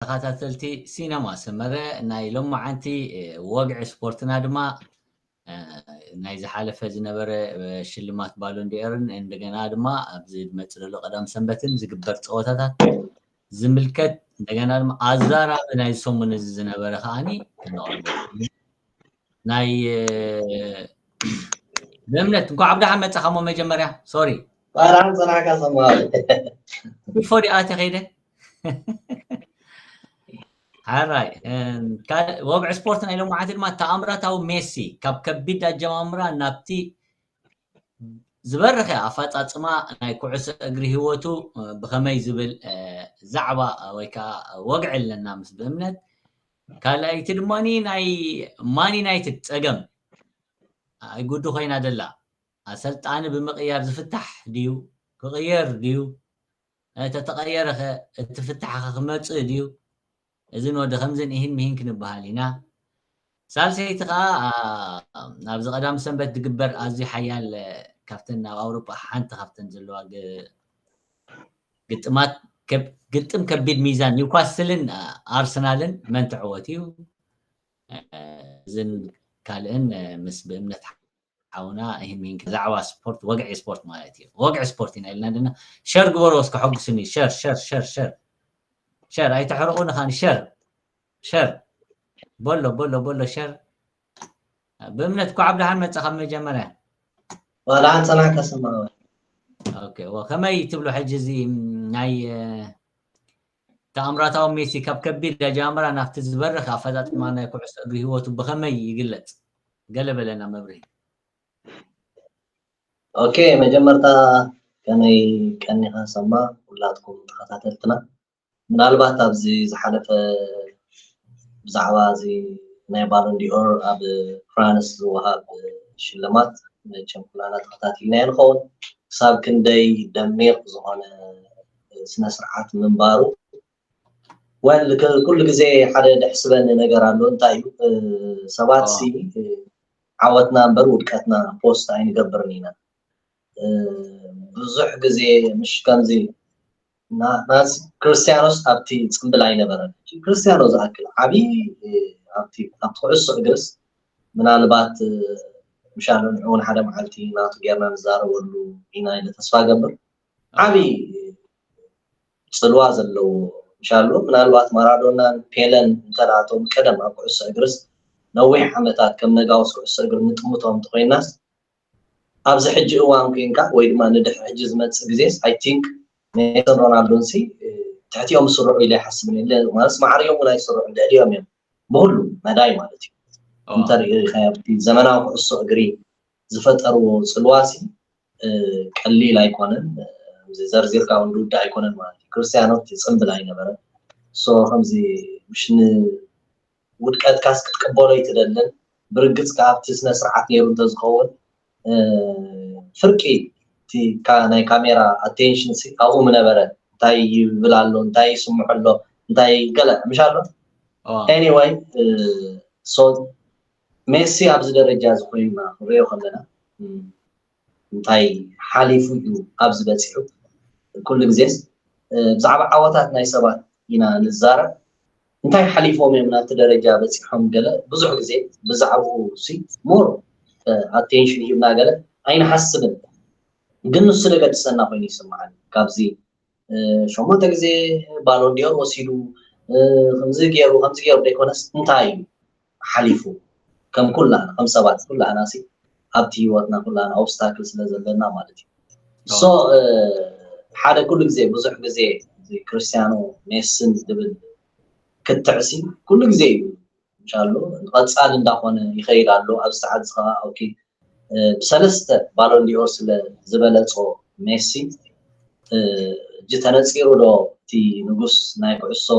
ተኸታተልቲ ሲነማ ሰመረ፣ ናይ ሎማዓንቲ ወግዒ ስፖርትና ድማ ናይ ዝሓለፈ ዝነበረ ሽልማት ባሎን ዲኦርን እንደገና ድማ ኣብዚ ዝመፅእ ዘሎ ቀዳም ሰንበትን ዝግበር ፀወታታት ዝምልከት እንደገና ድማ ኣዛራቢ ናይ ሰሙን እዚ ዝነበረ ከዓኒ ክነቕርቦ ናይ ብእምነት እንኳዕ ብደሓን መጻኻ። ሞ መጀመርያ ሶሪ ባራን ጸናካ ሰማሪ ቢፎር ኣተ ከይደ ሓራይ ወግዒ ስፖርት ናይ ሎማዓንቲ ድማ ተኣምራታዊ ሜሲ ካብ ከቢድ ኣጀማምራ ናብቲ ዝበረኸ ኣፈፃፅማ ናይ ኩዕሶ እግሪ ህይወቱ ብኸመይ ዝብል ዛዕባ ወይ ከዓ ወግዒ ኣለና ምስ ብእምነት ካልኣይቲ ድማ ናይ ማን ዩናይትድ ፀገም ኣይጉዱ ኮይና ደላ ኣሰልጣኒ ብምቕያር ዝፍታሕ ድዩ ክቕየር ድዩ ተተቐየረኸ እቲ ፍታሕ ክመፅእ ድዩ እዝን ወደ ከምዝን ኢህን ምሂን ክንበሃል ኢና ሳልሰይቲ ከዓ ኣብዚ ቀዳም ሰንበት ዝግበር ኣዝዩ ሓያል ካብተን ኣብ ኣውሮጳ ሓንቲ ካብተን ዘለዋ ግጥማት ግጥም ከቢድ ሚዛን ኒውካስልን ኣርሰናልን መን ትዕወት እዩ እዝን ካልእን ምስ ብእምነት ሓውና ይህን ሚንክ ዛዕባ ስፖርት ወግዒ ስፖርት ማለት እዩ ወግዒ ስፖርት ኢና ኢልና ድና ሸር ግበሩ እስከ ሕጉስኒ ሸር ሸር ሸር ሸር ሸር ኣይተሕርቑ ንኻን ሸር ሸር በሎ በሎ በሎ ሸር ብእምነት እኳ ዓብድሃን መፀ ካብ መጀመርያ ዋላ ሓንፀና ከሰማ ከመይ ትብሎ ሕጂ እዚ ናይ ተኣምራታዊ ሜሲ ካብ ከቢድ ኣጀማምራ ናብቲ ዝበርኽ ኣፈፃፅማ ናይ ኩዕሶ እግሪ ህይወቱ ብኸመይ ይግለፅ ገለ በለና መብርሂ ኦኬ መጀመርታ ከመይ ቀኒኻ ሰማ ኩላትኩም ተኸታተልትና ምናልባት ኣብዚ ዝሓለፈ ብዛዕባ እዚ ናይ ባሎን ዲኦር ኣብ ፍራንስ ዝወሃብ ሽልማት መቸም ኩላና ተኸታቲልናዮ ንኸውን ክሳብ ክንደይ ደሚቕ ዝኾነ ስነ ስርዓት ምንባሩ ወል ኩሉ ግዜ ሓደ ደሕስበኒ ነገር ኣሎ እንታይ እዩ ሰባት ሲ ዓወትና እምበር ውድቀትና ፖስት ኣይንገብርን ኢና ብዙሕ ግዜ ምሽ ከምዚ ናዚ ክርስቲያኖስ ኣብቲ ፅምብል ኣይነበረን ክርስቲያኖ ዝኣክል ዓብዪ ኣብቲ ኩዕሶ እግርስ ምናልባት ምሻሎ ንዕውን ሓደ መዓልቲ ናቱ ጌርና ንዛረበሉ ኢና ኢለ ተስፋ ገብር ዓብዪ ፅልዋ ዘለዎ ምሻሎ ምናልባት ማራዶናን ፔለን እንተላቶም ቀደም ኣብ ኩዕሶ እግርስ ነዊሕ ዓመታት ከም ነጋውስ ኩዕሶ እግሪ ንጥምቶም እንተኮይናስ ኣብዚ ሕጂ እዋን ኮይንካ ወይ ድማ ንድሕሪ ሕጂ ዝመፅእ ግዜስ ኣይ ቲንክ ሜሰን ሮናልዶን ሲ ትሕቲኦም ዝስርዑ ኢለ ይሓስብን የለ ማለት ማዕሪኦም እውን ኣይስርዑ ልዕሊኦም እዮም ብኩሉ መዳይ ማለት እዩ እንተሪኢኻዮ ዘመናዊ ኩዕሶ እግሪ ዝፈጠርዎ ፅልዋ ሲ ቀሊል ኣይኮነን ዘርዚርካ እውን ዝውዳእ ኣይኮነን ማለት እዩ ክርስቲያኖ እቲ ፅምብል ኣይነበረን ሶ ከምዚ ምሽ ውድቀትካስ ክትቅበሎ ኣይትደልን ብርግፅ ከዓብቲ ስነ ስርዓት ነይሩ እንተዝኸውን ፍርቂ ናይ ካሜራ ኣቴንሽን ኣብኡ ምነበረ እንታይ ይብል ኣሎ እንታይ ይስምዖ ኣሎ እንታይ ገለ ምሽ ኣሎ anyway so ሜሲ ኣብዚ ደረጃ እዚ ኮይንና ክንሪኦ ከለና እንታይ ሓሊፉ እዩ ኣብዚ በፂሑ ኩሉ ግዜስ ብዛዕባ ዓወታት ናይ ሰባት ኢና ንዛረብ እንታይ ሓሊፎም እዮም ናብቲ ደረጃ በፂሖም ገለ ብዙሕ ግዜ ብዛዕባኡ ሲ more attention ሂብና ገለ ኣይንሓስብን ግን ንሱ ደገድሰና ኮይኑ ይስምዓኒ ካብዚ ሸሞንተ ግዜ ባሎን ዲኦር ወሲዱ ከምዚ ገይሩ ከምዚ ገይሩ ዘይኮነስ እንታይ እዩ ሓሊፉ ከም ኩላና ከም ሰባት ኩላና ሲ ኣብቲ ህይወትና ኩላና ኦብስታክል ስለ ዘለና ማለት እዩ so ሓደ ኩሉ ግዜ ብዙሕ ግዜ ክርስቲያኖ ሜስን ዝብል ክትዕሲ ኩሉ ግዜ እዩ ሻሎ ንቐፃል እንዳኾነ ይኸይድ ኣሎ ኣብዚ ሰዓት እዚ ከዓ ኦኬ ብሰለስተ ባሎን ዲኦር ስለ ዝበለፆ ሜሲ እጂ ተነፂሩ ዶ እቲ ንጉስ ናይ ኩዕሶ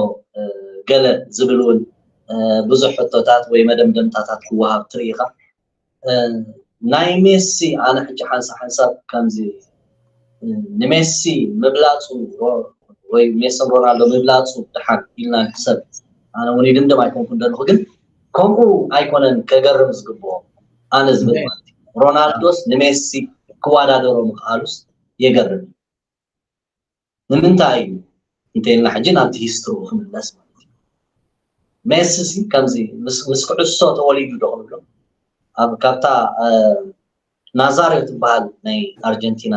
ገለ ዝብል እውን ብዙሕ ሕቶታት ወይ መደምደምታታት ክወሃብ ትርኢ ኢኻ ናይ ሜሲ ኣነ ሕጂ ሓንሳብ ሓንሳብ ከምዚ ንሜሲ ምብላፁ ወይ ሜስን ሮናልዶ ምብላፁ ድሓን ኢልና ንሕሰብ ኣነ እውን ይድምድም ኣይኮንኩ እንደለኹ ግን ከምኡ ኣይኮነን ከገርም ዝግብኦ ኣነ ዝብል ማለት እዩ ሮናልዶስ ንሜሲ ክወዳደሮ ምክኣሉስ የገርም እዩ ንምንታይ እዩ እንተልና ሕጂ ናብቲ ሂስትሪ ክምለስ ማለት እዩ ሜሲ ሲ ከምዚ ምስ ምስ ኩዕሶ ተወሊዱ ዶ ክንብሎ፣ ኣብ ካብታ ናዛሪዮ ትበሃል ናይ ኣርጀንቲና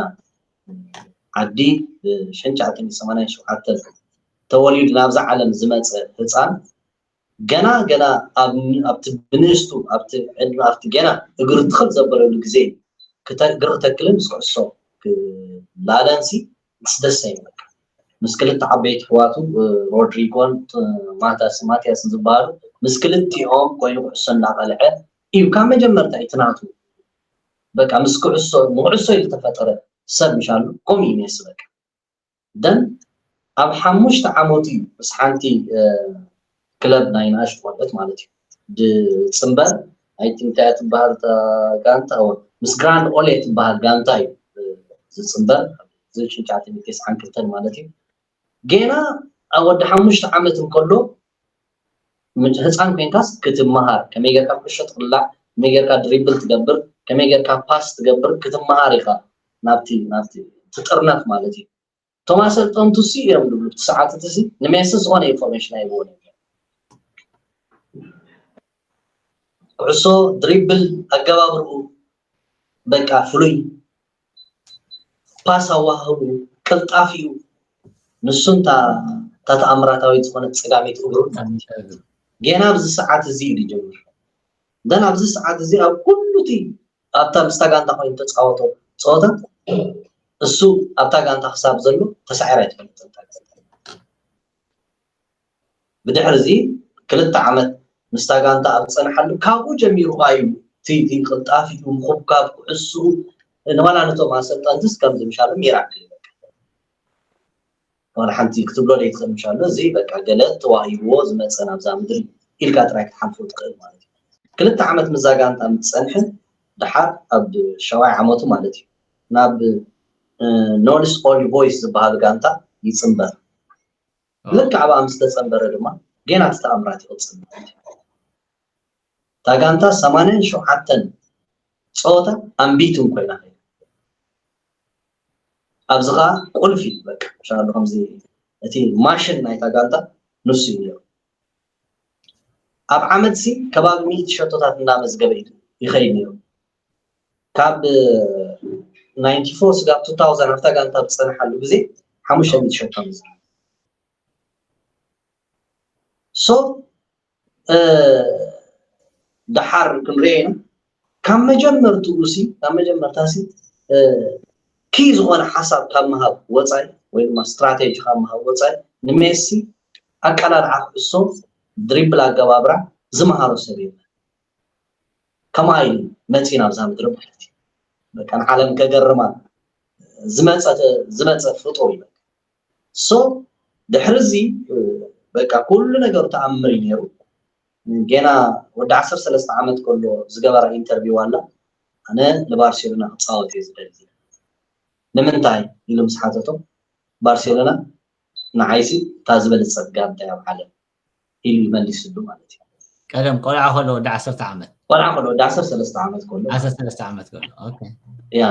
ዓዲ፣ ብ ሽሕን ትሽዓተ ሚእትን ሰማንያን ሸውዓተን ተወሊዱ ናብዛ ዓለም ዝመፀ ህፃን፣ ገና ገና ኣብቲ ብንእሽቱ ኣብቲ ዕድመ ኣብቲ ገና እግሩ ትኽል ዘበለሉ ግዜ እግሪ ክተክልን ምስ ኩዕሶ ክላለንሲ ምስ ደሰ ይመካ ምስ ክልተ ዓበይቲ ኣሕዋቱ ሮድሪጎን ማቲያስን ዝበሃሉ ምስ ክልቲኦም ኮይኑ ኩዕሶ እንዳቐልዐ እዩ ካብ መጀመርታ እዩ ትናቱ በቃ ምስ ኩዕሶ ንኩዕሶ ኢሉ ተፈጠረ ሰብ ምሻሉ ከምኡ እዩ ሜሲ በቃ ደን ኣብ ሓሙሽተ ዓመቱ እዩ ምስ ሓንቲ ክለብ ናይ ንኣሽቱ ቆልዑት ማለት እዩ ድፅምበር ኣይትንታያ ትበሃል ጋንታ ምስ ግራንድ ኦሌ ትበሃል ጋንታ እዩ ዝፅምበር ዝሽንጫ ትንቴስ ዓንክልተን ማለት እዩ ጌና ወዲ ሓሙሽተ ዓመት እንከሎ ህፃን ኮይንካስ ክትመሃር ከመይ ጌርካ ኩዕሾ ትቕላዕ ከመይ ጌርካ ድሪብል ትገብር ከመይ ጌርካ ፓስ ትገብር ክትመሃር ኢኻ ናብቲ ናብቲ ትጥርነፍ ማለት እዩ እቶም ኣሰልጠንቱ ሲ እዮም ዝብሉ እቲ ሰዓት እቲ ሲ ንሜሲ ዝኾነ ኢንፎርሜሽን ኣይብዎን እዮም ኩዕሶ ድሪብል ኣገባብርኡ በቃ ፍሉይ ፓስ ኣዋህቡ ቅልጣፊኡ ንሱ እንታ እታ ተኣምራታዊት ዝኾነት ፀጋሚት እግሩ ጌና ኣብዚ ሰዓት እዚ እዩ ዝጀምር ደን ኣብዚ ሰዓት እዚ ኣብ ኩሉ እቲ ኣብታ ምስታ ጋንታ ኮይኑ ተፃወቶ ፀወታ እሱ ኣብታ ጋንታ ክሳብ ዘሎ ተሳዒራ ኣይትፈልጥን ብድሕሪ እዚ ክልተ ዓመት ምስታ ጋንታ ኣብ ዝፀንሓሉ ካብኡ ጀሚሩ እዩ እቲ ቅልጣፊ ምኹብካብ ኩዕስኡ ንዋላ ነቶም ኣሰልጠንትስ ከም ዝምሻሉ ሚራክል ዋላ ሓንቲ ክትብሎ ዘይትኽእል ምሻሉ እዚ በቃ ገለ ተዋሂብዎ ዝመፀ ናብዛ ምድሪ ኢልካ ጥራይ ክትሓልፎ ትኽእል ማለት እዩ ክልተ ዓመት ምዛ ጋንታ ምስ ፀንሐ ደሓር ኣብ ሻዋይ ዓመቱ ማለት እዩ ናብ ኖልስ ኦልድ ቦይስ ዝበሃል ጋንታ ይፅምበር ልክዕ ኣብኣ ምስ ተፀንበረ ድማ ጌና እቲ ተኣምራት ይቕፅል ማለት እዩ እታ ጋንታ ሰማንያን ሸውዓተን ፀወታ ኣንቢትን ኮይና ኣብዚ ከዓ ቁልፊ በቃ ሻሉ ከምዚ እቲ ማሽን ናይታ ጋንታ ንሱ እዩ ነይሩ ኣብ ዓመት ሲ ከባቢ ሚእቲ ሸቶታት እናመዝገበ እዩ ይኸይድ ነይሩ ካብ ናይንቲ ፎር ስጋብ ቱ ታውዘንድ ኣብታ ጋንታ ዝፀንሓሉ ግዜ ሓሙሽተ ሚእቲ ሸቶ መዝጊቡ so ደሓር ክንሪኦ ኢና ካብ መጀመርትኡ ሲ ካብ መጀመርታ ሲ ኪ ዝኾነ ሓሳብ ካብ ምሃብ ወፃኢ ወይ ድማ ስትራቴጂ ካብ ምሃብ ወፃኢ ንሜሲ ኣቀላልዓ ክዕሶ ድሪብል ኣገባብራ ዝመሃሮ ሰብ የለን ከማይ መፂና ኣብዛ ምድሪ ማለት እዩ በቃ ንዓለም ከገርማ ዝመፀ ዝመፀ ፍጡር እዩ በቃ so ድሕሪ እዚ በቃ ኩሉ ነገሩ ተኣምር እዩ ነይሩ ጌና ወዲ ዓሰርተ ሰለስተ ዓመት ከሎ ዝገበራ ኢንተርቪው ኣላ ኣነ ንባርሴሎና ክፃወት እየ ዝደሊ ንምንታይ ኢሉ ምስ ሓተቶም ባርሴሎና ንዓይሲ እታ ዝበለፀት ጋንታ እያ ኣብ ዓለም ኢሉ ይመሊስሉ ማለት እዩ ቀደም ቆልዓ ከሎ ወዲ ዓሰርተ ዓመት ቆልዓ ከሎ ወዲ ዓሰርተ ሰለስተ ዓመት ከሎ ዓሰርተ ሰለስተ ዓመት ከሎ ያ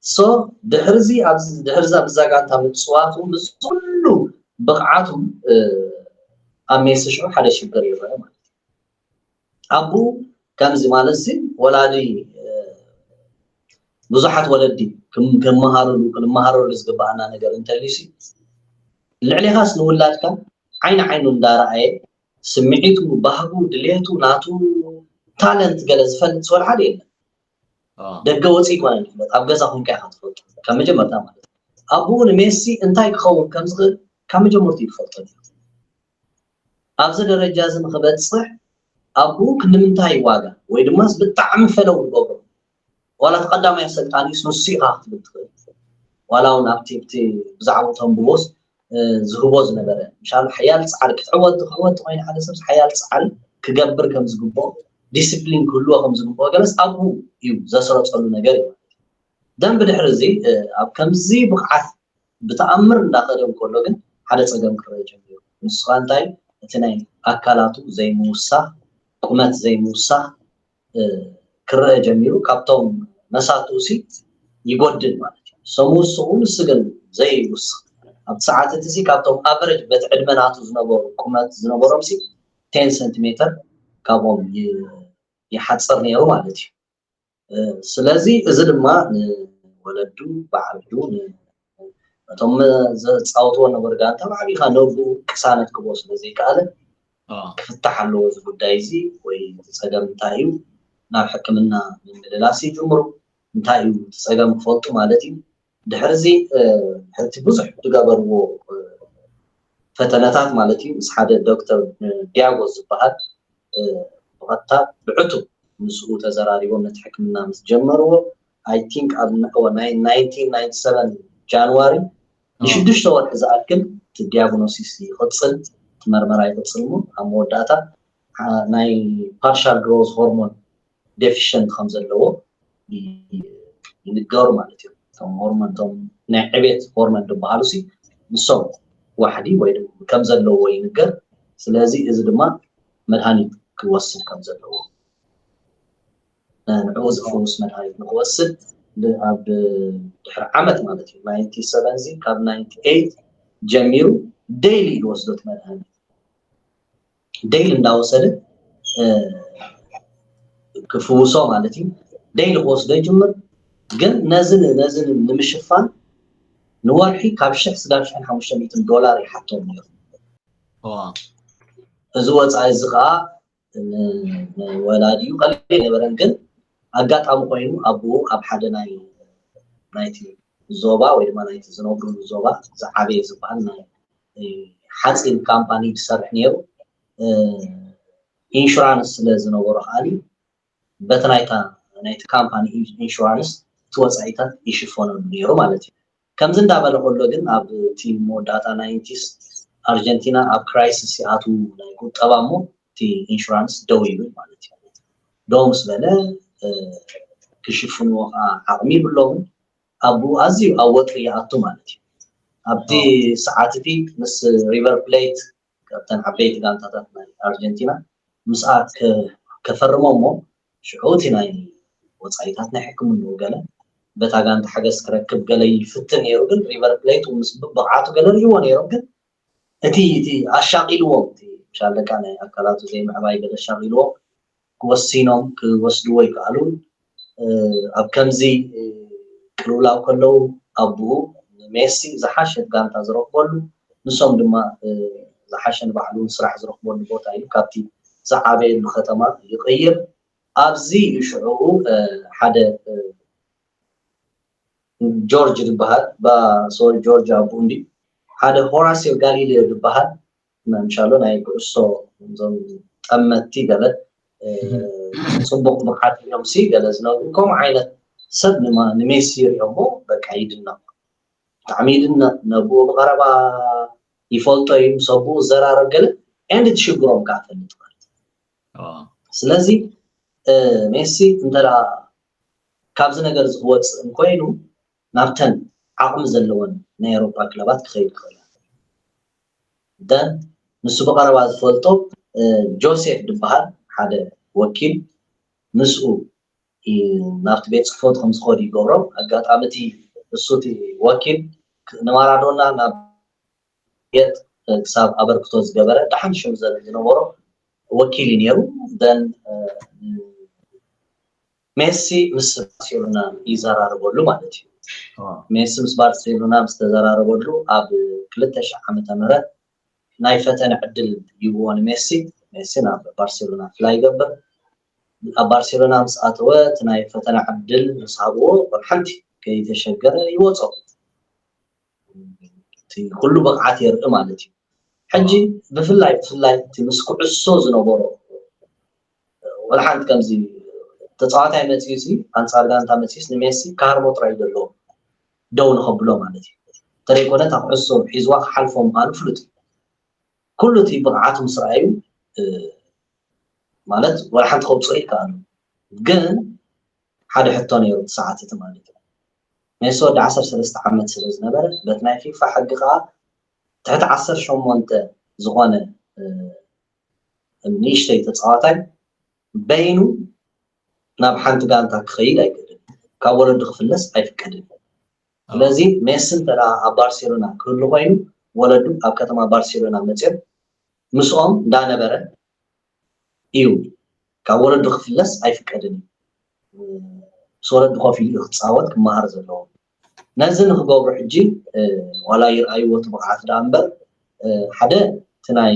so ድሕርዚ ኣብዚ ድሕርዛ ብዛ ጋንታ ምፅዋቱ ምስ ኩሉ ብቕዓቱ ኣብ ሜሲ ሽዑ ሓደ ሽግር ይረአ ማለት እዩ ኣቡ ከምዚ ማለት ሲ ወላዲ ብዙሓት ወለዲ ክመሃርሉ ክንመሃረሉ ዝግበኣና ነገር እንተልዩ ሲ ልዕሌኻስ ንውላድካ ዓይኒ ዓይኑ እንዳረኣየ ስምዒቱ ባህጉ ድሌቱ ናቱ ታለንት ገለ ዝፈልጥ ዝወል ሓደ የለን ደገ ወፂ ይኮነ ዝፍለጥ ኣብ ገዛ ኮንካ ኢካ ትፈልጦ ካብ መጀመርታ ማለት ኣብኡ ንሜሲ እንታይ ክኸውን ከም ዝኽእል ካብ መጀመርቱ ይፈልጦ ኣብዚ ደረጃ እዚ ንክበፅሕ ኣብኡ ክንምንታይ ዋጋ ወይ ድማ ብጣዕሚ ፈለው ንገብሮ ዋላ ተቀዳማይ ኣሰልጣኒስ ንሱ ኢካ ክትብል ትኽእል ዋላ እውን ኣብቲ ብዛዕባ ተንብቦስ ዝህቦ ዝነበረ ምሻሉ ሓያል ፃዕሪ ክትዕወት ክትዕወት ኮይኑ ሓደ ሰብ ሓያል ፃዕሪ ክገብር ከም ዝግብኦ ዲስፕሊን ክህልዎ ከም ዝግብኦ ገለስ ኣብኡ እዩ ዘስረፀሉ ነገር እዩ ደን ብድሕሪ እዚ ኣብ ከምዚ ብቕዓት ብተኣምር እንዳኸደ እንከሎ ግን ሓደ ፀገም ክረአ ጀሚሩ ንስኻ እንታይ እቲ ናይ ኣካላቱ ዘይምውሳኽ ቁመት ዘይምውሳኽ ክረአ ጀሚሩ ካብቶም መሳትኡ ሲ ይጎድል ማለት እዩ። ሰሙ ውስኹ ንሱ ግን ዘይውስኽ ኣብቲ ሰዓት እቲ ሲ ካብቶም ኣቨሬጅ በቲ ዕድመ ናቱ ዝነበሩ ቁመት ዝነበሮም ሲ ቴን ሰንቲሜተር ካብኦም ይ- ይሓፅር ነይሩ ማለት እዩ። ስለዚ እዚ ድማ ንወለዱ ብዓቢኡ ን- እቶም ዘፃወትዎ ነበሩ ጋንታ ብዓቢኻ ነብኡ ቅሳነት ክቦ ስለ ዘይከኣለ ክፍታሕ ኣለዎ እዚ ጉዳይ እዚ ወይ እቲ ፀገም እንታይ እዩ ናብ ሕክምና ምምልላስ ይጅምሩ እንታይ እዩ እቲ ፀገም ክፈልጡ ማለት እዩ ድሕርዚ ሕቲ ብዙሕ ዝገበርዎ ፈተነታት ማለት እዩ ምስ ሓደ ዶክተር ዲያጎ ዝበሃል ብቐጥታ ብዕቱ ምስኡ ተዘራሪቦም ነቲ ሕክምና ምስ ጀመርዎ I think ኣብ ናይንቲን ናይንቲ ሰቨን ጃንዋሪ ንሽዱሽተ ወርሒ ዝኣክል እቲ ዲያግኖሲስ ይቕፅል እቲ መርመራ ይቕፅል ሞ ኣብ መወዳእታ ናይ ፓርሻል ግሮዝ ሆርሞን ዴፊሽንት ከም ዘለዎ ይንገሩ ማለት እዩ። እቶም ሆርሞን እቶም ናይ ዕቤት ሆርሞን ዝበሃሉ ሲ ንሶም ዋሕዲ ወይ ከም ዘለዎ ይንገር። ስለዚ እዚ ድማ መድሃኒት ክወስድ ከም ዘለዎ ንዕኡ ዝፈውስ መድሃኒት ንክወስድ ኣብ ድሕሪ ዓመት ማለት እዩ ናይንቲ ሰቨን ዚ ካብ ናይንቲ ኤይት ጀሚሩ ዴይሊ ዝወስዶ እቲ መድሃኒት ዴይሊ እንዳወሰደ ክፍውሶ ማለት እዩ። ዴይሊ ክወስዶ ይጅምር። ግን ነዚ ነዚ ንምሽፋን ንወርሒ ካብ ሽሕ ስጋብ ሽሕን ሓሙሽተ ሚእትን ዶላር ይሓቶም ነይሩ። እዚ ወፃኢ እዚ ከዓ ንወላዲኡ ቀሊል ኣይነበረን። ግን ኣጋጣሚ ኮይኑ ኣቦኡ ኣብ ሓደ ናይ ናይቲ ዞባ ወይ ድማ ናይቲ ዝነብሩሉ ዞባ ዝዓበየ ዝበሃል ናይ ሓፂን ካምፓኒ ዝሰርሕ ነይሩ። ኢንሹራንስ ስለ ዝነበሮ ከዓኒ በቲ ናይታ ናይቲ ካምፓኒ ኢንሹራንስ እቲ ወፃኢታት ይሽፈነሉ ነይሩ ማለት እዩ። ከምዚ እንዳበለ ከሎ ግን ኣብ እቲ መወዳእታ ናይንቲስ ኣርጀንቲና ኣብ ክራይሲስ ይኣትዉ ናይ ቁጠባ እሞ እቲ ኢንሹራንስ ደው ይብል ማለት እዩ። ደው ምስ በለ ክሽፍንዎ ከዓ ዓቕሚ ይብሎምን ኣብኡ ኣዝዩ ኣብ ወጥሪ ይኣቱ ማለት እዩ። ኣብቲ ሰዓት እቲ ምስ ሪቨር ፕሌት ካብተን ዓበይቲ ጋንታታት ናይ ኣርጀንቲና ምስኣ ከፈርሞ እሞ ሽዑ እቲ ናይ ወፃኢታት ናይ ሕክምንኡ ገለ በታ ጋንታ ሓገዝ ክረክብ ገለ ይፍትን ነይሩ ግን ሪቨር ፕሌት ምስ ብቕዓቱ ገለ ርእይዎ ነይሮም ግን እቲ እቲ ኣሻቒልዎም እቲ ሻለቃ ናይ ኣካላቱ ዘይምዕባይ ገለ ኣሻቒልዎም ክወሲኖም ክወስድዎ ይከኣሉን ኣብ ከምዚ ቅልውላው ከለዉ ኣቦኡ ንሜሲ ዝሓሸት ጋንታ ዝረኽበሉ ንሶም ድማ ዝሓሸ ንባዕሉ ስራሕ ዝረኽበሉ ቦታ እዩ ካብቲ ዝዓበየሉ ከተማ ይቕይር ኣብዚ እዩ ሽዑኡ ሓደ ጆርጅ ዝበሃል ሶሪ ጆርጅ ኣቦኡ እንዲ ሓደ ሆራሲዮ ጋሊሌዮ ዝበሃል መምሻሎ ናይ ኩዕሶ እዞም ጠመቲ ገለ ፅቡቅ ብቅዓት እዮም ሲ ገለ ዝነብሩ ከምኡ ዓይነት ሰብ ንሜሲ ይሪኦሞ በቃ ይድነቕ ብጣዕሚ ይድነቕ ነብኡ ብቀረባ ይፈልጦ እዩ ምስ ኣቦኡ ዘራረብ ገለ and ትሽግሮም ከዓ ፈልጥ ማለት ስለዚ ሜሲ እንተ ካብዚ ነገር እዚ ክወፅእ እንኮይኑ ናብተን ዓቕሚ ዘለወን ናይ ኤሮፓ ክለባት ክኸይድ ይኽእል ደን ንሱ ብቐረባ ዝፈልጦ ጆሴፍ ዝበሃል ሓደ ወኪል ምስኡ ናብቲ ቤት ፅሕፈቱ ከም ዝኸዱ ይገብሮም ኣጋጣሚ እቲ እሱ እቲ ወኪል ንማራዶና ናብ ቤት ክሳብ ኣበርክቶ ዝገበረ ደሓን ሽም ዝነበሮ ወኪል እዩ ነይሩ ደን ሜሲ ምስ ባርሴሎና ይዘራረበሉ ማለት እዩ። ሜሲ ምስ ባርሴሎና ምስ ተዘራረበሉ ኣብ ክልተ ሺሕ ዓመተ ምህረት ናይ ፈተነ ዕድል ይብዎ ንሜሲ። ሜሲ ናብ ባርሴሎና ፍላይ ይገብር። ኣብ ባርሴሎና ምስ ኣተወ እቲ ናይ ፈተነ ዕድል ምስ ሃብዎ ወላ ሓንቲ ከይተሸገረ ይወፆ። እቲ ኩሉ ብቕዓት የርኢ ማለት እዩ። ሕጂ ብፍላይ ብፍላይ እቲ ምስ ኩዕሶ ዝነበሮ ወላ ሓንቲ ከምዚ ተፃዋታይ መፅዩ ሲ ኣንፃር ጋንታ መፅዩስ ንሜሲ ክሃርሞ ጥራይ እዩ ዘለዎ ደው ንኸብሎ ማለት እዩ። እንተደይኮነ እታ ኩዕሶ ሒዝዋ ክሓልፎ ምዃኑ ፍሉጥ እዩ። ኩሉ እቲ ብቕዓቱ ምስ ረኣዩ ማለት ወላ ሓንቲ ከብፅኡ ይከኣሉ ግን ሓደ ሕቶ ነይሩ እቲ ሰዓት እቲ ማለት እዩ። ሜሲ ወዲ ዓሰርተ ሰለስተ ዓመት ስለ ዝነበረ በቲ ናይ ፊፋ ሕጊ ከዓ ትሕቲ ዓሰርተ ሸሞንተ ዝኾነ ንእሽተይ ተፃዋታይ በይኑ ናብ ሓንቲ ጋንታ ክኸይድ ኣይክእልን ካብ ወለዱ ክፍለስ ኣይፍቀድን ስለዚ ሜሲ እንተ ኣብ ባርሴሎና ክህሉ ኮይኑ ወለዱ ኣብ ከተማ ባርሴሎና መፅኦም ምስኦም እንዳነበረ እዩ። ካብ ወለዱ ክፍለስ ኣይፍቀድን እዩ። ምስ ወለዱ ኮፍ ኢሉ እዩ ክፃወት ክመሃር ዘለዎ። ነዚ ንክገብሩ ሕጂ ዋላ ይርኣይዎ እቲ ብቕዓት ደኣ እምበር ሓደ እቲ ናይ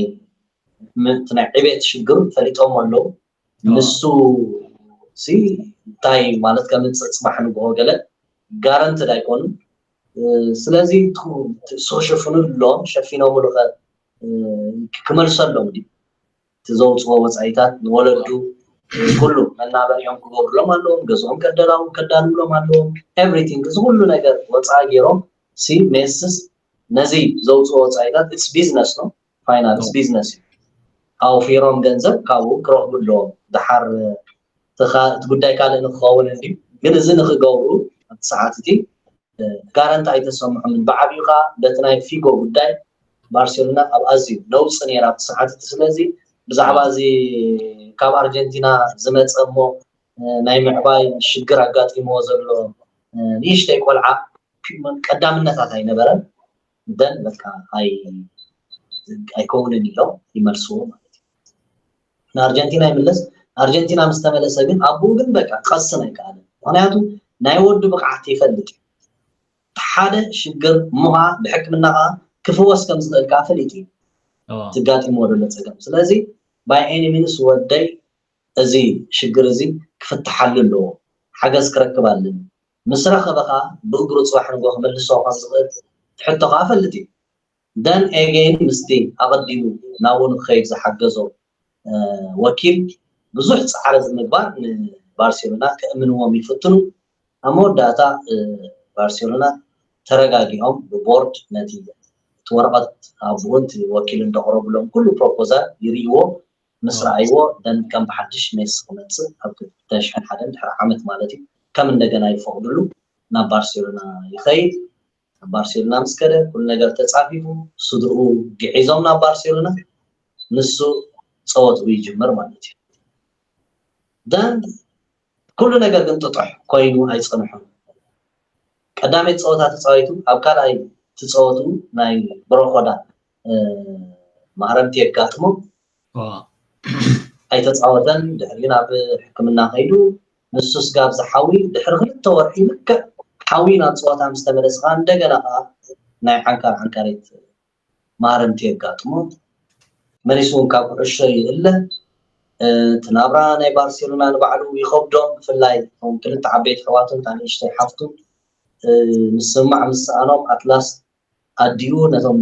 ዕቤት ሽግር ፈሊጦም ኣለዉ። ንሱ ሲ እንታይ ማለት ከምፅእ ፅባሕ ንግሆ ገለ ጋረንትድ ኣይኮኑን። ስለዚ እሱ ክሽፍኑ ኣለዎም፣ ሸፊኖምሉ ከ ክመልሰሎም ድዩ? እቲ ዘውፅኦ ወፃኢታት ንወለዱ ኩሉ መናበሪኦም ክገብሩሎም ኣለዎም፣ ገዝኦም ከደላው ከዳልውሎም ኣለዎም። ኤቭሪቲንግ እዚ ኩሉ ነገር ወፃኢ ገይሮም ሲ ሜስስ ነዚ ዘውፅኦ ወፃኢታት ኢትስ ቢዝነስ ነው። ፋይናንስ ቢዝነስ እዩ። ኣውፊሮም ገንዘብ ካብኡ ክረኽቡ ኣለዎም። ድሓር እቲ ጉዳይ ካልእ ንክኸውን እንድዩ፣ ግን እዚ ንክገብሩ ኣብቲ ሰዓት እቲ ጋረንቲ ኣይተሰምዖምን። ብዓብዩ ከዓ በቲ ናይ ፊጎ ጉዳይ ባርሴሎና ኣብ ኣዝዩ ነውፂ ነይራ ኣብቲ ሰዓት እቲ። ስለዚ ብዛዕባ እዚ ካብ ኣርጀንቲና ዝመፀ እሞ ናይ ምዕባይ ሽግር ኣጋጢምዎ ዘሎ ንእሽተይ ቆልዓ ቀዳምነታት ኣይነበረን። ደን በቃ ኣይከውንን ኢሎም ይመልስዎ ማለት እዩ። ንኣርጀንቲና ይምለስ። ኣርጀንቲና ምስ ተመለሰ ግን ኣቦኡ ግን በቃ ክቐስን ኣይከኣለን። ምክንያቱ ናይ ወዱ ብቕዓት ይፈልጥ እዩ። ሓደ ሽግር እሞ ከዓ ብሕክምና ከዓ ክፍወስ ከም ዝኽእል ከዓ ፈሊጡ እዩ። ትጋጢምዎ ዘሎ ፀገም። ስለዚ ባይ ኤኒ ሚንስ ወደይ እዚ ሽግር እዚ ክፍትሓሉ ኣለዎ፣ ሓገዝ ክረክብ ኣለኒ። ምስ ረኸበ ከዓ ብእግሩ ፅባሕ ንግሆ ክመልሶ ከም ዝኽእል ሕቶ ከዓ ፈልጥ እዩ። ደን ኤጌን ምስቲ ኣቐዲሙ ናብኡ ንክኸይድ ዝሓገዞ ወኪል ብዙሕ ፃዕሪ ብምግባር ንባርሴሎና ከእምንዎም ይፍትኑ። ኣብ መወዳእታ ባርሴሎና ተረጋጊኦም ብቦርድ ነቲ እቲ ወረቐት ኣብኡ እቲ ወኪል እንደቕረብሎም ኩሉ ፕሮፖዛል ይርእይዎ። ምስ ረኣይዎ ደን ከም ብሓድሽ ሜሲ ክመፅእ ኣብ ክልተ ሽሕን ሓደን ድሕሪ ዓመት ማለት እዩ ከም እንደገና ይፈቕድሉ ናብ ባርሴሎና ይኸይድ። ኣብ ባርሴሎና ምስ ከደ ኩሉ ነገር ተፃፊፉ ስድርኡ ግዒዞም ናብ ባርሴሎና ንሱ ፀወትኡ ይጅምር ማለት እዩ። ደን ኩሉ ነገር ግን ጥጡሕ ኮይኑ ኣይፀንሖን። ቀዳመይቲ ፀወታ ተፃዊቱ ኣብ ካልኣይ ትፀወቱ ናይ ብሮኾዳ ማህረምቲ የጋጥሞ ኣይተፃወተን። ድሕሪ ናብ ሕክምና ከይዱ ንሱ ስጋብ ዝሓዊ ድሕሪ ክልተ ወርሒ ልክዕ ሓዊ ናብ ፀወታ ምስ ተመለሰ ከዓ እንደገና ከዓ ናይ ዓንካር ዓንካሪት ማረምቲ የጋጥሞ። መሊሱ እውን ካብ ኩዕሾ ይእለ። እቲ ናብራ ናይ ባርሴሎና ንባዕሉ ይኸብዶ። ብፍላይ እቶም ክልተ ዓበይቲ ኣሕዋቱ እታ ንእሽተይ ሓፍቱ ምስምማዕ ምስ ሰኣኖም ኣትላስ ኣዲኡ ነቶም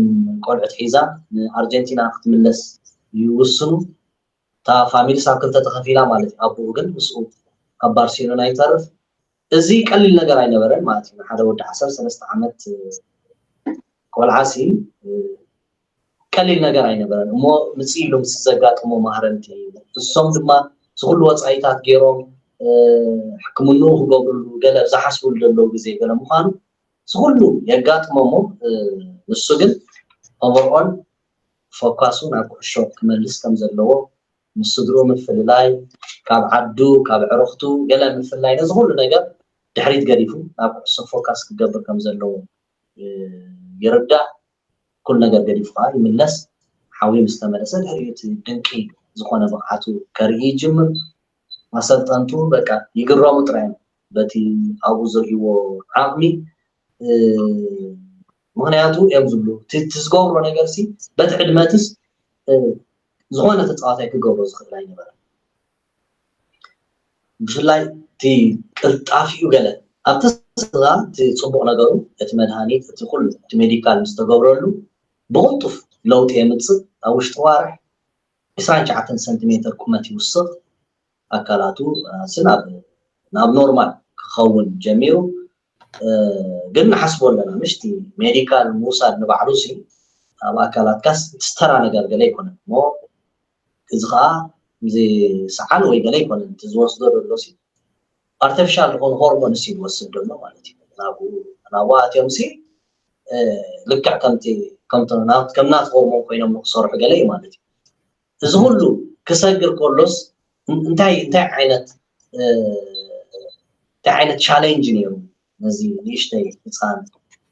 ቆልዑት ሒዛ ንኣርጀንቲና ክትምለስ ይውስኑ። እታ ፋሚሊስ ኣብ ክልተ ተኸፊላ ማለት እዩ። ኣቦኡ ግን ምስኡ ኣብ ባርሴሎና ይተርፍ። እዚ ቀሊል ነገር ኣይነበረን ማለት እዩ። ንሓደ ወዲ ዓሰርተ ሰለስተ ዓመት ቆልዓ ሲ ቀሊል ነገር ኣይነበረን እሞ ምፅእ ኢሉ ምስ ዘጋጥሞ ማህረምቲ እሶም ድማ ዝኩሉ ወፃኢታት ገይሮም ሕክምንኡ ክገብርሉ ገለ ዝሓስብሉ ዘለዉ ግዜ ገለ ምኳኑ ዝኩሉ የጋጥሞ እሞ ንሱ ግን ኦቨርኦል ፎካሱ ናብ ኩዕሾ ክመልስ ከም ዘለዎ ምስ ስድርኡ ምፍልላይ ካብ ዓዱ ካብ ዕርኽቱ ገለ ምፍላይ ነዚ ኩሉ ነገር ድሕሪት ገዲፉ ናብ ኩዕሶ ፎካስ ክገብር ከም ዘለዎ ይርዳእ። ኩሉ ነገር ገዲፉ ከዓ ይምለስ። ሓዊ ምስ ተመለሰ ድሕሪኡ እቲ ድንቂ ዝኾነ ብቕዓቱ ከርኢ ይጅምር። ኣሰልጠንቱ በቃ ይግረሙ ጥራይ እዮም በቲ ኣብኡ ዝርእይዎ ዓቕሚ። ምክንያቱ እዮም ዝብሉ እቲ ዝገብሮ ነገር ሲ በቲ ዕድመትስ ዝኾነ ተፃዋታይ ክገብሮ ዝኽእል ኣይነበረን። ብፍላይ እቲ ቅልጣፊኡ ገለ ኣብቲ ስጋ እቲ ፅቡቕ ነገሩ እቲ መድሃኒት እቲ ኩሉ እቲ ሜዲካል ምስ ተገብረሉ ብቕልጡፍ ለውጢ የምፅእ። ኣብ ውሽጢ ዋርሕ ዕስራን ትሽዓተን ሰንቲሜተር ቁመት ይውስኽ። ኣካላቱ ስናብ ናብ ኖርማል ክኸውን ጀሚሩ። ግን ንሓስቦ ኣለና ምሽቲ ሜዲካል ምውሳድ ንባዕሉ ሲ ኣብ ኣካላትካስ ዝተራ ነገር ገለ ኣይኮነን እሞ እዚ ከዓ እዚ ሰዓል ወይ ገለ ኣይኮነን እቲ ዝወስዶ ዘሎ ሲ ኣርቲፊሻል ዝኾኑ ሆርሞን ሲ ዝወስድ ዘሎ ማለት እዩ። ናብኡ ናብኡ ኣትዮም ሲ ልክዕ ከምቲ ከምቲ ናት- ከም ናት ሆርሞን ኮይኖም ንክሰርሑ ገለ እዩ ማለት እዩ። እዚ ኩሉ ክሰግር ከሎስ እንታይ እንታይ ዓይነት እንታይ ዓይነት ቻሌንጅ ነይሩ ነዚ ንእሽተይ ህፃን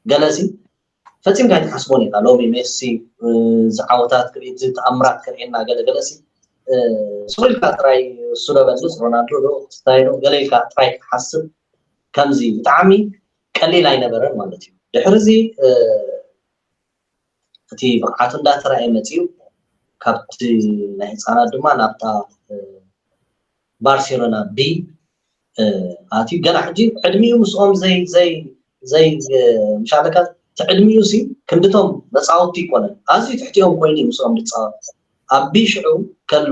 ገለሲ ፈፂምካ ኣይትሓስቦን ኢኻ። ሎሚ ሜሲ ዝዓወታት ክርኢ ተኣምራት ክርእየና ገለ ገለሲ ስቕ ኢልካ ጥራይ እሱ ዶ በልስ ሮናልዶ ዶ ክስታይ ዶ ገለ ኢልካ ጥራይ ክትሓስብ ከምዚ ብጣዕሚ ቀሊል ኣይነበረን ማለት እዩ። ድሕሪ እዚ እቲ ብቕዓቱ እንዳተራእየ መፂኡ፣ ካብቲ ናይ ህፃናት ድማ ናብታ ባርሴሎና ቢ ኣትዩ። ገና ሕጂ ዕድሚኡ ምስኦም ዘይ ዘይ ዘይ ምሻለካ እቲ ዕድሚኡ ሲ ክንድቶም መፃወቲ ይኮነን፣ ኣዝዩ ትሕቲኦም ኮይኑ እዩ ምስኦም ዝፃወት። ኣብ ቢ ሽዑ ከሎ፣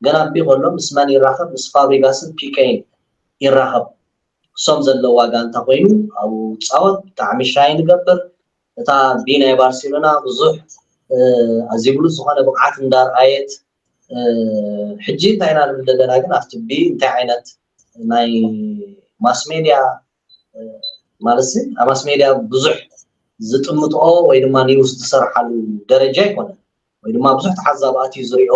ገና ቢ ከሎ ምስ መን ይራኸብ? ምስ ፋብሪጋስን ፒኬን ይራኸብ። እሶም ዘለዋ ጋንታ ኮይኑ ኣብኡ ፃወት፣ ብጣዕሚ ሻይ ንገብር። እታ ቢ ናይ ባርሴሎና ብዙሕ ኣዝዩ ብሉፅ ዝኾነ ብቕዓት እንዳርኣየት፣ ሕጂ እንታይ ኢና ንብል ዘለና ግን ኣብቲ ቢ እንታይ ዓይነት ናይ ማስ ሜድያ ማለት ኣብ ማስ ሜድያ ብዙሕ ዝጥምጥኦ ወይ ድማ ኒውስ ዝሰርሓሉ ደረጃ ኣይኮነን፣ ወይ ድማ ብዙሕ ተዓዛቢ ኣትዩ ዝሪኦ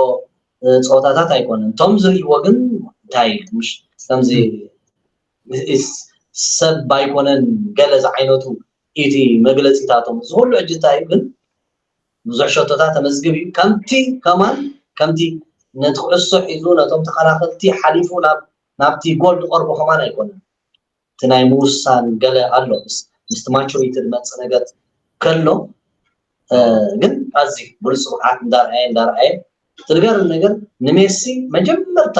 ፀወታታት ኣይኮነን። እቶም ዝርእይዎ ግን እንታይ ምሽ ከምዚ ሰብ ኣይኮነን ገለ ዝዓይነቱ እቲ መግለፂታቶም እዚ ኩሉ ሕጂ እንታይ እዩ ግን ብዙሕ ሸቶታት ተመዝግብ እዩ። ከምቲ ከማን ከምቲ ነቲ ኩዕሶ ሒዙ ነቶም ተኸላኸልቲ ሓሊፉ ናብ ናብቲ ጎል ዝቐርቦ ከማን ኣይኮነን። እቲ ናይ ምውሳን ገለ ኣሎ ምስቲ ማቹሪቲ ዝመፅእ ነገር ከሎ ግን ኣዝዩ ብሉፅ ብቕዓት እንዳርኣየ እንዳርኣየ ትልገርም ነገር ንሜሲ መጀመርታ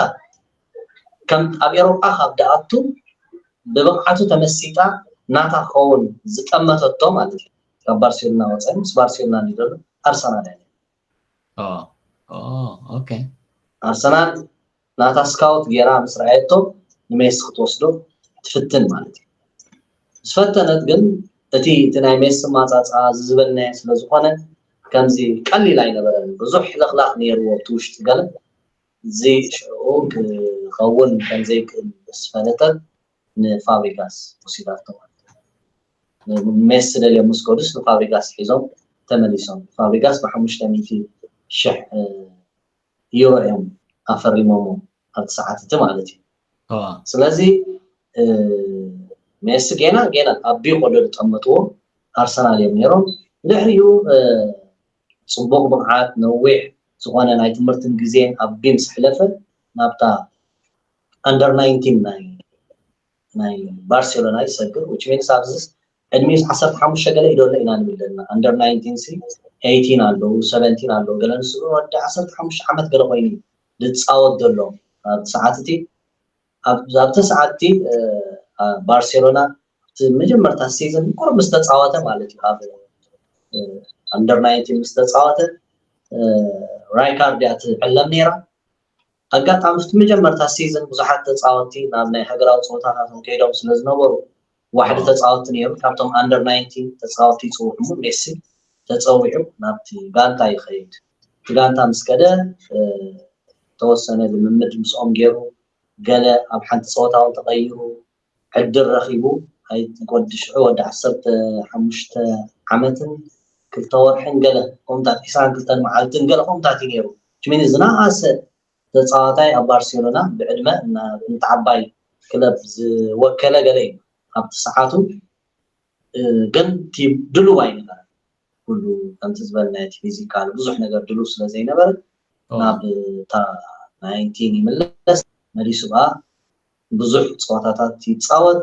ከም ኣብ ኤሮጳ ካብ ደኣቱ ብብቕዓቱ ተመሲጣ ናታ ክኸውን ዝጠመተቶ ማለት እዩ። ካብ ባርሴሎና ወፃኢ ምስ ባርሴሎና እንዲደሎ ኣርሰናል እያ። ኦኬ ኣርሰናል ናታ ስካውት ጌራ ምስ ረኣየቶ ንሜሲ ክትወስዶ ትፍትን ማለት እዩ። ዝፈተነት ግን እቲ እቲ ናይ ሜሲ ማፃፃ ዝዝበልናዮ ስለ ዝኾነ ከምዚ ቀሊል ኣይነበረን። ብዙሕ ሕልኽላኽ ነይርዎ ኣብቲ ውሽጢ ገለ እዚ ሽዑ ክኸውን ከም ዘይክእል ምስ ፈለጠት ንፋብሪጋስ ወሲዳቶ ማለት እዩ። ሜሲ ደልዮም ምስ ከዱስ ንፋብሪጋስ ሒዞም ተመሊሶም። ፋብሪጋስ ብሓሙሽተ ሚእቲ ሽሕ ዩሮ እዮም ኣፈሪሞሞ ኣብቲ ሰዓት እቲ ማለት እዩ። ስለዚ ሜሲ ጌና ጌና ኣብ ቢ ከሎ ዝጠመጥዎ ኣርሰናል እዮም ነይሮም። ድሕሪኡ ፅቡቕ ብቕዓት ነዊሕ ዝኾነ ናይ ትምህርትን ግዜን ኣብ ቢ ምስ ሕለፈ ናብታ ኣንደር ናይንቲን ናይ ናይ ባርሴሎና ይሰግር which means ኣብዚስ ዕድሚኡስ ዓሰርተ ሓሙሽተ ገለ ይደሎ ኢና ንብል ዘለና ኣንደር ናይንቲን ሲ ኤይቲን ኣለዉ ሰቨንቲን ኣለዉ ገለ ንሱ ግን ወዲ ዓሰርተ ሓሙሽተ ዓመት ገለ ኮይኑ ዝፃወት ዘሎ ኣብ ሰዓት እቲ ኣብቲ ሰዓት እቲ ባርሴሎና እቲ መጀመርታ ሲዝን ቁሩብ ምስ ተፃወተ ማለት እዩ ኣብ ኣንደር ናይንቲን ምስ ተፃወተ ራይካርድ እያ ትዕለም ነይራ ኣጋጣሚ ኣብቲ መጀመርታ ሲዝን ብዙሓት ተፃወትቲ ናብ ናይ ሃገራዊ ፀወታታቶም ከይዶም ስለ ዝነበሩ ዋሕዲ ተፃወትቲ ነይሩ። ካብቶም ኣንደር ናይንቲን ተፃወትቲ ይፅውዑ እሞ ሜሲ ተፀዊዑ ናብቲ ጋንታ ይኸይድ። እቲ ጋንታ ምስ ከደ ተወሰነ ልምምድ ምስኦም ገይሩ ገለ ኣብ ሓንቲ ፀወታ እውን ተቐይሩ ዕድል ረኺቡ ወዲ ሽዑ ወዲ ዓሰርተ ሓሙሽተ ዓመትን ክልተ ወርሕን ገለ ከምታት ዒስራን ክልተን መዓልትን ገለ ከምታት እዩ ነይሩ። ችሚኒ ዝነኣሰ ተፃዋታይ ኣብ ባርሴሎና ብዕድመ ንዓባይ ክለብ ዝወከለ ገለ እዩ ኣብቲ ሰዓቱ ግን ድሉው ኣይነበረ ኩሉ ከምቲ ዝበልና እቲ ፊዚካል ብዙሕ ነገር ድሉው ስለ ዘይነበረ ናብ እታ ናይንቲን ይምለስ መሊሱ ከዓ ብዙሕ ፀዋታታት ይፃወት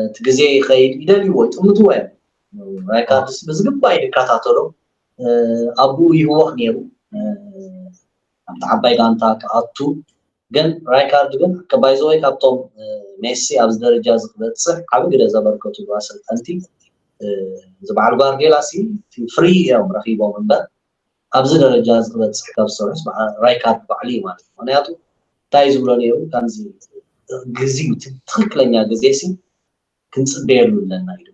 እቲ ግዜ ይኸይድ ይደልይዎ ይጥምትዎ እዮም ራይካርድስ ብዝግባእ ይከታተሎ ኣብኡ ይህወኽ ነይሩ ኣብቲ ዓባይ ጋንታ ክኣቱ ግን ራይካርድ ግን ባይዘወይ ካብቶም ሜሲ ኣብዚ ደረጃ እዚ ክበፅሕ ዓብ ግደ ዘበርከትሉ ኣሰልጠንቲ እዚ በዓል ጓርዲዮላ ሲ ፍሪ እዮም ረኪቦም እምበር ኣብዚ ደረጃ እዚ ክበፅሕ ካብ ዝሰርሑስ ራይካርድ ባዕሉ እዩ ማለት እዩ ምክንያቱ እንታይ ዝብሎ ነይሩ ከምዚ ግዜኡ ትክክለኛ ግዜ ሲ ክንፅበየሉ ኣለና ኢሉ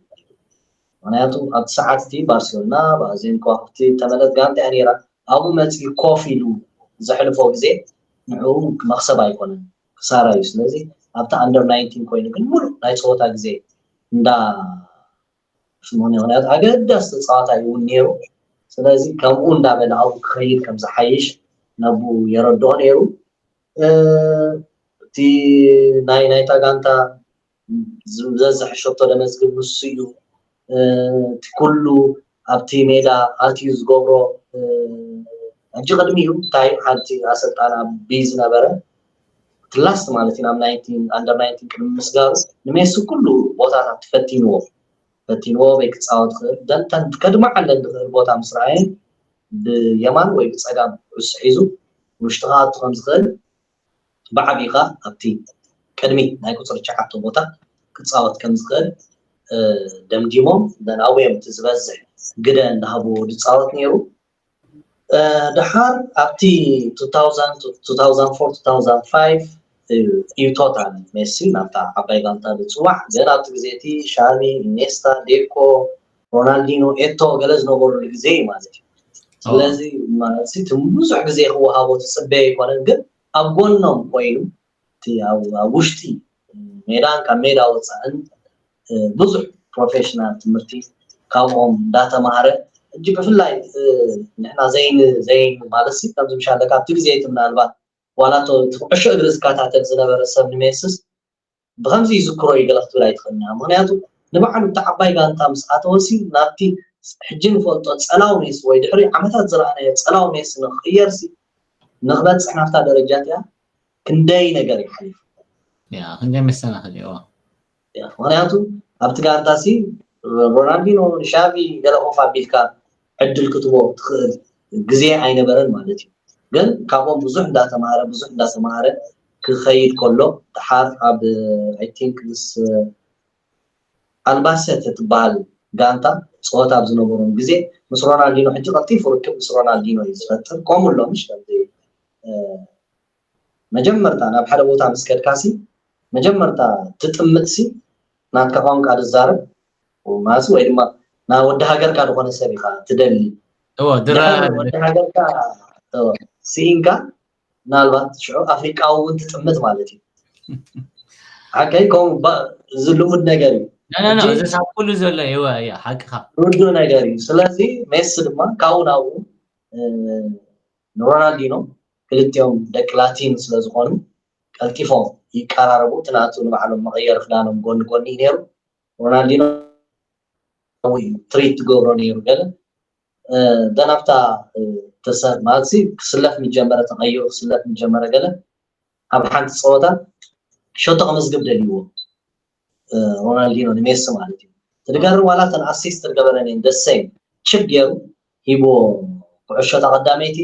ምክንያቱ ኣብቲ ሰዓት እቲ ባርሴሎና ብኣዝዮም ከዋክብቲ ተመለት ጋንታ እያ ነይራ ኣብኡ መፂኡ ኮፍ ኢሉ ዘሕልፎ ግዜ ንዕኡ መክሰብ ኣይኮነን ክሳራ እዩ ስለዚ ኣብቲ ኣንደር ናይንቲን ኮይኑ ግን ሙሉእ ናይ ፀወታ ግዜ እንዳ ምክንያቱ ኣገዳሲ ተፃዋታይ እውን ነይሩ ስለዚ ከምኡ እንዳበለ ኣብኡ ክኸይድ ከም ዝሓይሽ ነብኡ የረድኦ ነይሩ እቲ ናይ ናይታ ጋንታ ዝበዝሕ ሸቶ ደመዝግብ ንሱ እዩ እቲ ኩሉ ኣብቲ ሜዳ ኣትዩ ዝገብሮ ሕጂ ቅድሚኡ እንታይ ሓንቲ ኣሰልጣና ቢ ዝነበረ ትላስት ማለት እዩ ናብ ናይንቲን ኣንደር ናይንቲን ቅድሚ ምስጋሩ ንሜሲ ኩሉ ቦታታት ፈቲንዎ ፈቲንዎ በይ ክፃወት ክእል ደንተን ከድማዓለን ዝኽእል ቦታ ምስ ረኣየ ብየማን ወይ ብፀጋም ኩዕሶ ሒዙ ውሽጢ ክኣቱ ከም ዝኽእል ብዓቢኻ ኣብቲ ቅድሚ ናይ ቁፅሪ ትሽዓተ ቦታ ክፃወት ከም ዝኽእል ደምዲሞም ኣብኡ እዮም እቲ ዝበዝሕ ግደ እንዳሃቡ ዝፃወት ነይሩ። ደሓር ኣብቲ two thousand two thousand four two thousand five እዩ ቶታል ሜሲ ናብታ ዓባይ ጋንታ ዝፅዋዕ። ግን ኣብቲ ግዜ እቲ ሻቪ፣ ኢኔስታ፣ ዴኮ፣ ሮናልዲኖ፣ ኤቶ ገለ ዝነበሩሉ ግዜ እዩ ማለት እዩ። ስለዚ ማለት እቲ ብዙሕ ግዜ ክወሃቦ ትፅበየ ኣይኮነን፣ ግን ኣብ ጎኖም ኮይኑ እቲ ኣብ ውሽጢ ሜዳን ካብ ሜዳ ወፃእን ብዙሕ ፕሮፌሽናል ትምህርቲ ካብኦም እንዳተማሃረ ሕጂ ብፍላይ ንሕና ዘይን ዘይን ማለት ሲ ከምዚ ምሻለካ ኣብቲ ግዜ እቲ ምናልባት ዋላ እቲ ኩዕሾ እግሪ ዝከታተል ዝነበረ ሰብ ንሜስስ ብከምዚ ይዝክሮ እዩ ገለ ክትብል ኣይትኽእልና ምክንያቱ ንባዕሉ እቲ ዓባይ ጋንታ ምስ ኣተወሲ ናብቲ ሕጂ ንፈልጦ ፀላው ሜስ ወይ ድሕሪ ዓመታት ዝረኣናዮ ፀላው ሜስ ንክቅየርሲ ንክበፅሕ ናብታ ደረጃ እቲኣ ክንደይ ነገር እዩ ሓሊፉ ክንደይ መሰናክል እዩ ምክንያቱ ኣብቲ ጋንታ ሲ ሮናልዲኖ ንሻቪ ገለ ኮፍ ኣቢልካ ዕድል ክትቦ ትኽእል ግዜ ኣይነበረን ማለት እዩ ግን ካብኦም ብዙሕ እንዳተማሃረ ብዙሕ እንዳተማሃረ ክኸይድ ከሎ ድሓር ኣብ ኣይ ቲንክ ምስ ኣልባሰተ ትበሃል ጋንታ ፀወታ ኣብ ዝነበሮም ግዜ ምስ ሮናልዲኖ ሕጂ ቀልጢፉ ርክብ ምስ ሮናልዲኖ እዩ ዝፈጥር ከምኡ ኣሎ ምሽ ከምዚ መጀመርታ ናብ ሓደ ቦታ ምስ ከድካሲ መጀመርታ ትጥምጥሲ ናትካ ቋንቋ ዝዛረብ ማለት ወይ ድማ ናብ ወዲ ሃገርካ ዝኾነ ሰብ ኢኻ ትደሊ ወዲ ሃገርካ ስኢንካ ምናልባት ሽዑ ኣፍሪቃዊ እውን ትጥምት ማለት እዩ ሓቀይ ከምኡ እዚ ልሙድ ነገር እዩ እዚ ሳብ ኩሉ ዘሎ ይወ ሓቅኻ ርዱ ነገር እዩ ስለዚ ሜሲ ድማ ካብኡ ናብኡ ንሮናልዲኖ ክልቲኦም ደቂ ላቲን ስለዝኾኑ ቀልጢፎም ይቀራረቡ እቲ ናቱ ንባዕሎም መቐየር ክዳኖም ጎኒ ጎኒ እዩ ነይሩ ሮናልዲኖ ትሪት ትገብሮ ነይሩ ገለ ደናብታ ተሰብ ማለት ክስለፍ ምጀመረ ተቐይሩ ክስለፍ ምጀመረ ገለ ኣብ ሓንቲ ፀወታ ሸቶ ክምዝግብ ደልይዎ ሮናልዲኖ ንሜሲ ማለት እዩ ትድገር ዋላ ተን ኣሲስት ዝገበረን ደሰይ ችብ ገይሩ ሂቦ ኩዕሾ ተቐዳመይቲ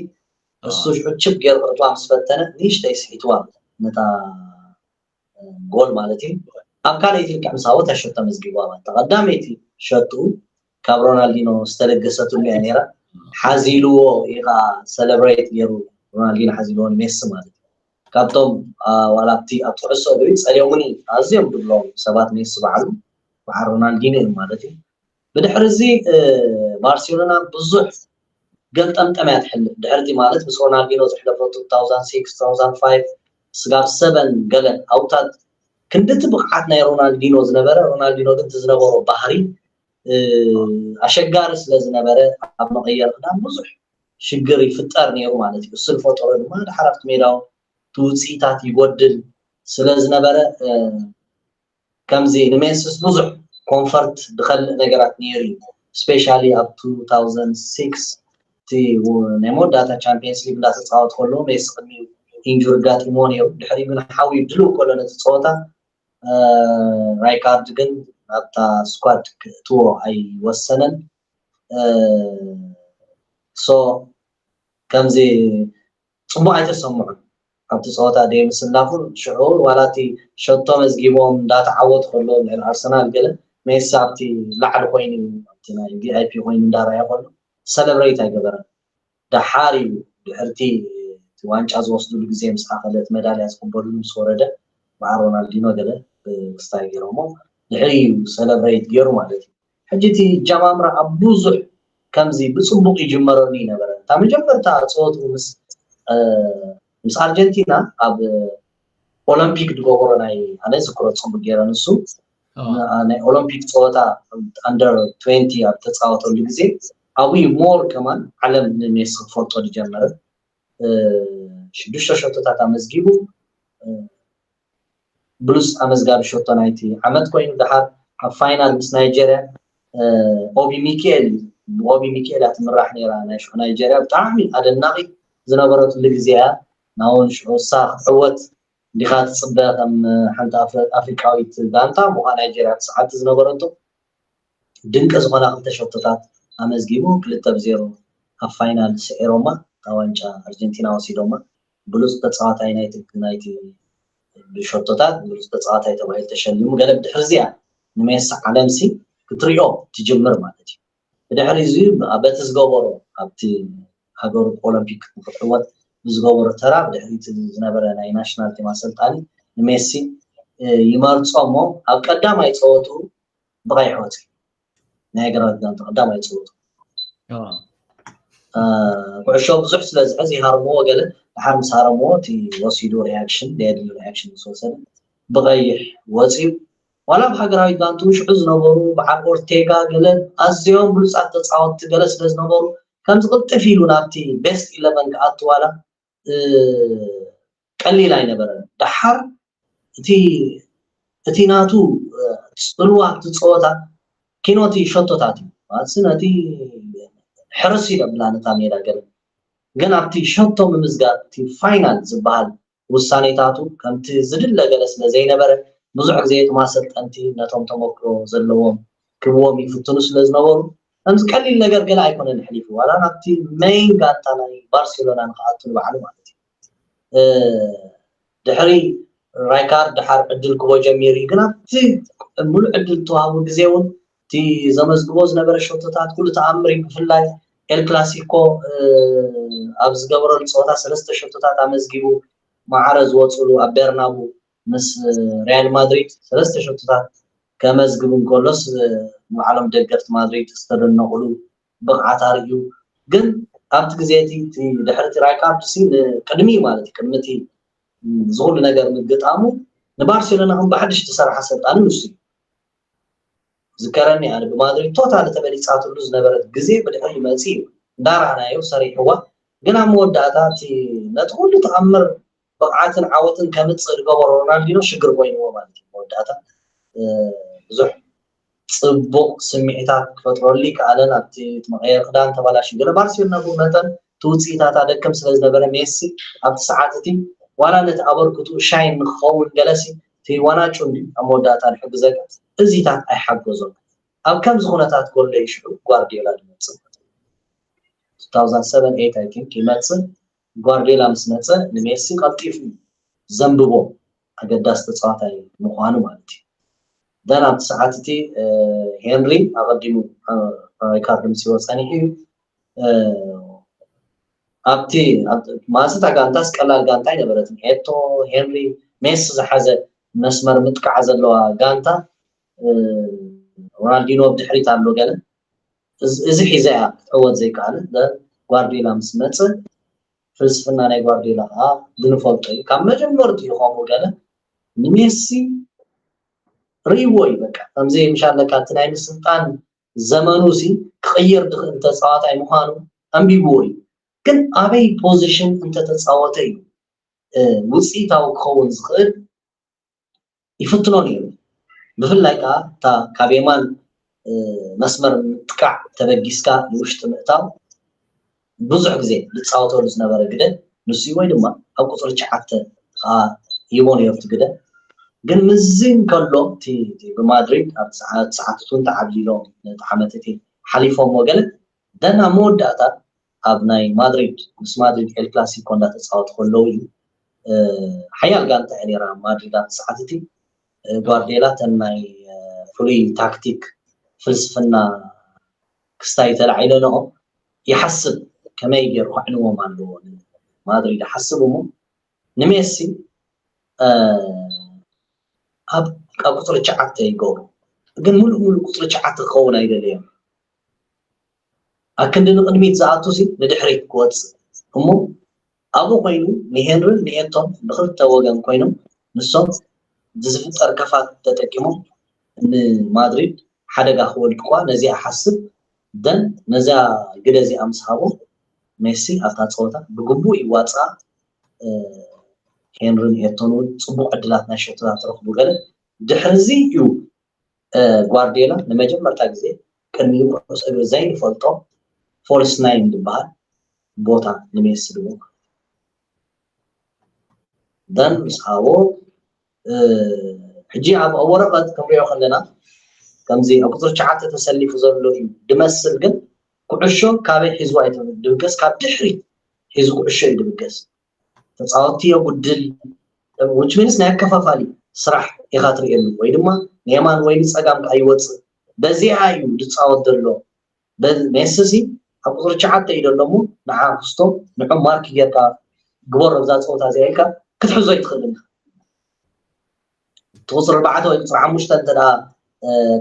እሱ ሽዑ ችብ ገይሩ ክእትዋ ምስ ፈተነ ንእሽተይ ስሒትዋ ነታ ጎል ማለት እዩ ኣብ ካልኣይቲ ልክዕ ምስ ሃወት ሸቶ መዝጊብዋ ማለት ተቐዳመይቲ ሸቱ ካብ ሮናልዲኖ ዝተለገሰትሉ እያ ነይራ ሓዚልዎ ኢኻ ሰለብሬት ገይሩ ሮናልዲኖ ሓዚልዎ ንሜሲ ማለት እዩ ካብቶም ዋላ ኣብቲ ኣብቲ ኩዕሶ እግሪ ፀልዮምኒ ኣዝዮም ዝብሎም ሰባት ሜሲ በዓሉ በዓል ሮናልዲኖ እዮም ማለት እዩ ብድሕሪ እዚ ባርሴሎና ብዙሕ ገልጠምጠም እያ ትሕልፍ ድሕርቲ ማለት ምስ ሮናልዲኖ ዘሕለፈቱ two thousand six two thousand five ስጋብ ሰበን ገለ ኣውታት ክንድቲ ብቕዓት ናይ ሮናልዲኖ ዝነበረ ሮናልዲኖ ግን ዝነበሮ ባህሪ ኣሸጋሪ ስለ ዝነበረ ኣብ መቐየር ክዳን ብዙሕ ሽግር ይፍጠር ነይሩ ማለት እዩ። እሱ ዝፈጠሮ ድማ ድሓር ኣብቲ ሜዳውን እቲ ውፅኢታት ይጎድል ስለ ዝነበረ ከምዚ ንሜስስ ብዙሕ ኮንፈርት ዝኸልእ ነገራት ነይሩ እዩ። ስፔሻሊ ኣብ two thousand six እቲ ናይ መወዳእታ ቻምፒየንስ ሊግ እንዳተፃወት ከሎ ሜሲ ቅድሚ ኢንጁሪ ጋጢምዎ ነይሩ። ድሕሪ ግን ሓውዩ ድልው ከሎ ነቲ ፀወታ ራይካርድ ግን ኣብታ ስኳድ ክእትዎ ኣይወሰነን። ሶ ከምዚ ፅቡቅ ኣይተሰምዑን ኣብቲ ፀወታ ደይ ምስላፉ ሽዑ ዋላ እቲ ሸቶ መዝጊቦም እንዳተዓወቱ ከሎ ልዕሊ ኣርሰናል ገለ ሜሲ ኣብቲ ላዕሊ ኮይኑ ኣብቲ ናይ ቪኣይፒ ኮይኑ እንዳረኣየ ከሎ ሰለብሬት ኣይገበረን። ደሓር እዩ ድሕርቲ ዋንጫ ዝወስድሉ ግዜ ምስ ኣኸለ እቲ መዳልያ ዝቅበልሉ ምስ ወረደ በዓል ሮናልዲኖ ገለ ክስታይ ገይሮሞ ድሕሪ እዩ ሰለብሬት ገይሩ ማለት እዩ። ሕጂ እቲ ጃማምራ ኣብ ብዙሕ ከምዚ ብፅቡቅ ይጅመረሉ ይነበረ እታ መጀመርታ ፀወትኡ ምስ ምስ ኣርጀንቲና ኣብ ኦሎምፒክ ዝገበሮ ናይ ኣነ ዝክሮ ፅቡቅ ገይረ ንሱ ናይ ኦሎምፒክ ፀወታ ኣንደር ትዌንቲ ኣብ ተፃወተሉ ግዜ ኣብኡ ሞር ከማን ዓለም ንሜሲ ክፈልጦ ዝጀመረ ሽዱሽተ ሸቶታት ኣመዝጊቡ ብሉፅ ኣመዝጋቢ ሸቶ ናይቲ ዓመት ኮይኑ ድሓር ኣብ ፋይናል ምስ ናይጀርያ ኦቢ ሚካኤል እዩ ብኦቢ ሚካኤል እያ ትምራሕ ነይራ ናይ ሽዑ ናይጀርያ ብጣዕሚ ኣደናቂ ዝነበረትሉ ግዜ እያ። ናውን ሽዑ እሳ ክትዕወት እንዲኻ ትፅበ ከም ሓንቲ ኣፍሪቃዊት ጋንታ ምዃ ናይጀርያ ትስዓቲ ዝነበረቶ ድንቂ ዝኾና ክልተ ሸቶታት ኣመዝጊቡ ክልተ ብዜሮ ኣብ ፋይናል ስዒሮማ እታ ዋንጫ ኣርጀንቲና ወሲዶማ። ብሉፅ ተፃዋታይ ናይቲ ናይቲ ብሸቶታት ብሉፅ ተፃዋታይ ተባሂሉ ተሸሊሙ። ገለ ብድሕሪ እዚኣ ንሜሲ ዓለምሲ ክትሪኦ ትጅምር ማለት እዩ። ብድሕሪ እዚ በቲ ዝገበሮ ኣብቲ ሃገሩ ኦሎምፒክ ንክትዕወት ብዝገበሮ ተራ ብድሕሪ እቲ ዝነበረ ናይ ናሽናል ቲም ኣሰልጣኒ ንሜሲ ይመርፆ እሞ ኣብ ቀዳማይ ፀወትኡ ብቐይሕ ወፂኡ። ናይ ሃገራዊት ጋንታ ቀዳማይ ፀወትኡ ኩዕሾ ብዙሕ ስለ ዝሕዝ ይሃርምዎ ገለ ድሓር ምስ ሃረምዎ እቲ ወሲዱ ሪያክሽን ደየድሊ ሪያክሽን ምስ ወሰደ ብቐይሕ ወፂኡ። ዋላ ኣብ ሃገራዊት ጋንትኡ ሽዑ ዝነበሩ በዓል ኦርቴጋ ገለ ኣዝዮም ብሉፃት ተፃወትቲ ገለ ስለ ዝነበሩ ከምዚ ቅልጥፍ ኢሉ ናብቲ ቤስት ኢለቨን ክኣቱ ዋላ ቀሊል ኣይነበረን። ደሓር እቲ እቲ ናቱ ፅልዋ እቲ ፀወታ ኪኖቲ ሸቶታት እዩ ማለት ነቲ ሕርስ ይደብላ ነታ ሜዳ ገለ ግን ኣብቲ ሸቶ ምምዝጋብ እቲ ፋይናል ዝበሃል ውሳኔታቱ ከምቲ ዝድለ ገለ ስለ ዘይነበረ ብዙሕ ግዜ እቶም ኣሰልጠንቲ ነቶም ተመክሮ ዘለዎም ክብዎም ይፍትኑ ስለ ዝነበሩ ከምዚ ቀሊል ነገር ገለ ኣይኮነን ኣሕሊፉ ዋላ ናብቲ መይን ጋንታ ናይ ባርሴሎና ንክኣቱ ንባዕሉ ማለት እዩ። ድሕሪ ራይካርድ ድሓር ዕድል ክቦ ጀሚሩ እዩ ግን ኣብቲ ሙሉእ ዕድል ተዋህቡ ግዜ እውን እቲ ዘመዝግቦ ዝነበረ ሸቶታት ኩሉ ተኣምር እዩ ብፍላይ ኤል ክላሲኮ ኣብ ዝገበረሉ ፀወታ ሰለስተ ሸቶታት ኣመዝጊቡ ማዕረ ዝወፅሉ ኣብ ቤርናቡ ምስ ሪያል ማድሪድ ሰለስተ ሸቶታት ከመዝግብ እንከሎስ ንባዕሎም ደገፍቲ ማድሪድ ዝተደነቑሉ ብቕዓት ኣርእዩ ግን ኣብቲ ግዜ እቲ ድሕሪ እቲ ራይካርድ ሲ ንቅድሚ ማለት እዩ ቅድሚ እቲ ዝኩሉ ነገር ምግጣሙ ንባርሴሎና ከም ብሓድሽ ዝተሰርሓ ኣሰልጣኒ ንሱ እዩ ዝከረኒ ኣነ ብማድሪድ ቶታሊ ተበሊፃትሉ ዝነበረት ግዜ ብድሕሪ መፂ እዩ እንዳረኣናዮ ሰሪሕዋ ግን ኣብ መወዳእታ እቲ ነቲ ኩሉ ተኣምር ብቕዓትን ዓወትን ከምፅእ ዝገበሮ ሮናልዲኖ ሽግር ኮይንዎ ማለት እዩ መወዳእታ ብዙሕ ፅቡቕ ስምዒታት ክፈጥረሉ ይከኣለን ኣብቲ እቲ መቐየር ክዳን ተባላሽ ገለ ባርሴሎና ብኡ መጠን እቲ ውፅኢታታ ደክም ስለ ዝነበረ ሜሲ ኣብቲ ሰዓት እቲ ዋላ ነቲ ኣበርክቱ ሻይን ንክኸውን ገለሲ እቲ ዋናጩ እንዲ ኣብ መወዳእታ ዝሕግዘካ እዚታት ኣይሓገዞም ኣብ ከምዚ ኩነታት ጎለይ ሽዑ ጓርዲዮላ ዝመፅእ two thousand seven eight I think ይመፅእ ጓርዲዮላ ምስ መፀ ንሜሲ ቀልጢፉ ዘንብቦ ኣገዳሲ ተፃዋታይ ምዃኑ ማለት እዩ። ደን ኣብቲ ሰዓት እቲ ሄንሪ ኣቐዲሙ ሪካርድ ምስ ይወ ፀኒሑ እዩ። ኣብቲ ማንስታ ጋንታስ ቀላል ጋንታ ኣይነበረትን። ኤቶ፣ ሄንሪ፣ ሜሲ ዝሓዘ መስመር ምጥቃዕ ዘለዋ ጋንታ ሮናልዲኖ ብድሕሪት ኣሎ ገለ እዚ ሒዘ እያ ክትዕወት ዘይከኣለት ጓርዲዮላ ምስ መፀ ፍልስፍና ናይ ጓርዲዮላ ከዓ ዝንፈልጦ እዩ ካብ መጀመርትኡ ከምኡ ገለ ንሜሲ ርእይዎ እዩ በቃ ከምዚ ምሻለካ እቲ ናይ ምስልጣን ዘመኑ ሲ ክቕይር ዝኽእል ተፃዋታይ ምዃኑ ኣንቢብዎ እዩ ግን ኣበይ ፖዚሽን እንተተፃወተ እዩ ውፅኢታዊ ክኸውን ዝኽእል ይፍትኖ ነይሩ። ብፍላይ ከዓ እታ ካብ የማን መስመር ምጥቃዕ ተበጊስካ ንውሽጢ ምእታው ብዙሕ ግዜ ዝፃወተሉ ዝነበረ ግደ ንሱ ወይ ድማ ኣብ ቁፅሪ ትሽዓተ ከዓ ሂቦ ነይሩ እቲ ግደ። ግን ምስዚ እንከሎ እቲ ብማድሪድ ኣብ ሰዓት እውን ተዓብሊሎም ነቲ ዓመት እቲ ሓሊፎሞ ገለ ደን ኣብ መወዳእታ ኣብ ናይ ማድሪድ ምስ ማድሪድ ኤል ክላሲኮ እንዳተፃወቱ ከለዉ እዩ ሓያል ጋንታ እያ ነራ ማድሪድ ኣብቲ ሰዓት እቲ ጓርዴላ ተን ናይ ፍሉይ ታክቲክ ፍልስፍና ክስታይ ተላዒለንኦ ይሓስብ ከመይ ገይሩ ከዕንዎም ኣለዎ ማድሪድ ሓስብ እሞ ንሜሲ ኣብ ቁፅሪ ትሽዓተ ይገብሩ ግን ሙሉእ ሙሉእ ቁፅሪ ትሽዓተ ክኸውን ኣይደለዮም ኣብ ክንዲ ንቕድሚት ዝኣቱ ሲ ንድሕሪት ክወፅእ እሞ ኣብኡ ኮይኑ ንሄንርን ንኤቶን ብክልተ ወገን ኮይኖም ንሶም ዝፍጠር ከፋት ተጠቂሞም ንማድሪድ ሓደጋ ክወልድቋ ነዚኣ ሓስብ ደን ነዚኣ ግደ እዚኣ ምስ ሃቦ ሜሲ ኣብታ ፀወታ ብግቡእ ይዋፅኣ ሄንርን ኤቶን እውን ፅቡቅ ዕድላት ናይ ሸቶታት ረኽቡ ገለ ድሕርዚ እዩ ጓርዲዮላ ንመጀመርታ ግዜ ቅድሚ ኩዕሶ እግሪ ዘይንፈልጦ ፎልስ ናይን ዝበሃል ቦታ ንሜሲ ድሞ ደን ምስ ሃቦ ሕጂ ኣብ ወረቐት ክንሪኦ ከለና ከምዚ ኣብ ቁፅሪ ትሽዓተ ተሰሊፉ ዘሎ እዩ ድመስል፣ ግን ኩዕሾ ካበይ ሒዝዋ እዩ ድብገስ፣ ካብ ድሕሪት ሒዙ ኩዕሾ እዩ ድብገስ። ተፃወትቲ የጉድል፣ which means ናይ ኣከፋፋሊ ስራሕ ኢኻ ትርእየሉ፣ ወይ ድማ ንየማን ወይ ንፀጋም ከዓ ይወፅእ። በዚኣ እዩ ዝፃወት ዘሎ። ሜሲ ሲ ኣብ ቁፅሪ ትሽዓተ እዩ ዘሎ እሞ ንዓ ክስቶ ንዑ ማርክ ጌርካ ግበሮ እዛ ፀወታ እዚኣ ኢልካ ክትሕዞ ኣይትኽእልን። እቲ ቁፅሪ ኣርባዕተ ወይ ቁፅሪ ሓሙሽተ እንተ ደኣ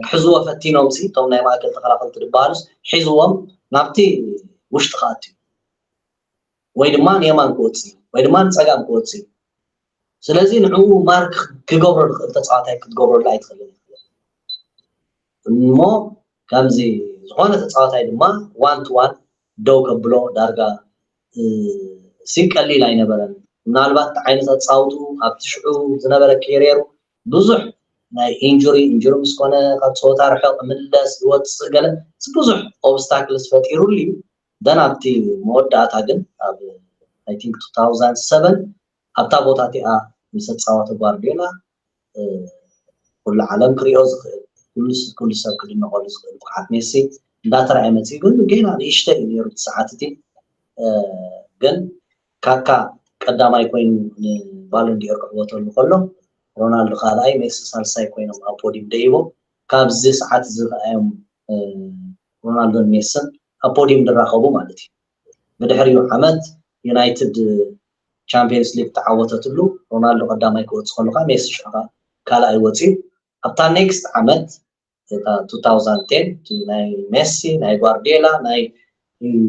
ክሕዝዎ ፈቲኖም ሲ እቶም ናይ ማእከል ተኸላኸልቲ ዝበሃሉስ ሒዝዎም ናብቲ ውሽጢ ክኣቱ እዩ፣ ወይ ድማ ንየማን ክወፅእ እዩ ወይ ድማ ንፀጋም ክወፅእ እዩ። ስለዚ ንዕኡ ማርክ ክገብሮ ዝኽእል ተፃዋታይ ክትገብረሉ ኣይትኽእልን። እሞ ከምዚ ዝኾነ ተፃዋታይ ድማ ዋን ቱ ዋን ደው ከብሎ ዳርጋ ሲ ቀሊል ኣይነበረን። ምናልባት ዓይነት ኣፃውቱ ኣብቲ ሽዑ ዝነበረ ኬሪየሩ ብዙሕ ናይ ኢንጁሪ ኢንጁሪ ምስ ኮነ ካብ ፀወታ ርሕቕ ምለስ ይወፅእ ገለ ብዙሕ ኦብስታክልስ ፈጢሩሉ እዩ። ደን ኣብቲ መወዳእታ ግን ኣብ I think two thousand seven ኣብታ ቦታ እቲኣ ምስ ተፃወተ ጓርዲዮላ ኩሉ ዓለም ክሪኦ ዝኽእል ኩሉ ሰብ ክድነቐሉ ዝኽእል ብቕዓት ሜሲ እንዳተራእየ መፂኡ። ግን ጌና ንእሽተይ እዩ ነይሩ እቲ ሰዓት እቲ። ግን ካካ ቀዳማይ ኮይኑ ንባሎን ዲኦር ክዕወተሉ ከሎ ሮናልዶ ካልኣይ ሜሲ ሳልሳይ ኮይኖም ኣብ ፖዲም ደይቦም ካብዚ ሰዓት እዚ ከኣዮም ሮናልዶን ሜስን ኣብ ፖዲም ዝራኸቡ ማለት እዩ። ብድሕሪኡ ዓመት ዩናይትድ ቻምፒየንስ ሊግ ተዓወተትሉ። ሮናልዶ ቀዳማይ ክወፅእ ከሎ ከዓ ሜሲ ሽዑ ከዓ ካልኣይ ወፂኡ። ኣብታ ኔክስት ዓመት እታ two thousand ten ናይ ሜሲ ናይ ጓርዲዮላ ናይ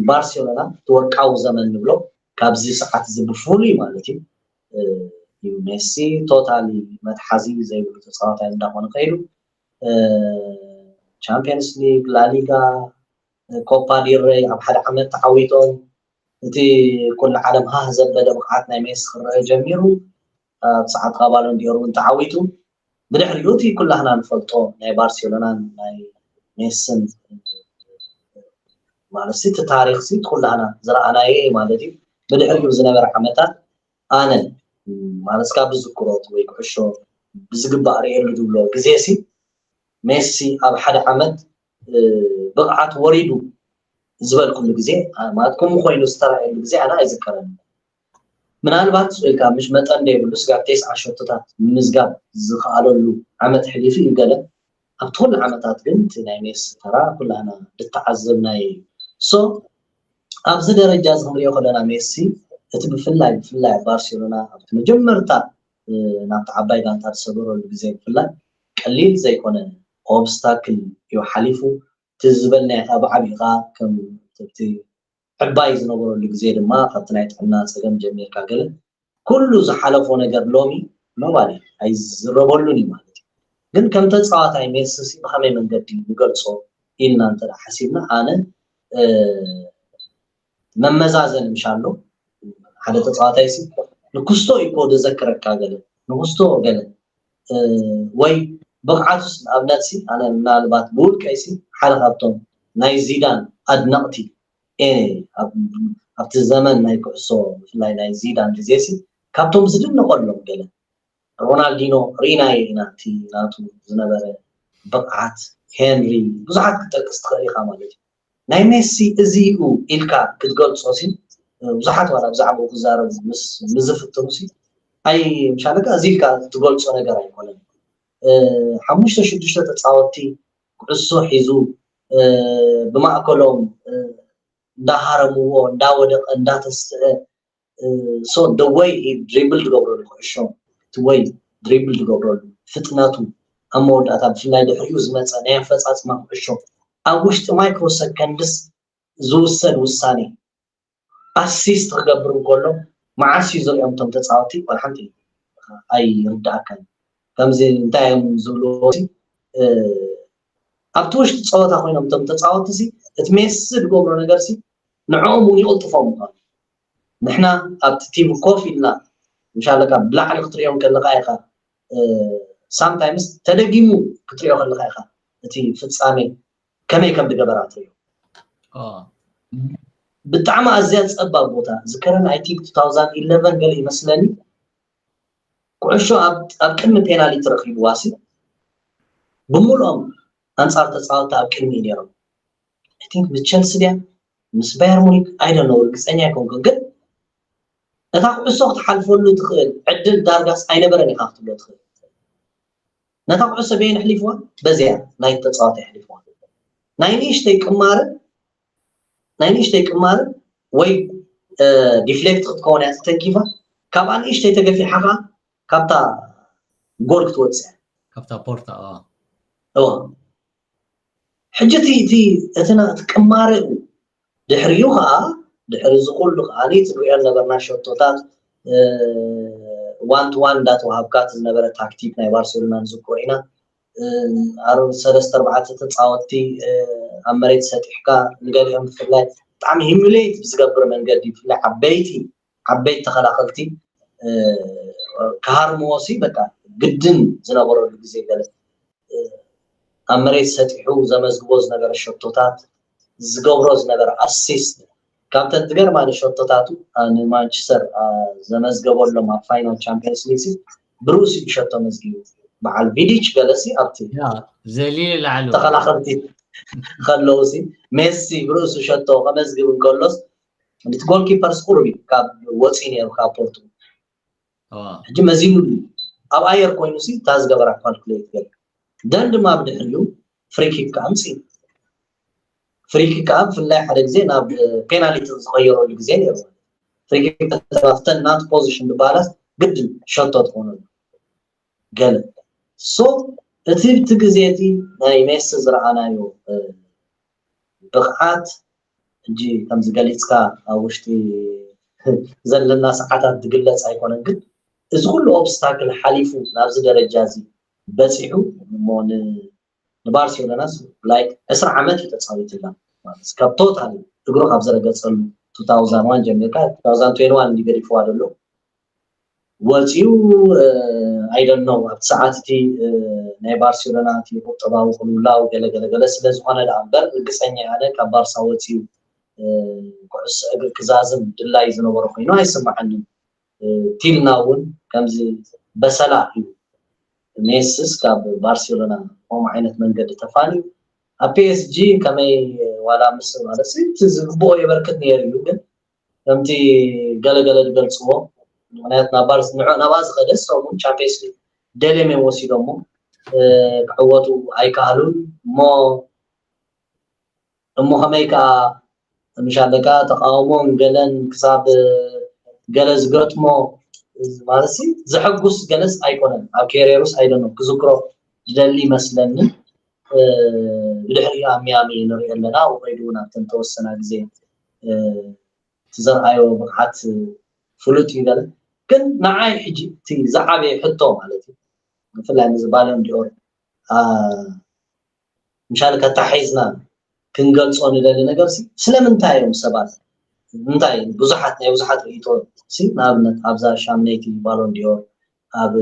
ባርሴሎና እቲ ወርቃዊ ዘመን ንብሎ ካብዚ ሰዓት እዚ ብፍሉይ ማለት እዩ እዩ ሜሲ ቶታሊ መትሓዚ ዘይብሉ ተፃዋታይ እንዳኾነ ከይዱ። ቻምፒየንስ ሊግ፣ ላሊጋ፣ ኮፓ ዲረይ ኣብ ሓደ ዓመት ተዓዊቶም እቲ ኩሉ ዓለም ሃህ ዘበለ ብቕዓት ናይ ሜሲ ክረአ ጀሚሩ። ኣብ ሰዓት ካብ ባሎን ዲኦር እውን ተዓዊቱ። ብድሕሪኡ እቲ ኩላህና ንፈልጦ ናይ ባርሴሎናን ናይ ሜስን ማለት ሲ እቲ ታሪክ ሲ ኩላህና ዝረኣናዮ ማለት እዩ። ብድሕሪኡ ዝነበረ ዓመታት ኣነ ማለት ካብ ዝዝክሮት ወይ ኩዕሾ ብዝግባእ ርእየሉ ዝብሎ ግዜ ሲ ሜሲ ኣብ ሓደ ዓመት ብቕዓት ወሪዱ ዝበልኩሉ ግዜ ማለት ከምኡ ኮይኑ ዝተራእየሉ ግዜ ኣነ ኣይዝከረኒ። ምናልባት ኢልካ ምሽ መጠን ዘይብሉ ስጋብ ቴስዓ ሸቶታት ምምዝጋብ ዝኸኣለሉ ዓመት ሕሊፉ እዩ ገለ ኣብቲ ኩሉ ዓመታት ግን እቲ ናይ ሜሲ ተራ ኩላህና ዝተዓዘብናዮ እዩ። ሶ ኣብዚ ደረጃ እዚ ክንሪኦ ከለና ሜሲ እቲ ብፍላይ ብፍላይ ኣብ ባርሴሎና ኣብቲ መጀመርታ ናብቲ ዓባይ ጋንታ ዝሰገረሉ ግዜ ብፍላይ ቀሊል ዘይኮነ ኦብስታክል እዩ ሓሊፉ። እቲ ዝበልናዮ ከዓ ብዓብዩ ከዓ ከም እቲ ዕባይ ዝነበረሉ ግዜ ድማ ካብቲ ናይ ጥዕና ፀገም ጀሚርካ ገለ ኩሉ ዝሓለፎ ነገር ሎሚ ኖባዲ ኣይዝረበሉን እዩ ማለት እዩ። ግን ከም ተፃዋታይ ሜሲ ሲ ብኸመይ መንገዲ ንገልፆ ኢልና እንተ ሓሲብና ኣነ መመዛዘኒ ምሻሎ ሓደ ተፃዋታይ ሲ ንኩስቶ እዩ እኮ ዘዘክረካ ገለ ንኩስቶ ገለ ወይ ብቕዓቱስ ንኣብነት ሲ ኣነ ምናልባት ብውልቀይ ሲ ሓደ ካብቶም ናይ ዚዳን ኣድነቕቲ ኣብቲ ዘመን ናይ ኩዕሶ ብፍላይ ናይ ዚዳን ግዜ ሲ ካብቶም ዝድነቐሎም ገለ ሮናልዲኖ ርኢናዮ ኢና እቲ ናቱ ዝነበረ ብቕዓት ሄንሪ ብዙሓት ክትጠቅስ ትኽእል ኢኻ ማለት እዩ። ናይ ሜሲ እዚ እዩ ኢልካ ክትገልፆ ሲ ብዙሓት ዋላ ብዛዕባኡ ክዛረቡ ምስ ንዝፍትኑ ሲ ኣይ ምሻለካ እዚ ኢልካ ትገልፆ ነገር ኣይኮነን። ሓሙሽተ ሽዱሽተ ተፃወትቲ ኩዕሶ ሒዙ ብማእከሎም እንዳሃረምዎ እንዳወደቐ እንዳተስአ so the way ድሪብል ዝገብረሉ ኩዕሾ እቲ ወይ ድሪብል ዝገብረሉ ፍጥነቱ ኣብ መወዳእታ ብፍላይ ድሕሪኡ ዝመፀ ናይ ኣፈፃፅማ ኩዕሾ ኣብ ውሽጢ ማይክሮ ሰከንድስ ዝውሰድ ውሳኔ ኣሲስት ክገብር እንከሎ መዓስ እዩ ዝሪኦም እቶም ተፃወቲ ዋላ ሓንቲ ኣይርዳእካን። ከምዚ እንታይ እዮም ዝብልዎ ኣብቲ ውሽጢ ፀወታ ኮይኖም እቶም ተፃወቲ እቲ ሜሲ ዝገብሮ ነገር ንዕኦም እውን ይቕልጥፎም ምኳኑ ንሕና ኣብቲ ቲቪ ኮፍ ኢልና ምሻለካ ብላዕሊ ክትሪኦም ከለካ ኢካ ሳምታይምስ ተደጊሙ ክትሪኦ ከለካ ኢካ እቲ ፍፃሜ ከመይ ከም ዝገበራ ትሪኦ። ብጣዕሚ ኣዝያ ፀባብ ቦታ ዝከረን I think two thousand eleven ገለ ይመስለኒ ኩዕሾ ኣብ ኣብ ቅድሚ ፔናልቲ ረኺብዋ ሲ ብምልኦም ኣንጻር ተጻወትቲ ኣብ ቅድሚ እዩ ነይሮም። I think ምስ ቸልሲ ድያ ምስ ባየር ሙኒክ I don't know ርግጸኛ ኣይኮንኩን፣ ግን እታ ኩዕሶ ክትሓልፈሉ ትኽእል ዕድል ዳርጋስ ኣይነበረን ኢኻ ክትብሎ ትኽእል። ነታ ኩዕሶ በየን ኣሕሊፍዋ? በዚኣ ናይ ተጻዋታይ ኣሕሊፍዋ። ናይ ንእሽተይ ቅማረ ናይ ንእሽተይ ቅማረ ወይ ዲፍሌክት ክትከውን እያ ተተንኪፋ፣ ካብኣ ንእሽተይ ተገፊሓ ኸዓ ካብታ ጎል ክትወፅእ እያ። ካብታ ፖርታ እዋ ሕጂ እቲ እቲ እቲ ቅማረ ድሕሪኡ ከዓ ድሕሪ እዚ ኩሉ ከዓ እቲ ንሪኦ ዝነበርና ሸቶታት ዋን ቱ ዋን እንዳተዋሃብካ እቲ ዝነበረ ታክቲክ ናይ ባርሴሎና ንዝክሮ ኢና። ኣብ ሰለስተ ኣርባዕተ ተፃወትቲ ኣብ መሬት ሰጢሕካ ንገሊኦም ብፍላይ ብጣዕሚ ሂሚሌት ብዝገብር መንገዲ ብፍላይ ዓበይቲ ዓበይቲ ተኸላኸልቲ ክሃርምዎ ሲ በቃ ግድን ዝነበረሉ ግዜ ገለ ኣብ መሬት ሰጢሑ ዘመዝግቦ ዝነበረ ሸቶታት ዝገብሮ ዝነበረ ኣሲስት ካብተን ዝገርማ ሸቶታቱ ንማንቸስተር ዘመዝገበሎም ኣብ ፋይናል ቻምፒየንስ ሊግ ብርእሱ ሸቶ መዝጊቡ በዓል ቪዲች ገለሲ ኣብቲ ዘሊሉ ላዕሉ ተኸላኸልቲ ከለውሲ ሜሲ ብርእሱ ሸቶ ከመዝግብ እንከሎስ እቲ ጎልኪፐርስ ቁሩብ እዩ ካብ ወፂ ነይሩ ካብ ፖርቱ ሕጂ መዚኑሉ ኣብ ኣየር ኮይኑ ሲ እታ ዝገበራ ካልኩሌት ገለ ደን ድማ ብድሕሪኡ ፍሪኪክ ከዓ ምፅእ ፍሪኪክ ከዓ ብፍላይ ሓደ ግዜ ናብ ፔናልቲ ዝቀየረሉ ግዜ ነይሩ ፍሪኪክ ተባፍተን ናት ፖዚሽን ዝበሃላስ ግድን ሸቶ ትኾነሉ ገለ ሶ እቲ ብቲ ግዜ እቲ ናይ ሜሲ ዝረኣናዮ ብቕዓት ሕጂ ከምዚ ገሊፅካ ኣብ ውሽጢ ዘለና ሰዓታት ዝግለፅ ኣይኮነን ግን እዚ ኩሉ ኦብስታክል ሓሊፉ ናብዚ ደረጃ እዚ በፂሑ እሞ ንባርሴሎናስ ላይክ ዕስራ ዓመት እዩ ተፃዊትላ ካብ ቶታል እግሩ ካብ ዝረገፀሉ two thousand one ጀሚርካ two thousand twenty one እንዲ ገዲፍዋ ዘሎ ወፂኡ I don't know ኣብቲ ሰዓት እቲ ናይ ባርሴሎና እቲ ቁጠባዊ ቅልውላው ገለገለገለ ስለ ዝኾነ ደኣ እምበር ርግፀኛ ኣነ ካብ ባርሳ ወፂኡ ኩዕሶ እግሪ ክዛዝም ድላይ ዝነበሮ ኮይኑ ኣይስምዓንን ቲልና እውን ከምዚ በሰላ እዩ ሜስስ ካብ ባርሴሎና ከምኡ ዓይነት መንገዲ ተፋንዩ ኣብ ፒኤስጂ ከመይ ዋላ ምስ ማለት እቲ ዝግብኦ የበርክት ነይሩ እዩ ግን ከምቲ ገለገለ ዝገልፅዎ ምክንያት ናብኣ ዝኸደ ሰሙን ቻምፒየንስ ሊግ ደልዮም እዮም ወሲዶሞ ክዕወቱ ኣይከኣሉን እሞ እሞ ከመይ ከዓ ምሻለካ ተቃውሞን ገለን ክሳብ ገለ ዝገጥሞ ማለት ዘሐጉስ ገለስ ኣይኮነን ኣብ ኬሬሩስ ኣይደኖ ክዝክሮ ዝደሊ ይመስለኒ ብድሕሪኡ ኣብ ሚያሚ ንሪኦ ኣለና ወይ እውን ኣብተን ተወሰና ግዜ እቲ ዘርኣዮ ብቕዓት ፍሉጥ እዩ ገለ ግን ንዓይ ሕጂ እቲ ዝዓበየ ሕቶ ማለት እዩ ብፍላይ ነዚ ባሎን ዲኦር ምሻል ከታሒዝና ክንገልፆ ንደሊ ነገር ስለምንታይ እዮም ሰባት እንታይ ብዙሓት ናይ ብዙሓት ርእቶ ንኣብነት ኣብዛ ሻምነይቲ ባሎን ዲኦር ኣብ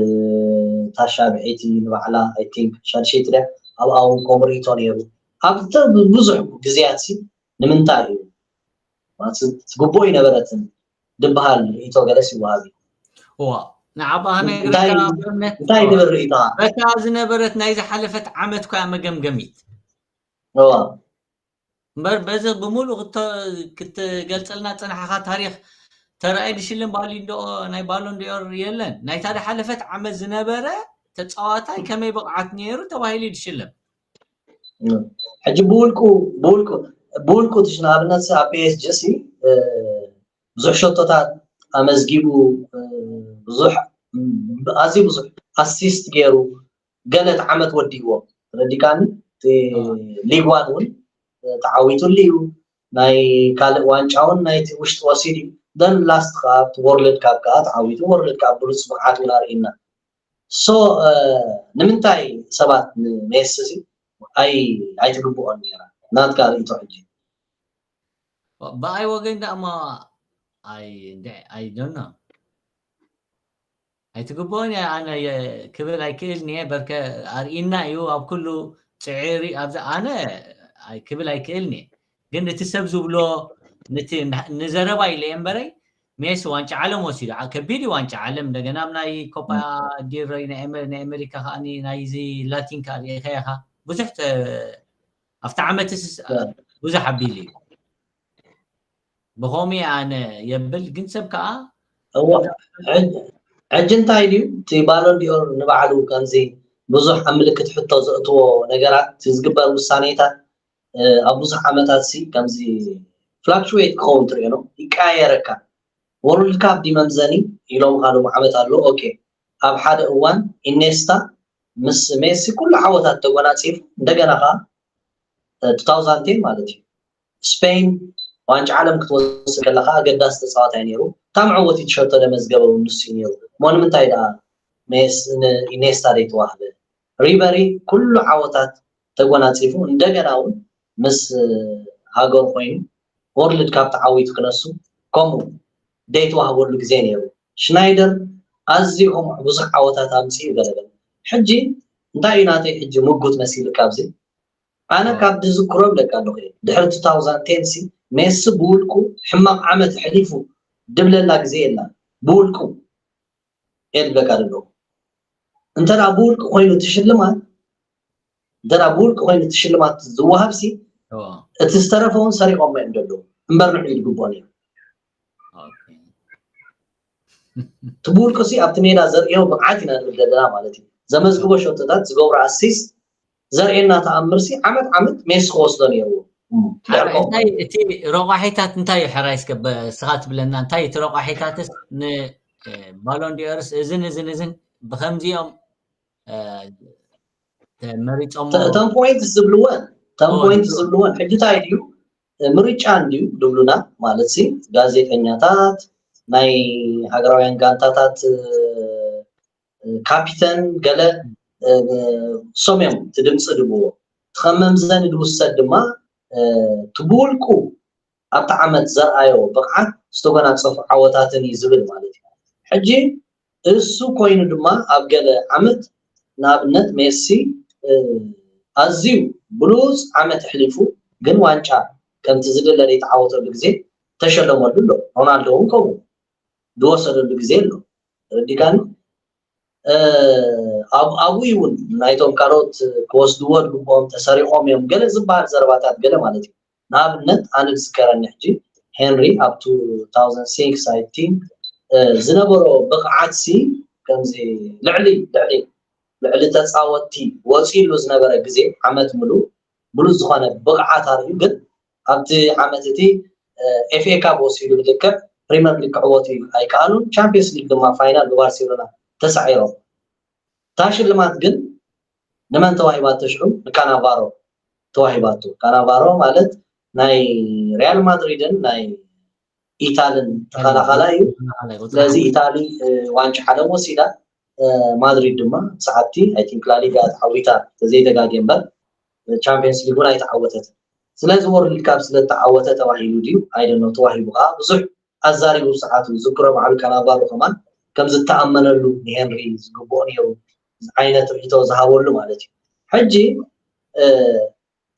ታሻብዐይቲ ንባዕላ I think ሻድሸይቲ ድያ ኣብኣ እውን ከምኡ ርእቶ ነይሩ ኣብ ብዙሕ ግዜያት ንምንታይ እዩ ትግቦ ይነበረትን ዝበሃል ርእቶ ገለስ ይወሃብ እዩ። እዋ ንዓባ ከነግረካ እንታይ ዝብል ርእቶ በታ ዝነበረት ናይ ዝሓለፈት ዓመት ኮያ መገምገሚት እዋ እምበር በዚ ብምሉእ ክትገልፀልና ፀናሕኻ ታሪክ ተራእየ ድሽለም ባሊንዶ ናይ ባሎን ዲኦር የለን ናይታ ዝሓለፈት ዓመት ዝነበረ ተፃዋታይ ከመይ ብቕዓት ነይሩ ተባሂሉ ድሽለም ሕጂ ብውልቁ ብውልቁ ብውልቁ ትሽ ንኣብነት ኣብ ፒኤስጂ ሲ ብዙሕ ሸቶታት ኣመዝጊቡ ብዙሕ ኣዝዩ ብዙሕ ኣሲስት ገይሩ ገለ እቲ ዓመት ወዲእዎ ተረዲካኒ ሊግ ዋን እውን ተዓዊቱሉ እዩ ናይ ካልእ ዋንጫ እውን ናይቲ ውሽጢ ወሲድ እዩ ደን ላስት ከዓ ወርልድ ካፕ ከዓ ተዓዊቱ ወርልድ ካፕ ብሉፅ ብቕዓት እውን ኣርእና ሶ ንምንታይ ሰባት ንሜሲ ሲ ኣይ ኣይትግብኦን ነራ ናትካ ርእቶ ሕጂ ብኣይ ወገን ደኣ እሞ ኣይ እንደ ኣይ ዶኖ ኣይትግብኦን እየ ኣነ ክብል ኣይክእልን እየ በርከ ኣርእና እዩ ኣብ ኩሉ ፅዒሪ ኣብዚ ኣነ ክብል ኣይክእልን እየ ግን እቲ ሰብ ዝብሎ ነቲ ንዘረባ ኢለ እየ እምበረይ ሜሲ ዋንጫ ዓለም ወሲዱ። ዓ-፣ ከቢድ እዩ ዋንጫ ዓለም። እንደገና ኣብ ናይ ኮፓ ዴል ረይ ናይ ኣመ-፣ ናይ ኣሜሪካ ከኣ ናይዚ ላቲን ከኣ ርኢኻ ኢኻ። ብዙሕ ተ-፣ ኣብቲ ዓመትስ ብዙሕ ኣቢሉ እዩ። ብኸምኡ ኣነ የብል፣ ግን ሰብ ከኣ እዋ፣ ሕጅ-፣ ሕጂ እንታይ ድዩ እቲ ባሎን ዲኦር ንባዕሉ ከምዚ ብዙሕ ኣብ ምልክት ሕቶ ዘእትዎ ነገራት፣ እቲ ዝግበር ውሳኔታት፣ እ፣ ኣብ ብዙሕ ዓመታት ሲ ከምዚ ፍላክቹዌት ክኸውን ትርእዮ ነው፣ ይቀያየረካ። ወርልድ ካፕ ዲ መምዘኒ ኢሎም ካልኦም ዓመት ኣሎ። ኦኬ፣ ኣብ ሓደ እዋን ኢኔስታ ምስ ሜሲ ኩሉ ዓወታት ተጎናጺፉ፣ እንደገና ከኣ፣ እ፣ ቱ ታውዘንድ ቴን ማለት እዩ፣ ስፔን ዋንጫ ዓለም ክትወስድ ከለኻ ኣገዳሲ ተጻዋታይ ነይሩ። እታ መዕወቲት ሸቶ ለመዝገበ እውን ንሱ እዩ ነይሩ። እሞ ንምንታይ ደኣ ሜስ-፣ ንኢኔስታ ዘይተዋህበ? ሪበሪ ኩሉ ዓወታት ተጎናጺፉ፣ እንደገና እውን ምስ፣ እ፣ ሃገሩ ኮይኑ ወርልድ ካፕ ተዓዊቱ ክነሱ፣ ከምኡ ዘይተዋህበሉ ግዜ ነይሩ። ሽናይደር ኣዝዩ ከምኡ ብዙሕ ዓወታት ኣምጺኡ ገለገለ። ሕጂ እንታይ እዩ ናተይ ሕጂ ምጉት መሲልካ ኣብዚ? ኣነ ካብ ዝዝክሮ ብለካ ኣለኹ እየ። ድሕሪ ቱ ታውዘንድ ቴን ሲ ሜሲ ብውልቁ ሕማቕ ዓመት ኣሕሊፉ ድብለላ ግዜ የላ። ብውልቁ እየ ድብለካ ዘለኹ። እንተ ደኣ ብውልቂ ኮይኑ እቲ ሽልማት፣ እንተ ደኣ ብውልቂ ኮይኑ እቲ ሽልማት ዝወሃብ ሲ፣ እዋ። እቲ ዝተረፈ እውን ሰሪቖሞ እዮም ዘለዉ። እምበር ንዕኡ ዝግብኦ ነይሩ። ኦኬ። እቲ ብውልቂ ሲ ኣብቲ ሜዳ ዘርእዮ ብቕዓት ኢና ንብል ዘለና ማለት እዩ። ዘመዝግቦ ሸቶታት፣ ዝገብሮ ኣሲስት ዘርእየና ተኣምር ሲ ዓመት ዓመት ሜሲ ክወስዶ ነይርዎ። እም፣ ድሕሪ ከምኡ። እንታይ እቲ ረቋሒታት እንታይ እዩ ሕራይ እስከ በ-፣ እስኻ ትብለና እንታይ እቲ ረቋሒታትስ ን-፣ እ፣ ባሎን ዲኦርስ እዝን እዝን እዝን ብኸምዚኦም፣ እ፣ ተመሪጾም? ተ-፣ እቶም ፖይንትስ ዝብልወን፣ እቶም ኦ፣ ፖይንትስ ዝብልወን ሕጂ እንታይ ድዩ? እ፣ ምርጫ እንድዩ ዝብሉና ማለት ሲ ጋዜጠኛታት፣ ናይ ሃገራውያን ጋንታታት፣ እ፣ ካፒተን ገለ፣ እ፣ ሶም እዮም እቲ ድምፂ ድብዎ። እቲ ከም መምዘኒ ዝውሰድ ድማ፣ እ፣ እቲ ብውልቁ ኣብቲ ዓመት ዘርኣዮ ብቕዓት ዝተጎናጸፉ ዓወታትን እዩ ዝብል ማለት እዩ። ሕጂ እሱ ኮይኑ ድማ ኣብ ገለ ዓመት ንኣብነት ሜሲ፣ እ፣ ኣዝዩ ብሉጽ ዓመት ኣሕሊፉ ግን ዋንጫ ከምቲ ዝድለ ዘይተዓወተሉ ግዜ ተሸለመሉ ኣሎ። ሮናልዶ እውን ከምኡ ዝወሰደሉ ግዜ ኣሎ። ተረዲእካኒ? እ፣ ኣብ-፣ ኣብኡ እውን ናይቶም ካልኦት ክወስድዎ ዝግብኦም ተሰሪቖም እዮም ገለ ዝበሃል ዘረባታት ገለ ማለት እዩ። ንኣብነት ኣነ ዝዝከረኒ ሕጂ ሄንሪ ኣብ ቱ ታውዘንድ ሲክስ I think፣ እ፣ ዝነበሮ ብቕዓት ሲ ከምዚ ልዕሊ፣ ልዕሊ፣ ልዕሊ ተጻወትቲ ወጺሉ ዝነበረ ግዜ ዓመት ሙሉ ብሉጽ ዝኾነ ብቕዓት ኣርእዩ፣ ግን ኣብቲ ዓመት እቲ፣ እ፣ ኤፍ ኤ ካፕ ወሲዱ ብልክዕ ፕሪምየር ሊግ ክዕወቱ ኣይከኣሉን። ቻምፒየንስ ሊግ ድማ ፋይናል ብባርሴሎና ተሳዒሮም። እታ ሽልማት ግን ንመን ተዋሂባቶ ሽዑ? ንካናቫሮ ተዋሂባቶ። ካናቫሮ ማለት ናይ ሪያል ማድሪድን ናይ ኢታልን ተኸላኻላይ እዩ። ተኸላኻላይ ቁጽሪ ስለዚ ሓደ። ኢታሊ፣ እ፣ ዋንጫ ዓለም ወሲዳ፣ እ፣ ማድሪድ ድማ ሰዓቲ፣ I think፣ ላሊጋ ተዓዊታ ተዘይተጋግየ እምበር፣ እ፣ ቻምፒየንስ ሊግ እውን ኣይተዓወተትን። ስለዚ ወርልድ ካፕ ስለተዓወተ ተባሂሉ ድዩ? I don't know፣ ተዋሂቡ ከዓ ብዙሕ ኣዛሪቡ ሰዓቱ ዝክሮ ባዕሉ ካናቫሮ ከማን ከም ዝተኣመነሉ ንሄንሪ ዝግብኦ ነይሩ ዓይነት ርእይቶ ዝሃበሉ ማለት እዩ። ሕጂ፣ እ፣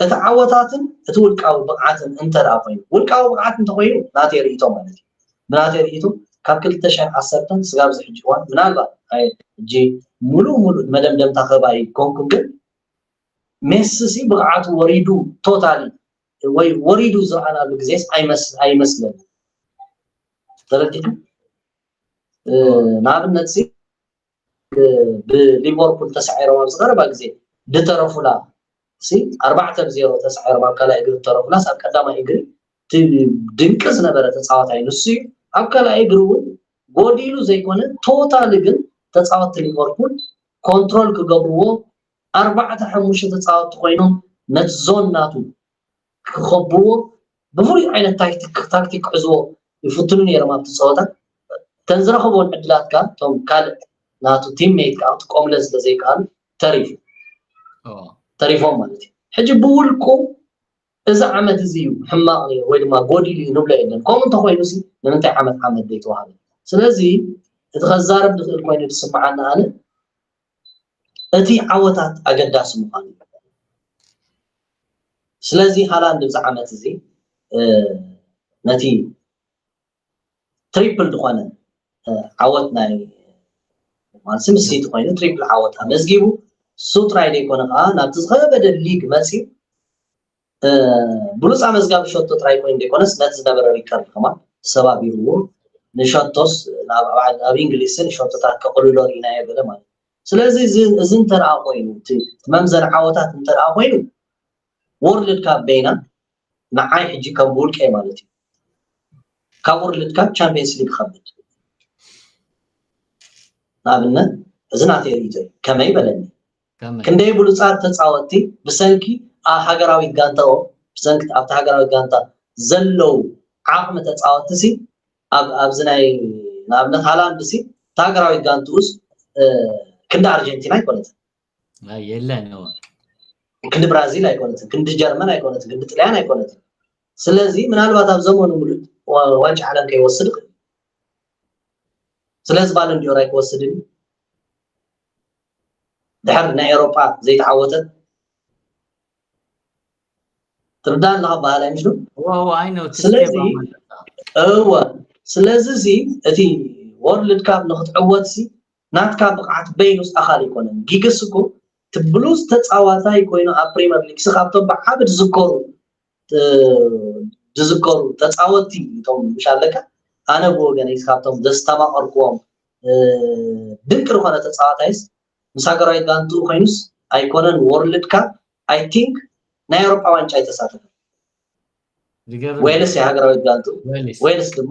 እቲ ዓወታትን እቲ ውልቃዊ ብቕዓትን እንተ ደኣ ኮይኑ፣ ውልቃዊ ብቕዓት እንተኾይኑ ናተይ ርእይቶ ማለት እዩ። ብናተይ ርእይቶ ካብ ክልተ ሽሕን ዓሰርተን ስጋብ እዚ ሕጂ እዋን ምናልባት ኣይ ሕጂ ሙሉእ ሙሉእ መደምደምታ ክህብ ኣይኮንኩን፣ ግን ሜሲ ሲ ብቕዓቱ ወሪዱ ቶታሊ ወይ ወሪዱ ዝረኣናሉ ግዜስ ኣይመስ-፣ ኣይመስለንን። ተረዲእካ? እ፣ ንኣብነት ሲ ብሊቨርፑል ተሳዒሮም ኣብ ዝቐረባ ግዜ ዝተረፉላ ሲ ኣርባዕተ ብዜሮ ተሳዒሮም ኣብ ካልኣይ እግሪ ዝተረፉላስ ኣብ ቀዳማይ እግሪ እቲ ድንቂ ዝነበረ ተጻዋታይ ንሱ እዩ። ኣብ ካልኣይ እግሪ እውን ጎዲሉ ዘይኮነ ቶታሊ ግን ተጻወትቲ ሊቨርፑል ኮንትሮል ክገብርዎ ኣርባዕተ ሓሙሽተ ተጻወትቲ ኮይኖም ነቲ ዞን ናቱ ክኸብዎ ብፍሉይ ዓይነት ታክቲክ፣ ታክቲክ ክሕዝዎ ይፍትኑ ነይሮም ኣብቲ ጸወታ። እተን ዝረኸብዎን ዕድላት ከኣ እቶም ካልእ ናቱ ቲም ሜት ከኣ ክጥቀሙለን ስለ ዘይከኣሉ ተሪፉ። ኦ። ተሪፎም ማለት እዩ። ሕጂ ብውልቁ እዚ ዓመት እዚ እዩ ሕማቕ ነይሩ ወይ ድማ ጎዲሉ እዩ ንብሎ የለን። ከምኡ እንተኾይኑ ሲ ንምንታይ ዓመት ዓመት ዘይተዋህበ? ስለዚ እቲ ከዛርብ ዝኽእል ኮይኑ ዝስምዓኒ ኣነ እቲ ዓወታት ኣገዳሲ ምዃኑ እዩ። ስለዚ ሃላንድ ኣብዚ ዓመት እዚ፣ እ፣ ነቲ ትሪፕል ዝኾነ ዓወት ናይ ማንስን ሲቲ ኮይኑ ትሪፕል ዓወት ኣመዝጊቡ፣ እሱ ጥራይ ዘይኮነ ከዓ ናብቲ ዝኸበደ ሊግ መፂኡ ብሉፃ መዝጋቢ ሸቶ ጥራይ ኮይኑ ዘይኮነስ ነቲ ዝነበረ ሪከርድ ከማን ሰባቢርዎ፣ ንሸቶስ ኣብ እንግሊዝን ሸቶታት ከቕልሎ ርኢናዮ ገለ ማለት እዩ። ስለዚ እዚ እንተደኣ ኮይኑ እቲ መምዘኒ ዓወታት እንተደኣ ኮይኑ ወርልድ ካፕ በይና ንዓይ ሕጂ ከም ብውልቀይ ማለት እዩ ካብ ወርልድ ካፕ ቻምፒየንስ ሊግ ይኸብድ። ንኣብነት እዚ ናተይ ርእይቶ እዩ። ከመይ በለኒ። ክንደይ ብሉፃት ተፃወትቲ ብሰንኪ ሃገራዊት ጋንታኦም ብሰንኪ ኣብቲ ሃገራዊት ጋንታ ዘለዉ ዓቕሚ ተፃወትቲ ሲ ኣብዚ ናይ ንኣብነት ሃላንድ ሲ እቲ ሃገራዊት ጋንትኡስ ክንዲ ኣርጀንቲና ኣይኮነትን የለን ክንዲ ብራዚል ኣይኮነትን፣ ክንዲ ጀርመን ኣይኮነትን፣ ክንዲ ጥልያን ኣይኮነትን። ስለዚ ምናልባት ኣብ ዘመኑ ሙሉእ ዋንጫ ዓለም ከይወስድ ይኽእል። ስለዚ ባሎን ዲዮር ኣይክወስድን እዩ። ድሕር ናይ ኤሮጳ ዘይተዓወተት ትርዳእ ኣለኻ በሃላይ ምሽ ስለዚ እወ ስለዚ እዚ እቲ ወርልድ ካፕ ንክትዕወት ሲ ናትካ ብቕዓት በይኑስ ኣኻል ኣይኮነን። ጊግስ እኮ እቲ ብሉጽ ተጻዋታይ ኮይኑ ኣብ ፕሪመር ሊግ ሲ ካብቶም ብዓቢ ዝዝከሩ ዝዝከሩ ተጻወትቲ እቶም ምሽ ኣለካ ኣነ ብወገነይ ካብቶም ዘስተማቐርክዎም ድንቂ ዝኾነ ተጻዋታይስ ምስ ሃገራዊት ጋንትኡ ኮይኑስ ኣይኮነን ወርልድ ካፕ ኣይ ቲንክ ናይ ኤውሮጳ ዋንጫ ኣይተሳተፈን። ዌልስ የሃገራዊት ጋንቱ ዌልስ ድማ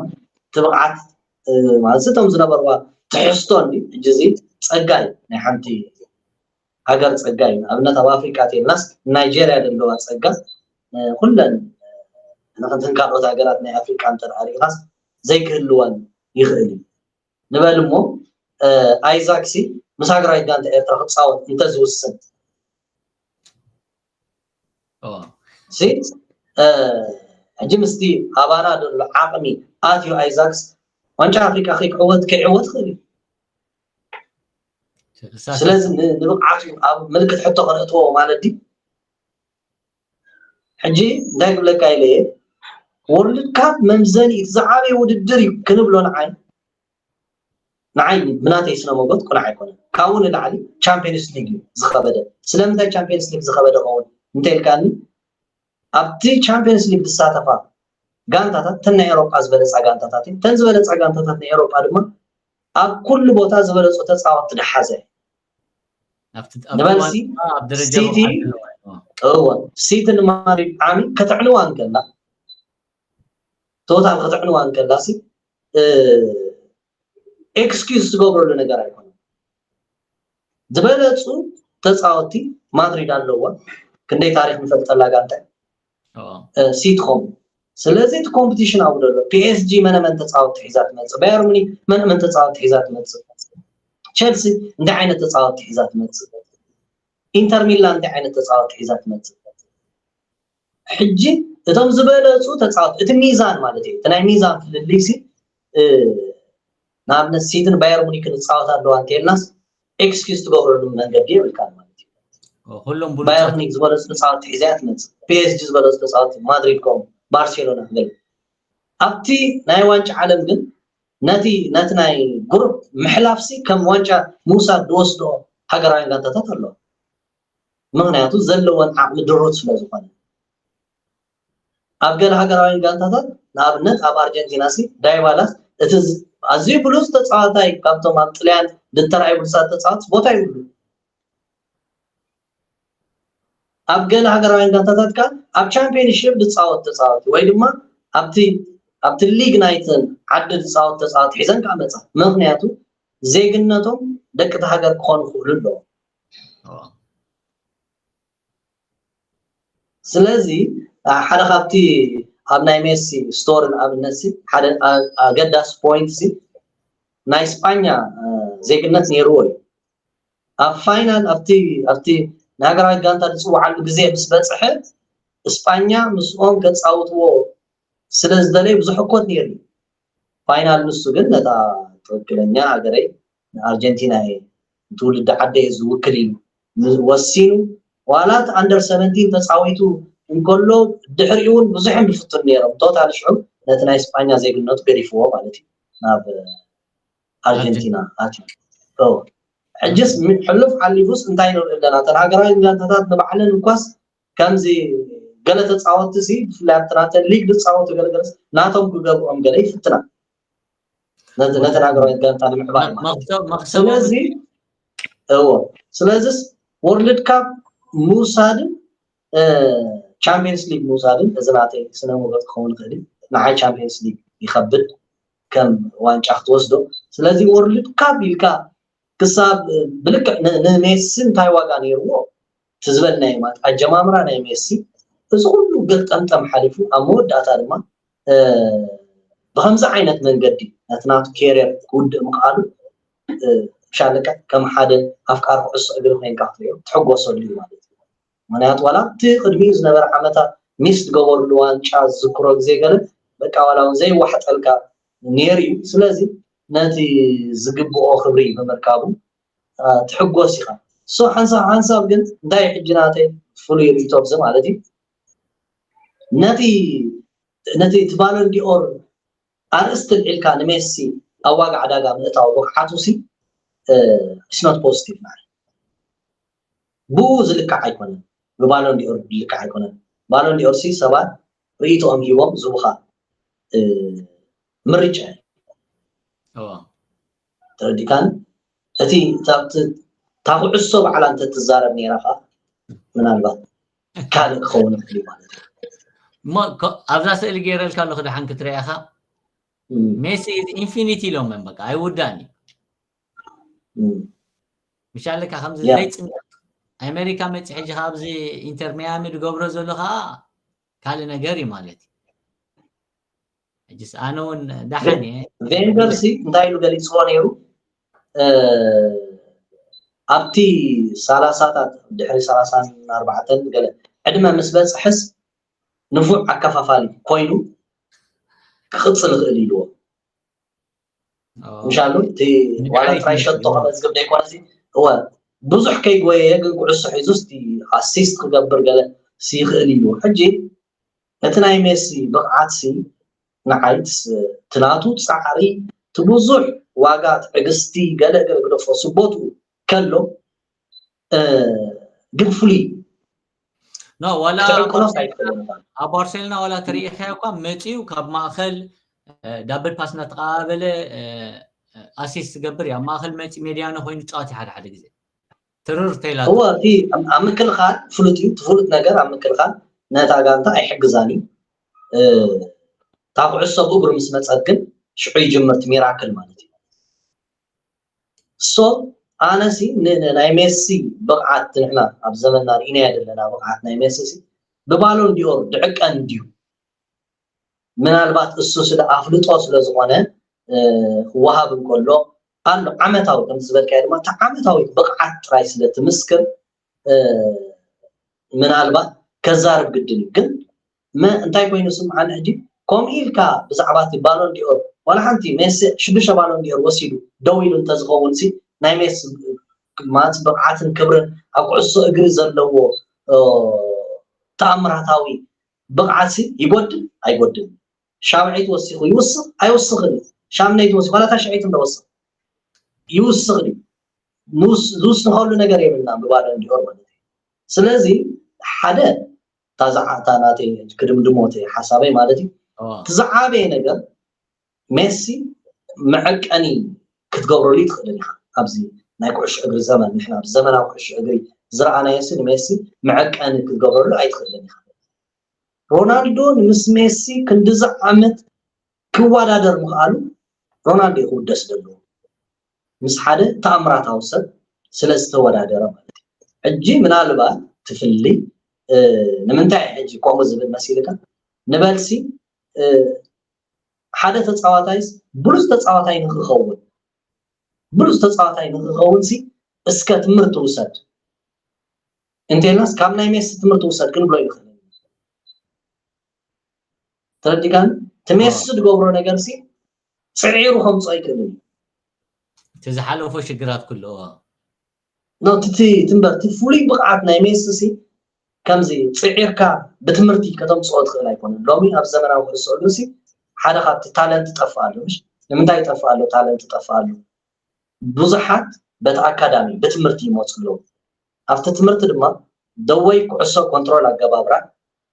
ትብቕዓት ማለት እቶም ዝነበርዋ ትሕዝቶ እንዲ ሕጂ እዚ ጸጋይ ናይ ሓንቲ ሃገር ጸጋይ ንኣብነት ኣብ ኣፍሪቃ ተልናስ ናይጀርያ ዘለዋ ጸጋ ኩለን ንክንትን ካልኦት ሃገራት ናይ ኣፍሪቃ እንተ ርኢኻስ ዘይክህልወን ይኽእል እዩ። ንበል እሞ ኣይዛክ ሲ ምስ ሃገራዊት ጋንታ ኤርትራ ክፃወት እንተዝውስን ሲ ሕጂ ምስቲ ኣባና ዘሎ ዓቕሚ ኣትዩ ኣይዛክስ ዋንጫ ኣፍሪቃ ከይክዕወት ከይዕወት ክእል እዩ። ስለዚ ንብቕዓቱ ኣብ ምልክት ሕቶ ከነእትዎ ማለት ድዩ? ሕጂ እንታይ ክብለካ ኢለ እየ ወርልድ ካፕ መምዘኒ እቲ ዝዓበየ ውድድር እዩ ክንብሎ ንዓይ ንዓይ ብናተይ ስነ መጎት ቁኑዕ ኣይኮነን። ካብኡ ንላዕሊ ቻምፒየንስ ሊግ እዩ ዝኸበደ። ስለምንታይ ቻምፒየንስ ሊግ ዝኸበደ ኸውን እንተልካኒ ኣብቲ ቻምፒየንስ ሊግ ዝሳተፋ ጋንታታት ተን ናይ ኤሮጳ ዝበለፃ ጋንታታት እዩ። ተን ዝበለፃ ጋንታታት ናይ ኤሮጳ ድማ ኣብ ኩሉ ቦታ ዝበለፁ ተፃወትቲ ዝሓዘ ንበልሲ ሲቲ እወ ሲቲ ንማድሪድ ዓሚ ከተዕንዋ እንከላ ቶታል ከተዕንዋ እንከላ ሲ ኤክስኪዝ ትገብረሉ ነገር ኣይኮነን። ዝበለፁ ተፃወቲ ማድሪድ ኣለዋ። ክንደይ ታሪክ ንፈልጠላ ጋንታ ሲትኮም ስለዚ እቲ ኮምፒቲሽን ኣብኡ ዘሎ ፒኤስጂ መነመን ተፃወቲ ሒዛ ትመፅእ፣ ባየር ሙኒክ መነመን ተፃወቲ ሒዛ ትመፅእ፣ ቸልሲ እንታይ ዓይነት ተፃወቲ ሒዛ ትመፅእ፣ ኢንተር ሚላን እንታይ ዓይነት ተፃወቲ ሒዛ ትመፅእ። ሕጂ እቶም ዝበለፁ ተፃወቲ እቲ ሚዛን ማለት እዩ እቲ ናይ ሚዛን ፍልልይ ሲ ንኣብነት ሲትን ባየር ሙኒክን ዝፃወት ኣለዋ እንተልናስ ኤክስኪዝ ትገብረሉ መንገዲ የብልካን ማለት እዩ። ኩሎም ባየር ሙኒክ ዝበለፁ ተፃወቲ ሒዛ እያ ትመፅእ፣ ፒኤስጂ ዝበለፁ ተፃወቲ ማድሪድ ከምኡ ባርሴሎና ገለ ኣብቲ ናይ ዋንጫ ዓለም ግን ነቲ ነቲ ናይ ግሩፕ ምሕላፍሲ ከም ዋንጫ ምውሳድ ዝወስዶ ሃገራውያን ጋንታታት ኣለዋ። ምክንያቱ ዘለወን ዓቕሚ ድሩት ስለ ዝኾነ ኣብ ገለ ሃገራውያን ጋንታታት ንኣብነት ኣብ ኣርጀንቲና ሲ ዳይባላስ እቲ ኣዝዩ ብሉፅ ተፃዋታይ ካብቶም ኣብ ጥልያን ዝተረኣዩ ብሉፃት ተፃወት ቦታ ይብሉ ኣብ ገለ ሃገራውያን ጋንታታት ከዓ ኣብ ቻምፒየንሽፕ ዝፃወት ተፃወቲ ወይ ድማ ኣብቲ ኣብቲ ሊግ ናይትን ዓዲ ዝፃወት ተፃወቲ ሒዘን ከዓ መፃ ምክንያቱ ዜግነቶም ደቂ ሃገር ክኾኑ ክኽእሉ ኣለዎም ስለዚ ሓደ ካብቲ ኣብ ናይ ሜሲ ስቶሪ ንኣብነት ሓደ ኣገዳሲ ፖይንት ናይ ስጳኛ ዜግነት ነይርዎ እዩ ኣብ ፋይናል ኣብቲ ኣብቲ ንሃገራዊት ጋንታ ዝፅውዓሉ ግዜ ምስ በፅሐ እስጳኛ ምስኦም ከፃውትዎ ስለ ዝደለየ ብዙሕ እኮት ነይሩ ፋይናል ንሱ ግን ነታ ትክክለኛ ሃገረይ ንኣርጀንቲና እየ ንትውልዲ ዓደይ ዝውክል ኢሉ ወሲኑ ዋላ እቲ ኣንደር ሰቨንቲን ተፃዊቱ እንከሎ ድሕሪኡ እውን ብዙሕ እዮም ዝፍትኑ ነይሮም ቶታል ሽዑ ነቲ ናይ ስጳኛ ዜግነቱ ገዲፍዎ ማለት እዩ ናብ ኣርጀንቲና ኣትዩ። ሕጅስ ሕሉፍ ሓሊፉስ እንታይ ንርኢ ኣለና? እተን ሃገራዊ ጋንታታት ንባዕለን እኳስ ከምዚ ገለ ተፃወትቲ ሲ ብፍላይ ኣብቲ ናተን ሊግ ዝፃወቱ ገለገለስ ናቶም ክገብኦም ገለ ይፍትና ነተን ሃገራዊት ጋንታ ንምዕባይ ማለት ስለዚ እዎ ስለዚስ ወርልድ ካፕ ምውሳድን ቻምፒየንስ ሊግ ምውሳድን እዚ ናተይ ስነ ሞገት ክኸውን ይኽእል እዩ። ንዓይ ቻምፒየንስ ሊግ ይኸብድ ከም ዋንጫ ክትወስዶ። ስለዚ ወርልድ ካፕ ኢልካ ክሳብ ብልክዕ ንሜሲ እንታይ ዋጋ ነይርዎ ትዝበልናዮ ማለት ኣጀማምራ ናይ ሜሲ እዚ ኩሉ ገጠምጠም ሓሊፉ ኣብ መወዳእታ ድማ ብከምዚ ዓይነት መንገዲ ነቲ ናቱ ኬርየር ክውድእ ምኽኣሉ ሻለቃ ከም ሓደ ኣፍቃሪ ኩዕሶ እግሪ ኮይንካ ክትሪኦ ትሕጎሰሉ እዩ ማለት እዩ። ምክንያቱ ዋላ እቲ ቅድሚኡ ዝነበረ ዓመታት ሚስ ዝገበርሉ ዋንጫ ዝዝክሮ ግዜ ገለ በቃ ዋላ እውን ዘይዋሕጠልካ ነይሩ እዩ። ስለዚ ነቲ ዝግብኦ ክብሪ ብምርካቡ ትሕጎስ ኢኻ። ሶ ሓንሳብ ሓንሳብ ግን እንታይ ሕጂ ናተይ ፍሉይ ርእይቶ ኣብዚ ማለት እዩ ነቲ ነቲ እቲ ባሎን ዲኦር ኣርእስቲ ልዒልካ ንሜሲ ኣብ ዋጋ ዕዳጋ ምእታው ብቕዓቱ ሲ ስኖት ፖዚቲቭ ማለት ብኡ ዝልካዕ ኣይኮነን። ብባሎን ዲኦር ዝልካዕ ኣይኮነን። ባሎን ዲኦር ሲ ሰባት ርእይቶኦም ሂቦም ዝቡኻ ምርጫ እዩ። ተረዲካን እቲ እታ ኩዕሶ ባዕላ እንተትዛረብ ነይራ ከዓ ምናልባት ካልእ ክኸውን ይኽእል ማለት እዩ። እሞ ኣብዛ ስእሊ ገይረልካ ኣለኹ ደሓን ክትሪኣኻ ሜሲ ኢንፊኒቲ ኢሎም በቃ ኣይውዳን እዩ። ምሻለካ ከምዚ ዘይፅንቀት ኣሜሪካ መፂ ሕጂ ኣብዚ ኢንተር ሚያሚ ዝገብሮ ዘሎ ከዓ ካልእ ነገር እዩ ማለት እዩ። ሕጅስ ኣነ እውን ደሓን እየ። ቬንገር ሲ እንታይ ኢሉ ገሊፅዎ ነይሩ ኣብቲ ሰላሳታት ድሕሪ ሰላሳን ኣርባዕተን ገለ ዕድመ ምስ በፅሕስ ንፉዕ ኣከፋፋሊ ኮይኑ ክቕፅል ይኽእል ኢልዎ። ምሻሉ እቲ ዋላ ጥራይ ሸቶ ከመዝግብ ደይኮነሲ እወ ብዙሕ ከይጎየየ ግን ኩዕሶ ሒዙ ስ ኣሲስት ክገብር ገለ ይኽእል እዩ። ሕጂ እቲ ናይ ሜሲ ብቕዓት ሲ ንዓይ ትናቱ ፃዕሪ ትብዙሕ ዋጋ ትዕግስቲ ገለ ገለ ግደፎ ስቦቱ ከሎ ግን ፍሉይ ኖ ዋላ ኣብ ባርሴሎና ዋላ ተሪኢኻዮ እኳ መፂኡ ካብ ማእኸል ዳብል ፓስ እናተቐባበለ ኣሲስት ዝገብር እዩ። ኣብ ማእኸል መፂ ሜድያኖ ኮይኑ ፃወት ሓደ ሓደ ግዜ ትርር ተይላ እወ እቲ ኣብ ምክልኻል ፍሉጥ እዩ። እቲ ፍሉጥ ነገር ኣብ ምክልኻል ነታ ጋንታ ኣይሕግዛን እዩ። እታ ኩዕሶ ብእግሩ ምስ መፀት ግን ሽዑ ይጅምር እቲ ሚራክል ማለት እዩ። ሶ ኣነሲ ናይ ሜሲ ብቕዓት ንሕና ኣብ ዘመንና ርኢናዮ ዘለና ብቕዓት ናይ ሜሲ ሲ ብባሎን ዲኦር ድዕቀን ድዩ? ምናልባት እሱ ስለ ኣፍልጦ ስለ ዝኾነ ክወሃብ እንከሎ ኣሎ ዓመታዊ ከም ዝበልካዮ ድማ እቲ ዓመታዊ ብቕዓት ጥራይ ስለ ትምስክር ምናልባት ከዛርብ ግድን እዩ። ግን እንታይ ኮይኑ ስምዓኒ ሕጂ ከምኡ ኢልካ ብዛዕባ እቲ ባሎን ዲኦር ዋላ ሓንቲ ሜሲ ሽዱሽተ ባሎን ዲኦር ወሲዱ ደው ኢሉ እንተዝኸውን ሲ ናይ ሜሲ ማለት ብቕዓትን ክብርን ኣብ ኩዕሶ እግሪ ዘለዎ ተኣምራታዊ ብቕዓት ሲ ይጎድል ኣይጎድልን? ሻብዐይቲ ወሲኹ ይውስኽ ኣይውስኽን እዩ። ሻምነይቲ ወሲኹ ዋላ ታሽዐይቲ እንተወስኽ ይውስኽ ድዩ? ዝውስኸሉ ነገር የብልናን ብባሎን ዲኦር ማለት እዩ። ስለዚ ሓደ እታ ዝዓ- እታ ናተይ ክድምድሞ እቲ ሓሳበይ ማለት እዩ እቲ ዝዓበየ ነገር ሜሲ መዐቀኒ ክትገብረሉ ኣይትኽእልን ኢኻ። ኣብዚ ናይ ኩዕሾ እግሪ ዘመን ንሕና ኣብዚ ዘመናዊ ኩዕሾ እግሪ ዝረኣናዮ ሲ ንሜሲ መዐቀኒ ክትገብረሉ ኣይትኽእልን ኢኻ። ሮናልዶ ምስ ሜሲ ክንድዚ ዓመት ክወዳደር ምኽኣሉ ሮናልዶ እዩ ክውደስ ዘለዎ ምስ ሓደ ተኣምራታዊ ሰብ ስለ ዝተወዳደረ ማለት እዩ። ሕጂ ምናልባት ትፍሊ ንምንታይ ሕጂ ከምኡ ዝብል መሲልካ ንበልሲ ሓደ ተፃዋታይስ ብሉፅ ተፃዋታይ ንክኸውን ብሉፅ ተፃዋታይ ንክኸውን ሲ እስከ ትምህርቲ ውሰድ እንተልናስ ካብ ናይ ሜሲ ትምህርቲ ውሰድ ክንብሎ ይንኽእል ተረዲካን እቲ ሜሲ ዝገብሮ ነገር ሲ ፅዒሩ ከምፅኦ ይክእል እዩ እቲ ዝሓለፎ ሽግራት ኩሉ ትንበር እቲ ፍሉይ ብቕዓት ናይ ሜሲ ሲ ከምዚ ፅዒርካ ብትምህርቲ ከተምፅኦ ትኽእል ኣይኮነን ሎሚ ኣብ ዘመናዊ ኩዕሶ እግሪ ሲ ሓደ ካብቲ ታለንት ጠፍእ ኣሎ ምሽ ንምንታይ ይጠፍእ ኣሎ? ታለንት ይጠፍእ ኣሎ። ብዙሓት በቲ ኣካዳሚ ብትምህርቲ ይመፁ ኣለዉ። ኣብቲ ትምህርቲ ድማ ደወይ ኩዕሶ ኮንትሮል ኣገባብራ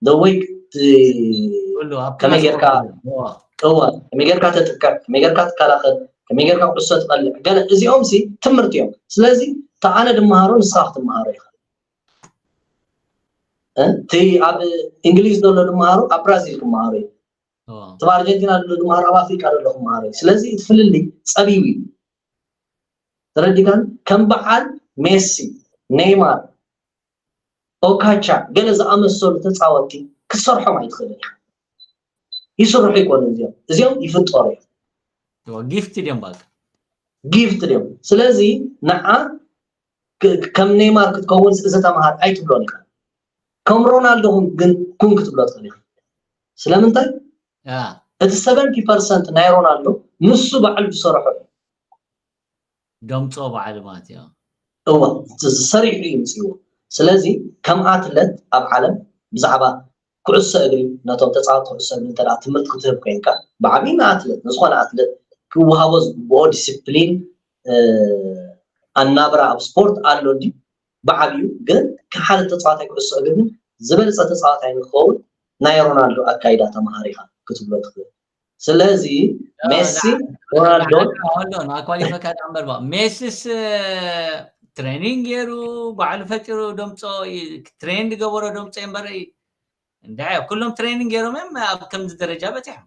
ደወይ ከመይ ጌርካ እዋ ከመይ ጌርካ ተጥቅዕ ከመይ ጌርካ ትከላኸል ከመይ ጌርካ ኩዕሶ ትቐልዕ ገለ እዚኦም ሲ ትምህርቲ እዮም። ስለዚ ተኣነ ድመሃሮ ንስኻ ክትመሃሮ ኢኻ። እቲ ኣብ እንግሊዝ ዘሎ ድመሃሮ ኣብ ብራዚል ክመሃሮ እዩ። እቲ ኣብ ኣርጀንቲና ዘሎ ድመሃሮ ኣብ ኣፍሪቃ ዘሎ ክመሃሮ እዩ። ስለዚ እቲ ፍልልይ ጸቢቡ እዩ። ተረዲካን ከም በዓል ሜሲ፣ ኔይማር፣ ኦካቻ ገለ ዝኣመሰሉ ተፃወትቲ ክትሰርሖም ኣይትኽእልን ኢኻ። ይስርሑ ይኮኑ እዚኦም እዚኦም ይፍጠሩ እዮም። ጊፍት ድዮም ባክ ጊፍት ድዮም። ስለዚ ንዓ ከም ኔይማር ክትከውን እዚ ተምሃር ኣይትብሎን ኢኻ። ከም ሮናልዶ ግን ኩን ክትብሎ ትኽእል ኢኻ። ስለምንታይ? እቲ ሰቨንቲ ፐርሰንት ናይ ሮናልዶ ንሱ ባዕሉ ዝሰርሖ እዩ። ደምፆ ባዕሉ ማለት እዩ። እዋ ሰሪሑ እዩ ምፅዎ። ስለዚ ከም ኣትለት ኣብ ዓለም ብዛዕባ ኩዕሶ እግሪ ነቶም ተፃወቲ ኩዕሶ እግሪ እንተ ትምህርቲ ክትህብ ኮይንካ ብዓብዪ ንኣትለት ንዝኾነ ኣትለት ክወሃቦ ዝግብኦ ዲስፕሊን ኣናብራ ኣብ ስፖርት ኣሎ እንዲ ብዓብዩ ግን ሓደ ተፃዋታይ ኩዕሶ እግሪ ዝበለፀ ተፃዋታይ ንክኸውን ናይ ሮናልዶ ኣካይዳ ተምሃር ኢኻ ክትብሎ ትኽእል። ስለዚ ሜሲ ሮናልዶ ኳሊፈካ ዳምበር ባ ሜሲስ ትሬኒንግ ገይሩ ባዕሉ ፈጢሩ ደምፆ ትሬን ዝገበሮ ደምፆ እምበር እንዳ ኩሎም ትሬኒንግ ገይሮም እዮም ኣብ ከምዚ ደረጃ በፂሖም።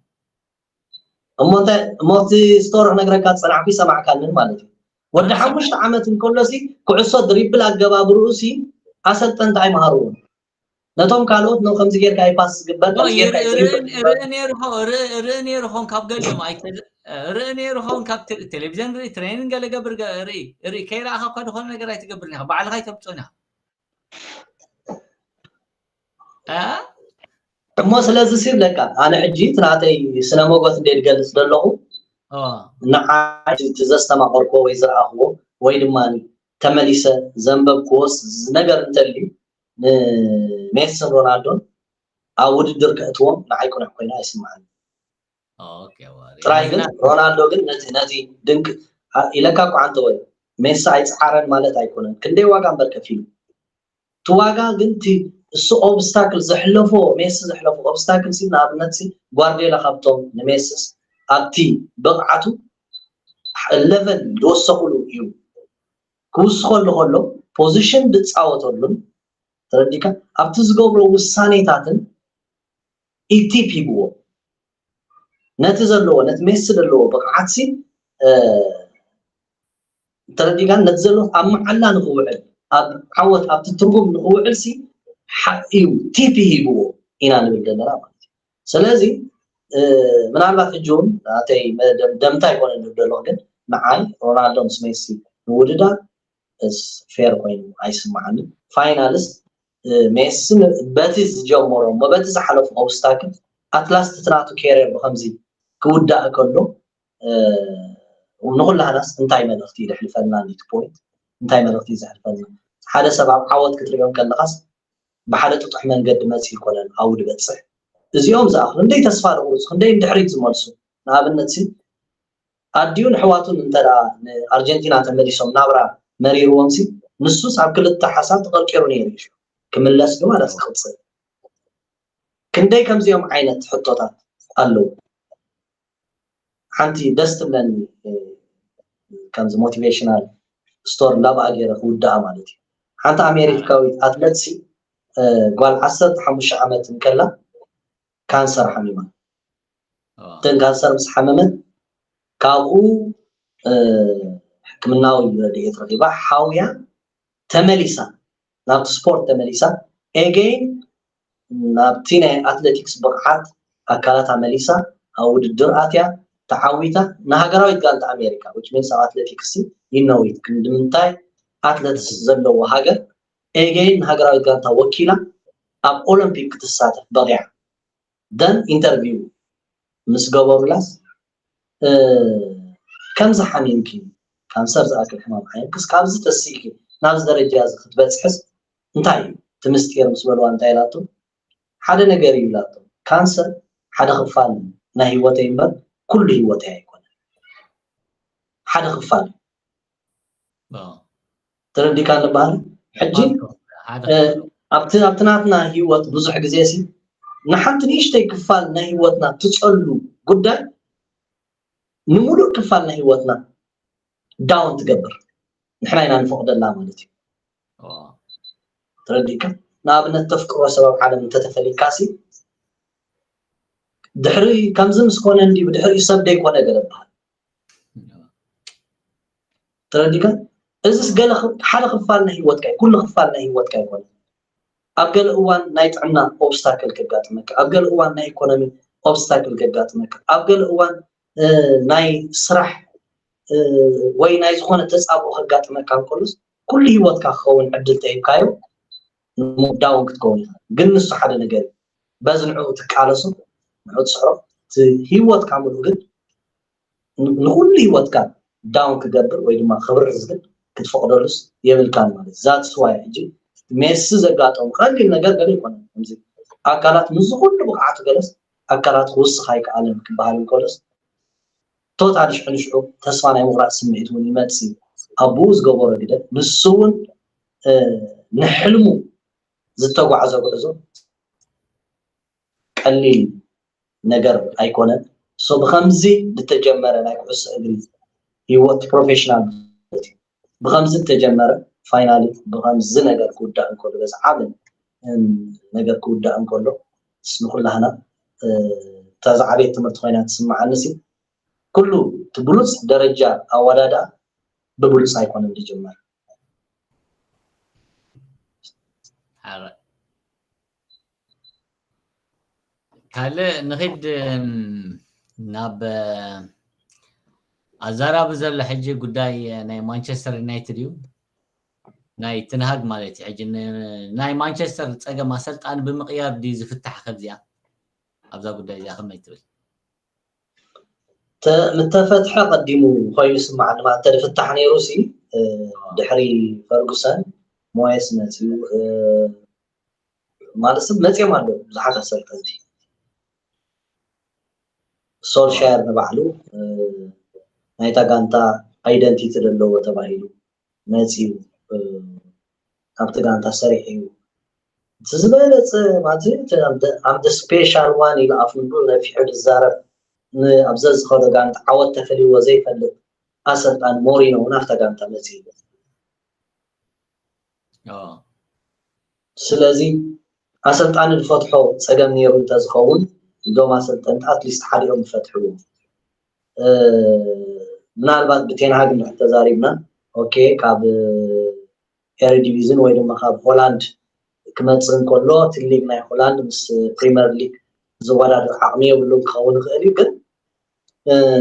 እሞ እንታይ እሞ እቲ ስቶሪ ክነግረካ ዝፀናሕኩ ይሰማዕካንን ማለት እዩ። ወዲ ሓሙሽተ ዓመት እንከሎሲ ኩዕሶ ድሪብል ኣገባብርኡ ሲ ኣሰልጠንቲ ኣይመሃርዎን። ነቶም ካልኦት ነው ከምዚ ጌርካ ኣይፓስ ዝግበር ከምዚ ጌርካ ርኢ ነይርኾን ካብ ገሊኦም ርኢ ነይርኾን ካብ ቴሌቪዥን ርኢ ትሬኒንግ ገለ ገብር ርኢ ርኢ ከይረኣኻ እኳ ዝኾነ ነገር ኣይትገብርን ኢኻ ባዕልኻ ኣይተምፅኦን ኢኻ። እሞ ስለዚ ሲ ይብለካ ኣነ ሕጂ እቲ ናተይ ስነ መጎት እንደ ዝገልፅ ዘለኹ ንዓይ እቲ ዘስተማቐርክዎ ወይ ዝረኣኽዎ ወይ ድማ ተመሊሰ ዘንበብክዎ ነገር እንተልዩ ንሜስን ሮናልዶን ኣብ ውድድር ከእትዎም ንዓይ ቅኑዕ ኮይኑ ኣይስምዓኒ። ጥራይ ግን ሮናልዶ ግን ነቲ ነቲ ድንቅ ኢለካ እኳ ኣንተ ወይ ሜሲ ኣይፀዓረን ማለት ኣይኮነን። ክንደይ ዋጋ እምበር ከፊሉ እቲ ዋጋ ግን እቲ እሱ ኦብስታክል ዘሕለፎ ሜሲ ዘሕለፎ ኦብስታክል ሲ ንኣብነት ሲ ጓርዲዮላ ካብቶም ንሜስስ ኣብቲ ብቕዓቱ ለቨል ዝወሰኹሉ እዩ ክውስኸሉ ከሎ ፖዚሽን ዝፃወተሉን ተረዲካ ኣብቲ ዝገብሮ ውሳኔታትን ኢቲፕ ሂብዎ ነቲ ዘለዎ ነቲ ሜሲ ዘለዎ ብቕዓት ሲ ተረዲካ ነቲ ዘሎ ኣብ መዓላ ንክውዕል ኣብ ዓወት ኣብቲ ትርጉም ንክውዕል ሲ እዩ ቲፕ ሂብዎ ኢና ንብል ዘለና ማለት እዩ። ስለዚ ምናልባት ሕጂ እውን ናተይ ደምታ ይኮነ ንብል ዘለኹ ግን ንዓይ ሮናልዶ ምስ ሜሲ ምውድዳር ፌር ኮይኑ ኣይስምዓኒ። ፋይናልስ ሜሲ በቲ ዝጀመሮ እሞ በቲ ዝሓለፉ ኦብስታክል ኣትላስት እቲ ናቱ ኬሪር ብከምዚ ክውዳእ ከሎ ንኩላህናስ እንታይ መልእክቲ እዩ ዘሕልፈልና ኒቲ ፖይንት እንታይ መልእክቲ እዩ ዘሕልፈልና ሓደ ሰብ ኣብ ዓወት ክትሪኦ ከለካስ ብሓደ ጥጡሕ መንገዲ መፂ ይኮነን ኣብኡ ዝበፅሕ እዚኦም ዝኣኽሉ እንደይ ተስፋ ዝቁርፁ ክንደይ ንድሕሪት ዝመልሱ ንኣብነት ሲ ኣዲኡ ንሕዋቱን እንተ ንኣርጀንቲና ተመሊሶም ናብራ መሪርዎም ሲ ንሱስ ኣብ ክልተ ሓሳብ ተቐርቂሩ ነይሩ እዩ ክምለስ ዶ ማለት ክቕፅል ክንደይ ከምዚኦም ዓይነት ሕቶታት ኣለዉ ሓንቲ ደስ ትብለኒ ከምዚ ሞቲቬሽናል ስቶር እንዳብኣ ገይረ ክውድኣ ማለት እዩ ሓንቲ ኣሜሪካዊት ኣትለት ሲ ጓል ዓሰርተ ሓሙሽተ ዓመት እንከላ ካንሰር ሓሚማ እተን ካንሰር ምስ ሓመመት ካብኡ ሕክምናዊ ረድኤት ረኺባ ሓውያ ተመሊሳ ናብቲ ስፖርት ተመሊሳ ኤገይን ናብቲ ናይ ኣትሌቲክስ ብቕዓት ኣካላታ መሊሳ ኣብ ውድድር ኣትያ ተዓዊታ ንሃገራዊት ጋንታ ኣሜሪካ which means ኣብ ኣትሌቲክስ ይነዊት ክንዲ ምንታይ ኣትለትስ ዘለዎ ሃገር ኤገይን ንሃገራዊት ጋንታ ወኪላ ኣብ ኦሎምፒክ ክትሳተፍ በቒዓ ደን ኢንተርቪው ምስ ገበሩላስ ከምዚ ሓሚምኪ ካንሰር ዝኣክል ሕማም ሓሚምክስ ካብዚ ተሲእኪ ናብዚ ደረጃ እዚ ክትበፅሕስ እንታይ እዩ እቲ ምስጢር ምስ በልዋ እንታይ ኢላቶ ሓደ ነገር እዩ ኢላቶ ካንሰር ሓደ ክፋል ናይ ህይወተይ እምበር ኩሉ ህይወተይ ኣይኮነን ሓደ ክፋል እዩ። ተረዲካ ንባህል ሕጂ ኣብቲ ኣብቲ ናትና ህይወት ብዙሕ ግዜ ሲ ንሓንቲ ንእሽተይ ክፋል ናይ ህይወትና ትፀሉ ጉዳይ ንምሉእ ክፋል ናይ ህይወትና ዳውን ትገብር፣ ንሕና ኢና ንፈቕደላ ማለት እዩ። ተረዲእካ? ንኣብነት ተፍቅሮ ሰብ ኣብ ዓለም እንተተፈሊካሲ ድሕሪ ከምዚ ምስ ኮነ እንዲ ብድሕሪኡ ሰብ ደይኮነ ገለ በሃል። ተረዲእካ? እዚስ ገለ ሓደ ክፋል ናይ ህይወትካ እዩ፣ ኩሉ ክፋል ናይ ህይወትካ ኣይኮነ። ኣብ ገለ እዋን ናይ ጥዕና ኦብስታክል ከጋጥመካ፣ ኣብ ገለ እዋን ናይ ኢኮኖሚ ኦብስታክል ከጋጥመካ፣ ኣብ ገለ እዋን ናይ ስራሕ ወይ ናይ ዝኾነ ተፃብኦ ከጋጥመካ እንከሎስ ኩሉ ህይወትካ ክኸውን ዕድል ተሂብካዮ ዳውን ክትከውን ይኽእል። ግን ንሱ ሓደ ነገር እዩ። በዚ ንዕኡ ትቃለሶ፣ ንዕኡ ትስዕሮ፣ እቲ ህይወትካ ሙሉእ ግን ንኩሉ ህይወትካ ዳውን ክገብር ወይ ድማ ክብርዝ ግን ክትፈቕደሉስ የብልካን ማለት እዩ። That's why ሕጂ ሜሲ ዘጋጠሙ ቀሊል ነገር ገለ ይኮነ ከምዚ ኣካላት ምስዚ ኩሉ ብቕዓቱ ገለስ ኣካላት ክውስኽ ኣይከኣለን ክበሃል እንከሎስ ቶታሊ ሽዑ ንሽዑ ተስፋ ናይ ምቑራፅ ስምዒት እውን ይመፅእ እዩ። ኣብኡ ዝገበሮ ግደ ንሱ እውን ንሕልሙ ዝተጓዕዞ ጉዕዞ ቀሊል ነገር ኣይኮነን። ሶ ብከምዚ ዝተጀመረ ናይ ኩዕሶ እግሪ ህይወት ፕሮፌሽናል ብከምዚ ዝተጀመረ ፋይናሊ ብከምዚ ነገር ክውዳእ እንከሎ በዚ ዓቢ ነገር ክውዳእ እንከሎ ንኩላህና እታ ዝዓበየት ትምህርቲ ኮይና ትስምዓኒ ሲ ኩሉ እቲ ብሉፅ ደረጃ ኣወዳድኣ ብብሉፅ ኣይኮነን ዝጅመር። ካልእ ንኺድ ናብ ኣዛራቢ ዘሎ ሕጂ ጉዳይ ናይ ማንቸስተር ዩናይትድ እዩ። ናይ ትንሃግ ማለት እዩ። ሕጂ ናይ ማንቸስተር ፀገም ኣሰልጣኒ ብምቕያር ድዩ ዝፍታሕ ከብዚኣ ኣብዛ ጉዳይ እዚኣ ከመይ ትብል? ምተፈትሐ ቀዲሙ ኮይኑ ስማዓኒ ማለት ተደፍታሕ ነይሩ ሲ ድሕሪ ፈርጉሰን ሞየስ መፅዩ ማለት ሰብ መፅዮም ኣለዉ ብዙሓት ኣሰልጠንቲ ሶልሻየር ንባዕሉ ናይታ ጋንታ ኣይደንቲቲ ዘለዎ ተባሂሉ መፅዩ ኣብቲ ጋንታ ሰሪሑ እዩ እቲ ዝበለፀ ማለት I'm the special one ኢሉ ኣፍ ንብሉ ነፊሑ ዝዛረብ ኣብዚ ዝኸዶ ጋንታ ዓወት ተፈልይዎ ዘይፈልጥ ኣሰልጣኒ ሞሪኖ እውን ኣብታ ጋንታ መፅዩ ስለዚ ኣሰልጣኒ ዝፈትሖ ፀገም ነይሩ እንተዝኸውን እዞም ኣሰልጠንቲ ኣትሊስት ሓዲኦም ይፈትሕዎ ምናልባት ብቴንሃግ እንድሕር ተዛሪብና ኦኬ ካብ ኤሪዲቪዝን ወይ ድማ ካብ ሆላንድ ክመፅእ እንከሎ እቲ ሊግ ናይ ሆላንድ ምስ ፕሪመር ሊግ ዝወዳደር ዓቕሚ የብሉን ክኸውን ይኽእል እዩ ግን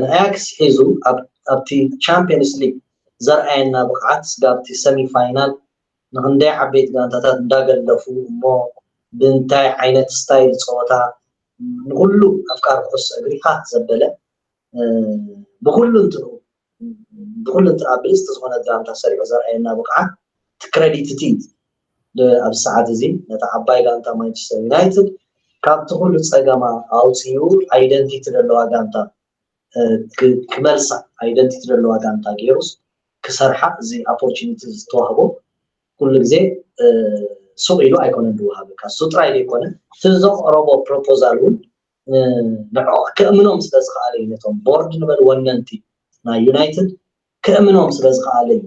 ንኣያክስ ሒዙ ኣብቲ ቻምፒየንስ ሊግ ዘርኣየና ብቕዓት ስጋብ እቲ ሰሚ ፋይናል ንክንደይ ዓበይቲ ጋንታታት እንዳገለፉ እሞ ብምንታይ ዓይነት ስታይል ፀወታ ንኩሉ ኣፍቃሪ ኩዕሶ እግሪ ፋት ዘበለ ብኩሉ እንትንኡ ብኩሉ እንትንኣ ብልፅቲ ዝኾነት ጋንታ ሰሪዑ ዘርኣየና ብቕዓት እቲ ክረዲት እቲ ኣብዚ ሰዓት እዚ ነታ ዓባይ ጋንታ ማንቸስተር ዩናይትድ ካብቲ ኩሉ ፀገማ ኣውፅኡ ኣይደንቲቲ ዘለዋ ጋንታ ክመልሳ ኣይደንቲቲ ዘለዋ ጋንታ ገይሩስ ክሰርሓ እዚ ኦፖርቹኒቲ ዝተዋህቦ ኩሉ ግዜ ሱቕ ኢሉ ኣይኮነን ዝወሃበካ እሱ ጥራይ ዘይኮነ እቲ ዘቕረቦ ፕሮፖዛል እውን ንዕኡ ከእምኖም ስለ ዝኸኣለ እዩ ነቶም ቦርድ ንበል ወነንቲ ናይ ዩናይትድ ከእምኖም ስለ ዝኸኣለ እዩ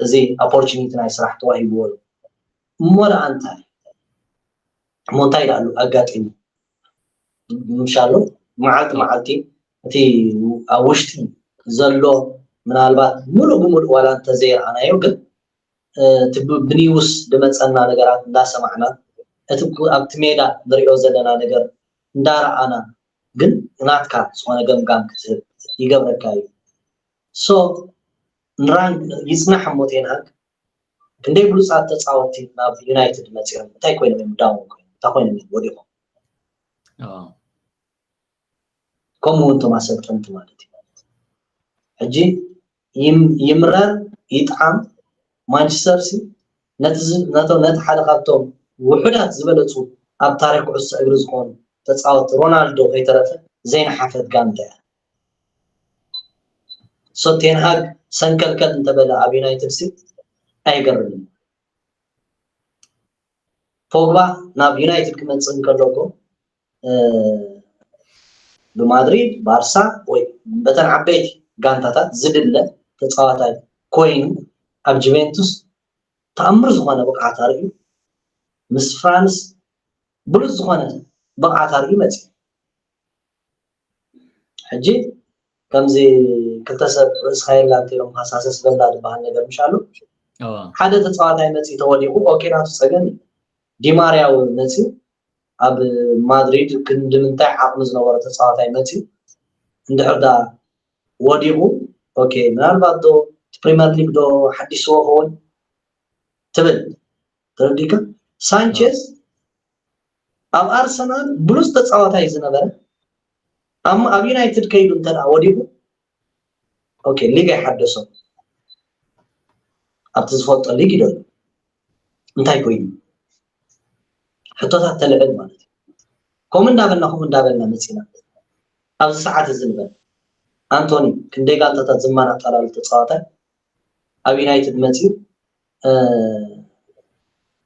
እዚ ኦፖርቹኒቲ ናይ ስራሕ ተዋሂብዎ እዩ እሞ ደኣ እንታይ እሞ እንታይ ደኣሉ ኣጋጢሙ ምሻሎ መዓልቲ መዓልቲ እቲ ኣብ ውሽጢ ዘሎ ምናልባት ሙሉእ ብሙሉእ ዋላ እንተዘይረኣናዮ ግን እቲ ብኒውስ ዝመፀና ነገራት እንዳሰማዕና እቲ ኣብቲ ሜዳ ንሪኦ ዘለና ነገር እንዳረኣና ግን ናትካ ዝኾነ ገምጋም ክትህብ ይገብረካ እዩ ሶ ንራንግ ይፅናሕ እሞ ቴንሃግ ክንደይ ብሉፃት ተፃወቲ ናብ ዩናይትድ መፂኦም እንታይ ኮይኖም እዮም ዳውን ኮይኖም እንታይ ኮይኖም እዮም ወዲቖም ከምኡ እውን እቶም ኣሰልጠንቲ ማለት እዩ ሕጂ ይምረር ይጥዓም ማንቸስተር ሲ ነቲ ሓደ ካብቶም ውሑዳት ዝበለፁ ኣብ ታሪክ ኩዕሶ እግሪ ዝኾኑ ተፃወቲ ሮናልዶ ከይተረፈ ዘይነሓፈት ጋንታ እያ ሶ ቴንሃግ ሰንከልከል እንተበለ ኣብ ዩናይትድ ሲ ኣይገርምን። ፖግባ ናብ ዩናይትድ ክመፅእ እንከሎ እኮ ብማድሪድ፣ ባርሳ ወይ በተን ዓበይቲ ጋንታታት ዝድለ ተፃዋታይ ኮይኑ ኣብ ጁቬንቱስ ተኣምር ዝኾነ ብቕዓት ኣርእዩ። ምስ ፍራንስ ብሉፅ ዝኾነ ብቕዓት ኣርእዩ መፅዩ። ሕጂ ከምዚ ክልተ ሰብ ርእስኻ የላ እንተኢሎም ሃሳሰስ በላ ዝበሃል ነገር ምሽ ኣሎ። ሓደ ተፃዋታይ መፂ ተወዲቑ ኦኬ ናቱ ፀገም እዩ። ዲማርያ እውን መፂ ኣብ ማድሪድ ክንዲ ምንታይ ዓቕሚ ዝነበሮ ተፃዋታይ መፂ እንድሕር ዳ ወዲቑ ኦኬ ምናልባት ዶ ፕሪመር ሊግ ዶ ሓዲስዎ ኸውን ትብል ተረዲካ። ሳንቼዝ ኣብ ኣርሰናል ብሉፅ ተፃዋታይ ዝነበረ ኣብ ዩናይትድ ከይዱ እንተ ወዲቑ ኦኬ ሊግ ኣይሓደሶ ኣብቲ ዝፈልጦ ሊግ ይደሉ እንታይ ኮይኑ ሕቶታት ተልዕል ማለት እዩ። ከምኡ እንዳበልና ከምኡ እንዳበልና መፂና ኣብዚ ሰዓት እዚ ንበል ኣንቶኒ ክንደይ ጋንታታት ዝማናጠራሉ ተፃዋታይ ኣብ ዩናይትድ መፂኡ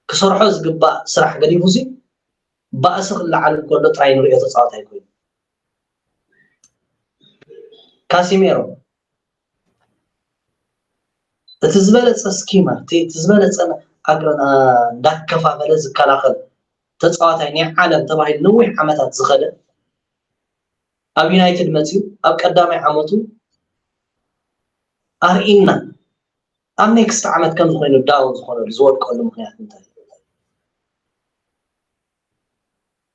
ክሰርሖ ዝግባእ ስራሕ ገዲፉ ሲ ባእሲ ክለዓል እንከሎ ጥራይ ንሪኦ ተፃዋታይ ኮይኑ ካሲሜሮ እቲ ዝበለፀ ስኪመር እቲ ዝበለፀ ኣግረን እንዳከፋፈለ ዝከላኸል ተፃዋታይ ናይ ዓለም ተባሂሉ ነዊሕ ዓመታት ዝኸደ ኣብ ዩናይትድ መፅዩ ኣብ ቀዳማይ ዓመቱ ኣርኢና ኣብ ኔክስት ዓመት ከም ዝኾይኑ ዳውን ዝኾነሉ ዝወድቀሉ ምክንያት እንታይ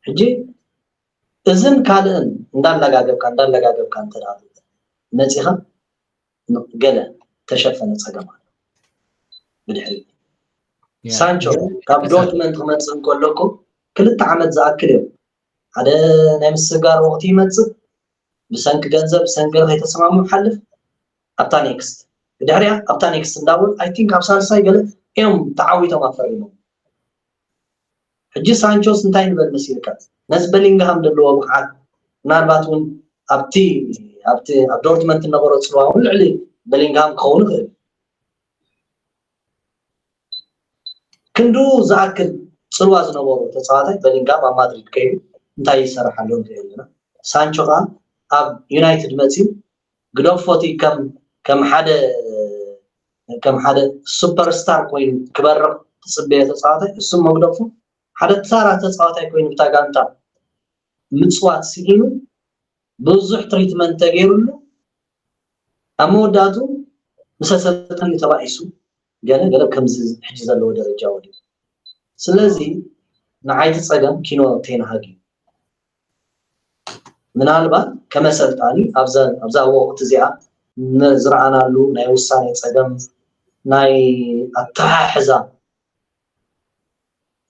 ሕጂ እዝን ካልእን እንዳለጋገብካ እንዳለጋገብካ እንተ መፂኻ ገለ ተሸፈነ ፀገም ኣሎ ብድሕሪ ሳንቾ ካብ ዶርትመንድ ክመፅእ እንከሎ እኮ ክልተ ዓመት ዝኣክል እዮም ሓደ ናይ ምስጋር ወቅቲ ይመፅእ ብሰንኪ ገንዘብ ብሰንኪ ገለ ከይተሰማሙ ሓልፍ ኣብታ ኔክስት ብድሕሪያ ኣብታ ኔክስት እንዳበሉ ኣይ ቲንክ ኣብ ሳልሳይ ገለ እዮም ተዓዊቶም ኣፈሪሞም ሕጂ ሳንቾስ እንታይ ንበል መሲልካ ነዚ በሊንግሃም ዘለዎ ብቕዓት ምናልባት እውን ኣብቲ ኣብቲ ኣብ ዶርትመንድ ነበሮ ፅልዋ እውን ልዕሊ በሊንግሃም ክኸውን ይኽእል ክንዱ ዝኣክል ፅልዋ ዝነበሮ ተፃዋታይ በሊንግሃም ኣብ ማድሪድ ከይዱ እንታይ ይሰርሕ ኣሎ ንሪኦ ኣለና ሳንቾ ከዓ ኣብ ዩናይትድ መፅዩ ግደፎቲ ከም ከም ሓደ ከም ሓደ ሱፐር ስታር ኮይኑ ክበርቕ ትፅበዮ ተፃዋታይ እሱ መግደፉ ሓደ ተራ ተፃዋታይ ኮይኑ ብታ ጋንታ ምፅዋት ስኢኑ ብዙሕ ትሪትመንት ተገይሩሉ ኣብ መወዳእቱ ምስ ኣሰልጣኒ ተባኢሱ ገለ ገለ ከምዚ ሕጂ ዘለዎ ደረጃ ወዲቁ ስለዚ ንዓይ እቲ ፀገም ኪኖ ቴንሃግ እዩ ምናልባት ከም ኣሰልጣኒ ኣብዛ ወቅቲ እዚኣ ዝረኣናሉ ናይ ውሳኔ ፀገም ናይ ኣተሓሕዛ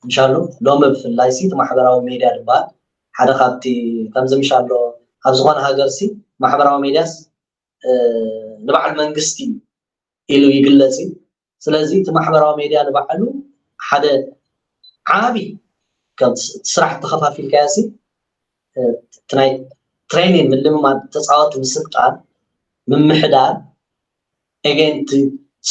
ምሻሎ ሎሚ ብፍላይ ሲ ማሕበራዊ ሜድያ ዝበሃል ሓደ ካብቲ ከምዚ ምሻሎ ኣብ ዝኾነ ሃገር ሲ ማሕበራዊ ሜድያስ ንበዓል መንግስቲ ኢሉ ይግለጽ እዩ። ስለዚ እቲ ማሕበራዊ ሜድያ ንባዕሉ ሓደ ዓቢ ካብ ስራሕ ተኸፋፊልካዮ ሲ እቲ ናይ ትሬኒን ምልምማድ ተፃወቲ ምስልጣን ምምሕዳር ኤጌን እቲ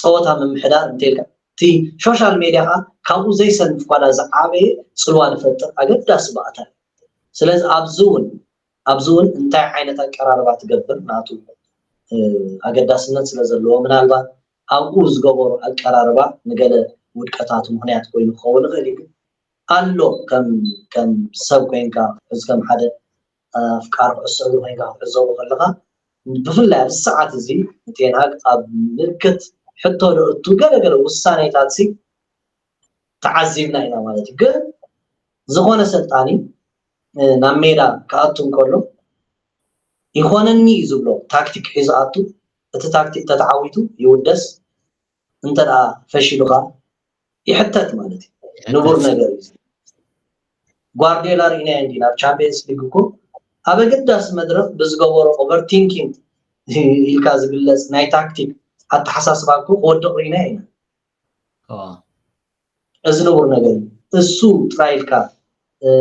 ፀወታ ምምሕዳር እንተልካ እቲ ሶሻል ሜድያ ከዓ ካብኡ ዘይሰንፍ ኳላ ዝዓበየ ፅልዋ ዝፈጥር ኣገዳሲ ባእታ እዩ። ስለዚ ኣብዚ እውን ኣብዚ እውን እንታይ ዓይነት ኣቀራርባ ትገብር ናቱ ኣገዳስነት ስለ ዘለዎ ምናልባት ኣብኡ ዝገበሮ ኣቀራርባ ንገለ ውድቀታቱ ምክንያት ኮይኑ ክኸውን ይኽእል እዩ። ኣሎ ከም ከም ሰብ ኮይንካ ክትሕዝ ከም ሓደ ኣፍቃሪ ኩዕሶ እግሪ ኮይንካ ክትዕዘቦ ከለካ ብፍላይ ኣብዚ ሰዓት እዚ ንቴንሃግ ኣብ ምልክት ሕቶ ዘእቱ ገለገለ ውሳኔታት ሲ ተዓዚብና ኢና ማለት እዩ። ግን ዝኾነ ሰልጣኒ ናብ ሜዳ ክኣቱ እንከሎ ይኾነኒ እዩ ዝብሎ ታክቲክ ሒዙ ኣቱ እቲ ታክቲክ ተተዓዊቱ ይውደስ እንተ ደኣ ፈሺሉ ከኣ ይሕተት ማለት እዩ። ንቡር ነገር እዩ። ጓርዲዮላ ርኢናዮ እንዲና ኣብ ቻምፒየንስ ሊግ እኮ ኣብ ኣገዳሲ መድረኽ ብዝገበሮ ኦቨርቲንኪንግ ኢልካ ዝግለጽ ናይ ታክቲክ ኣተሓሳስባ እኮ ክወድቕ ርኢናዮ ኢና። እዚ ንቡር ነገር እዩ። እሱ ጥራይ ኢልካ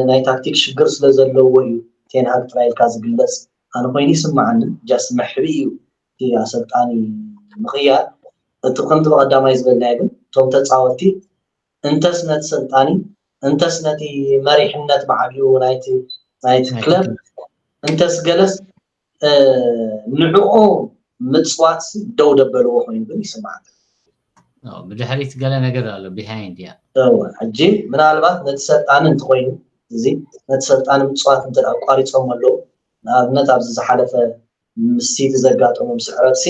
ናይ ታክቲክ ሽግር ስለ ዘለዎ እዩ ቴንሃግ ጥራይ ኢልካ ዝግለጽ ኣነ ኮይኑ ይስምዓኒ ጃስት መሕብኢ እዩ እቲ ኣሰልጣኒ ምቕያር፣ እቲ ከምቲ ብቐዳማይ ዝበልናዮ ግን እቶም ተፃወትቲ እንተስ ነቲ ሰልጣኒ እንተስ ነቲ መሪሕነት ብዓቢኡ ናይቲ ናይቲ ክለብ እንተስ ገለስ ንዕኡ ምፅዋት ደው ደበልዎ ኮይኑ ግን ይስማዓኒ። ብድሕሪት ገለ ነገር ኣሎ፣ ቢሃይንድ እያ። ሕጂ ምናልባት ነቲ ሰልጣኒ እንተኮይኑ፣ እዚ ነቲ ሰልጣኒ ምፅዋት እንተ ኣቋሪፆም ኣለዉ፣ ንኣብነት ኣብዚ ዝሓለፈ ምስ ሲቲ ዘጋጠሞም ስዕረት ሲ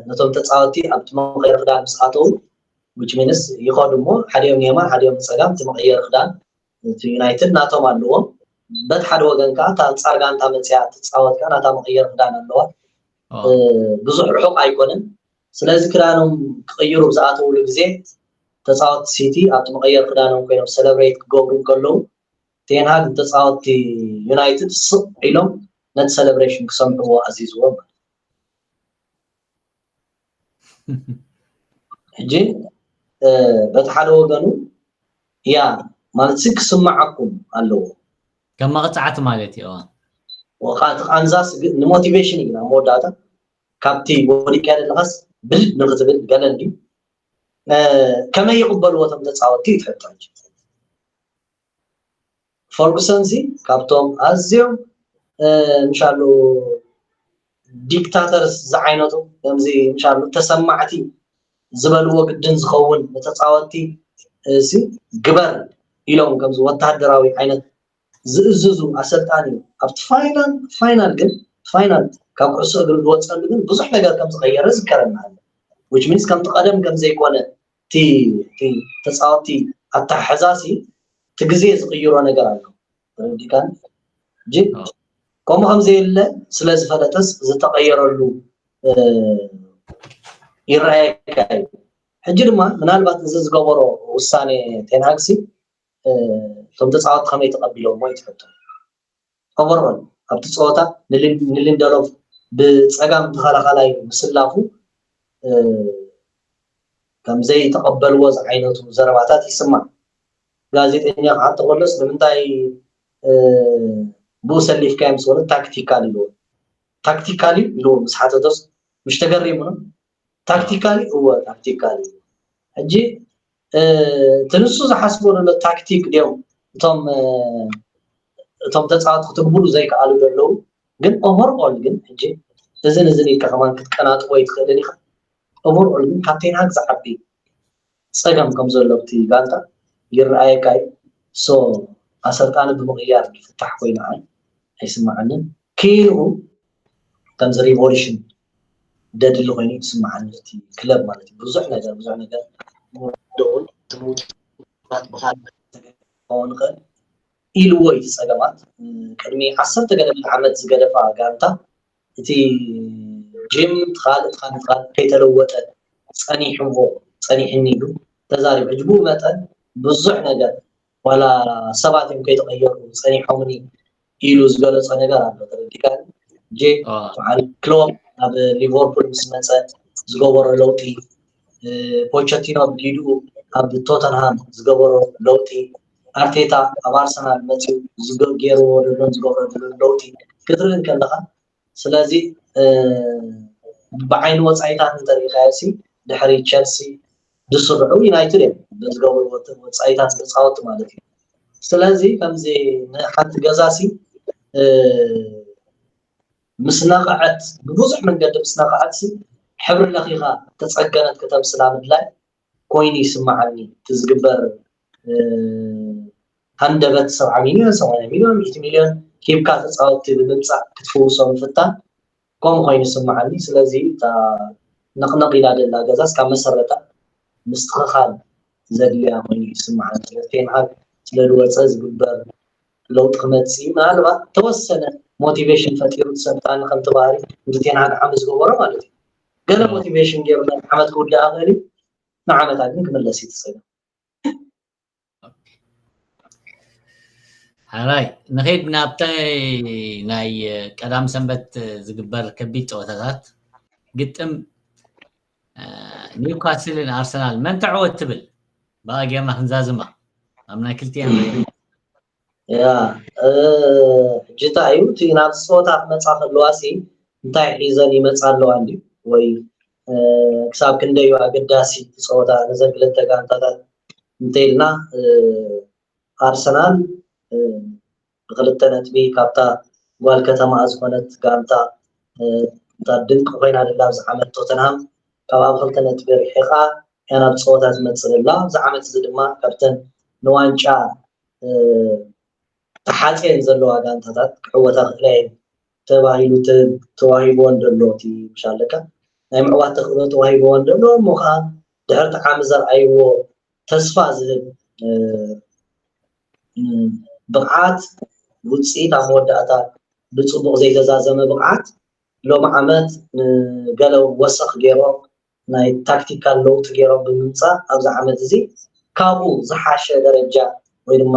ነቶም ተፃወቲ ኣብቲ መቐየሪ ክዳን ምስ ኣተዉ፣ which means ይኸዱ እሞ ሓዲኦም ንየማን ሓዲኦም ንፀጋም እቲ መቐየሪ ክዳን እቲ ዩናይትድ ናቶም ኣለዎም። በት ሓደ ወገን ከዓ እታ ኣንፃር ጋንታ መፅያ ትፃወት ከዓ ናታ መቐየሪ ክዳን ኣለዋ። ብዙሕ ርሑቕ ኣይኮነን። ስለዚ ክዳኖም ክቕይሩ ብዝኣተውሉ ግዜ ተፃወቲ ሲቲ ኣብቲ መቐየር ክዳኖም ኮይኖም ሰለብሬት ክገብሩ እንከለዉ ቴንሃግ ንተፃወቲ ዩናይትድ ስቕ ኢሎም ነቲ ሰለብሬሽን ክሰምዕዎ ኣዚዝዎም። ሕጂ በቲ ሓደ ወገኑ ያ ማለት ሲ ክስምዓኩም ኣለዎ። ከም መቕፃዕቲ ማለት እዩ። ወቃ እቲ ቃንዛስ ንሞቲቬሽን እዩ ናብ መወዳእታ ካብቲ ወዲቅያ ዘለኻስ ብልድ ንክትብል ገለ እንዲ ከመይ ይቕበልዎ እቶም ተፃወቲ እዩ ትሕቶ። ፈርጉሰን ሲ ካብቶም ኣዝዮም ምሻሉ ዲክታተርስ ዝዓይነቱ ከምዚ ምሻሉ ተሰማዕቲ ዝበልዎ ግድን ዝኸውን ንተፃወቲ ሲ ግበር ኢሎም ከምዚ ወታደራዊ ዓይነት ዝእዝዙ ኣሰልጣኒ እዩ። ኣብቲ ፋይናል ፋይናል ግን ፋይናል ካብ ኩዕሶ እግሪ ዝወፀሉ ግን ብዙሕ ነገር ከም ዝቀየረ ዝከረና ኣሎ። Which means ከምቲ ቀደም ከም ዘይኮነ እቲ ተፃወቲ ኣተሓሕዛ ሲ እቲ ግዜ ዝቅይሮ ነገር ኣሎ። ተረዲካን? ከምኡ ከም ዘየለ ስለ ዝፈለጠስ ዝተቀየረሉ ይረኣየካ እዩ። ሕጂ ድማ ምናልባት እዚ ዝገበሮ ውሳኔ ቴንሃግሲ እቶም ተፃወቲ ከመይ ተቐቢሎሞ እዩ ትሕቶ። ኦቨርኦል ኣብቲ ፀወታ ንሊንደሎፍ ብፀጋም ተኸላኻላይ ምስላፉ ከም ዘይተቐበልዎ ዝዓይነቱ ዘረባታት ይስማዕ። ጋዜጠኛ ክሓቶ ከሎስ ንምንታይ ብኡ ሰሊፍካዮም ምስ በሎ ታክቲካል ኢልዎ። ታክቲካል ኢልዎ ምስ ሓተቶስ ምሽ ተገሪሙ ነው። ታክቲካሊ እወ ታክቲካሊ ሕጂ እቲ ንሱ ዝሓስቦ ዘሎ ታክቲክ ድዮም እቶም እቶም ተፃወቲ ክትግብሩ ዘይከኣሉ ዘለዉ ግን ኦቨርኦል ግን ሕጂ እዝን እዝን ኢልካ ከማን ክትቀናጥቦ ይትኽእልን ኢኻ። ኦቨርኦል ግን ካብ ቴንሃግ ዝዓቢ ፀገም ከም ዘሎ ኣብቲ ጋንታ ይረኣየካ እዩ። ሶ ኣሰልጣኒ ብምቕያር ዝፍታሕ ኮይኑ ኣይ ኣይስማዓንን። ኪንኡ ከምዚ ሪቮሉሽን ደድሊ ኮይኑ ይስማዓኒ እቲ ክለብ ማለት እዩ። ብዙሕ ነገር ብዙሕ ነገር ምውደኡን ትምውት ብኻል ክኸውን ይኽእል ኢልዎ እዩ። እቲ ፀገማት ቅድሚ ዓሰርተ ገለ ዓመት ዝገደፋ ጋንታ እቲ ጂም ካልእ ካልእ ካልእ ከይተለወጠ ፀኒሕዎ ፀኒሕኒ ኢሉ ተዛሪቡ። ሕጂ ብኡ መጠን ብዙሕ ነገር ዋላ ሰባት እዮም ከይተቐየሩ ፀኒሖምኒ ኢሉ ዝገለፆ ነገር ኣሎ። ተረዲካኒ? ጄ በዓል ክሎፕ ናብ ሊቨርፑል ምስ መፀ ዝገበሮ ለውጢ፣ ፖቸቲኖ ብጊድኡ ኣብ ቶተንሃም ዝገበሮ ለውጢ፣ ኣርቴታ ኣብ ኣርሰናል መፂኡ ዝገ- ገይርዎ ዘሎን ዝገብሮ ዘሎን ለውጢ ክትርኢ እንከለኻ ስለዚ ብዓይኒ ወፃኢታት እንተሪኢኻዮ ሲ ድሕሪ ቸልሲ ዝስርዑ ዩናይትድ እዮም ብዝገብርዎ ወፃኢታት ተፃወቲ ማለት እዩ። ስለዚ ከምዚ ንሓንቲ ገዛ ሲ ምስ ነቐዐት ብብዙሕ መንገዲ ምስ ነቐዐት ሲ ሕብሪ ለኺኻ ተፀገነት ከተምስላ ምድላይ ኮይኑ ይስምዓኒ። እቲ ዝግበር ሃንደበት ሰብዓ ሚልዮን፣ ሰማንያ ሚልዮን፣ ሚእቲ ሚልዮን ሂብካ ተፃወትቲ ብምምፃእ ክትፍውሶ ምፍታን ከምኡ ኮይኑ ይስምዓኒ። ስለዚ እታ ነቕነቕ ኢላ ዘላ ገዛስ ካብ መሰረታ ምስትኽኻል ዘድልያ ኮይኑ ይስምዓኒ። ስለዚ ቴንሃግ ስለ ዝወፀ ዝግበር ለውጢ ክመፅእ እዩ። ምናልባት ተወሰነ ሞቲቬሽን ፈጢሩ ዝሰልጣኒ ከምቲ ባህሪ ከምቲ ቴንሃግ ዓመት ዝገበሮ ማለት እዩ። ገለ ሞቲቬሽን ገይሩ ናይ ዓመት ክውዳእ ይኽእል እዩ። ንዓመታት ግን ክምለስ እዩ እቲ ፀገም። ሓራይ ንኸይድ ናብቲ ናይ ቀዳም ሰንበት ዝግበር ከቢድ ፀወታታት ግጥም ኒውካስልን ኣርሰናል መን ተዕወት ትብል ብኣ ጌርና ክንዛዝማ ኣብ ናይ ክልቲኤን ያ ሕጂ እንታይ እዩ እቲ ናብዚ ፀወታ ክመፃ ከለዋ ሲ እንታይ ሒዘን ይመጻ ኣለዋ እንድዩ ወይ ክሳብ ክንደይ ኣገዳሲ ጸወታ ነዘን ክልተ ጋንታታት እንተኢልና ኣርሰናል ብክልተ ነጥቢ ካብታ ጓል ከተማ ዝኾነት ጋንታ እታ ድንቂ ኮይና ደላ ኣብዚ ዓመት ቶተንሃም ካብኣ ብክልተ ነጥቢ ርሒቓ እያ ናብ ፀወታ ትመፅእ ደላ። ኣብዚ ዓመት እዚ ድማ ካብተን ንዋንጫ ተሓፅየን ዘለዋ ጋንታታት ክዕወታ ክእላ እየን ተባሂሉ ተዋሂብወን ዘሎ እቲ ምሻለካ ናይ ምዕዋት ተኽእሎ ተዋሂብወን ዘሎ እሞ ከዓ ድሕርቲ ዓሚ ዘርኣይዎ ተስፋ ዝህብ ብቕዓት ውፅኢት ኣብ መወዳእታ ብፅቡቕ ዘይተዛዘመ ብቕዓት ሎም ዓመት ገለ ወሰኽ ገይሮም ናይ ታክቲካል ለውጢ ገይሮም ብምምፃእ ኣብዚ ዓመት እዚ ካብኡ ዝሓሸ ደረጃ ወይ ድማ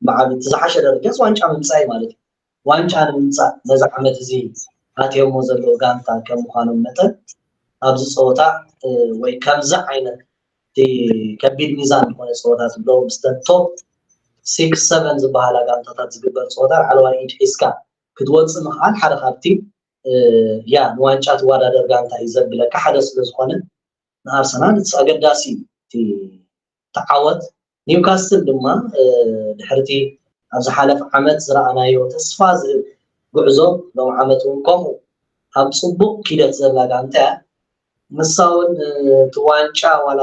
ብዓቢ ዝሓሸ ደረጃ ዋንጫ ምምፃእ እዩ ማለት እዩ። ዋንጫ ንምምፃእ ነዚ ዓመት እዚ ኣትዮሞ ዘለዉ ጋንታ ከም ምዃኖም መጠን ኣብዚ ፀወታ ወይ ከምዚ ዓይነት ከቢድ ሚዛን ዝኾነ ፀወታ ዝብሎ ምስተን ቶፕ ሲክስ ሰቨን ዝበሃላ ጋንታታት ዝግበር ፀወታ ላዕለዋይ ኢድ ሒዝካ ክትወፅእ ምኽኣል ሓደ ካብቲ ያ ንዋንጫ ትወዳደር ጋንታ እዩ ዘብለካ ሓደ ስለ ዝኾነ ንኣርሰናል እቲ ኣገዳሲ እዩ እቲ ተዓወት። ኒውካስትል ድማ ድሕርቲ ኣብ ዝሓለፈ ዓመት ዝረኣናዮ ተስፋ ዝህብ ጉዕዞ ሎም ዓመት እውን ከምኡ ኣብ ፅቡቕ ኪደት ዘላ ጋንታ እያ። ንሳ እውን እቲ ዋንጫ ዋላ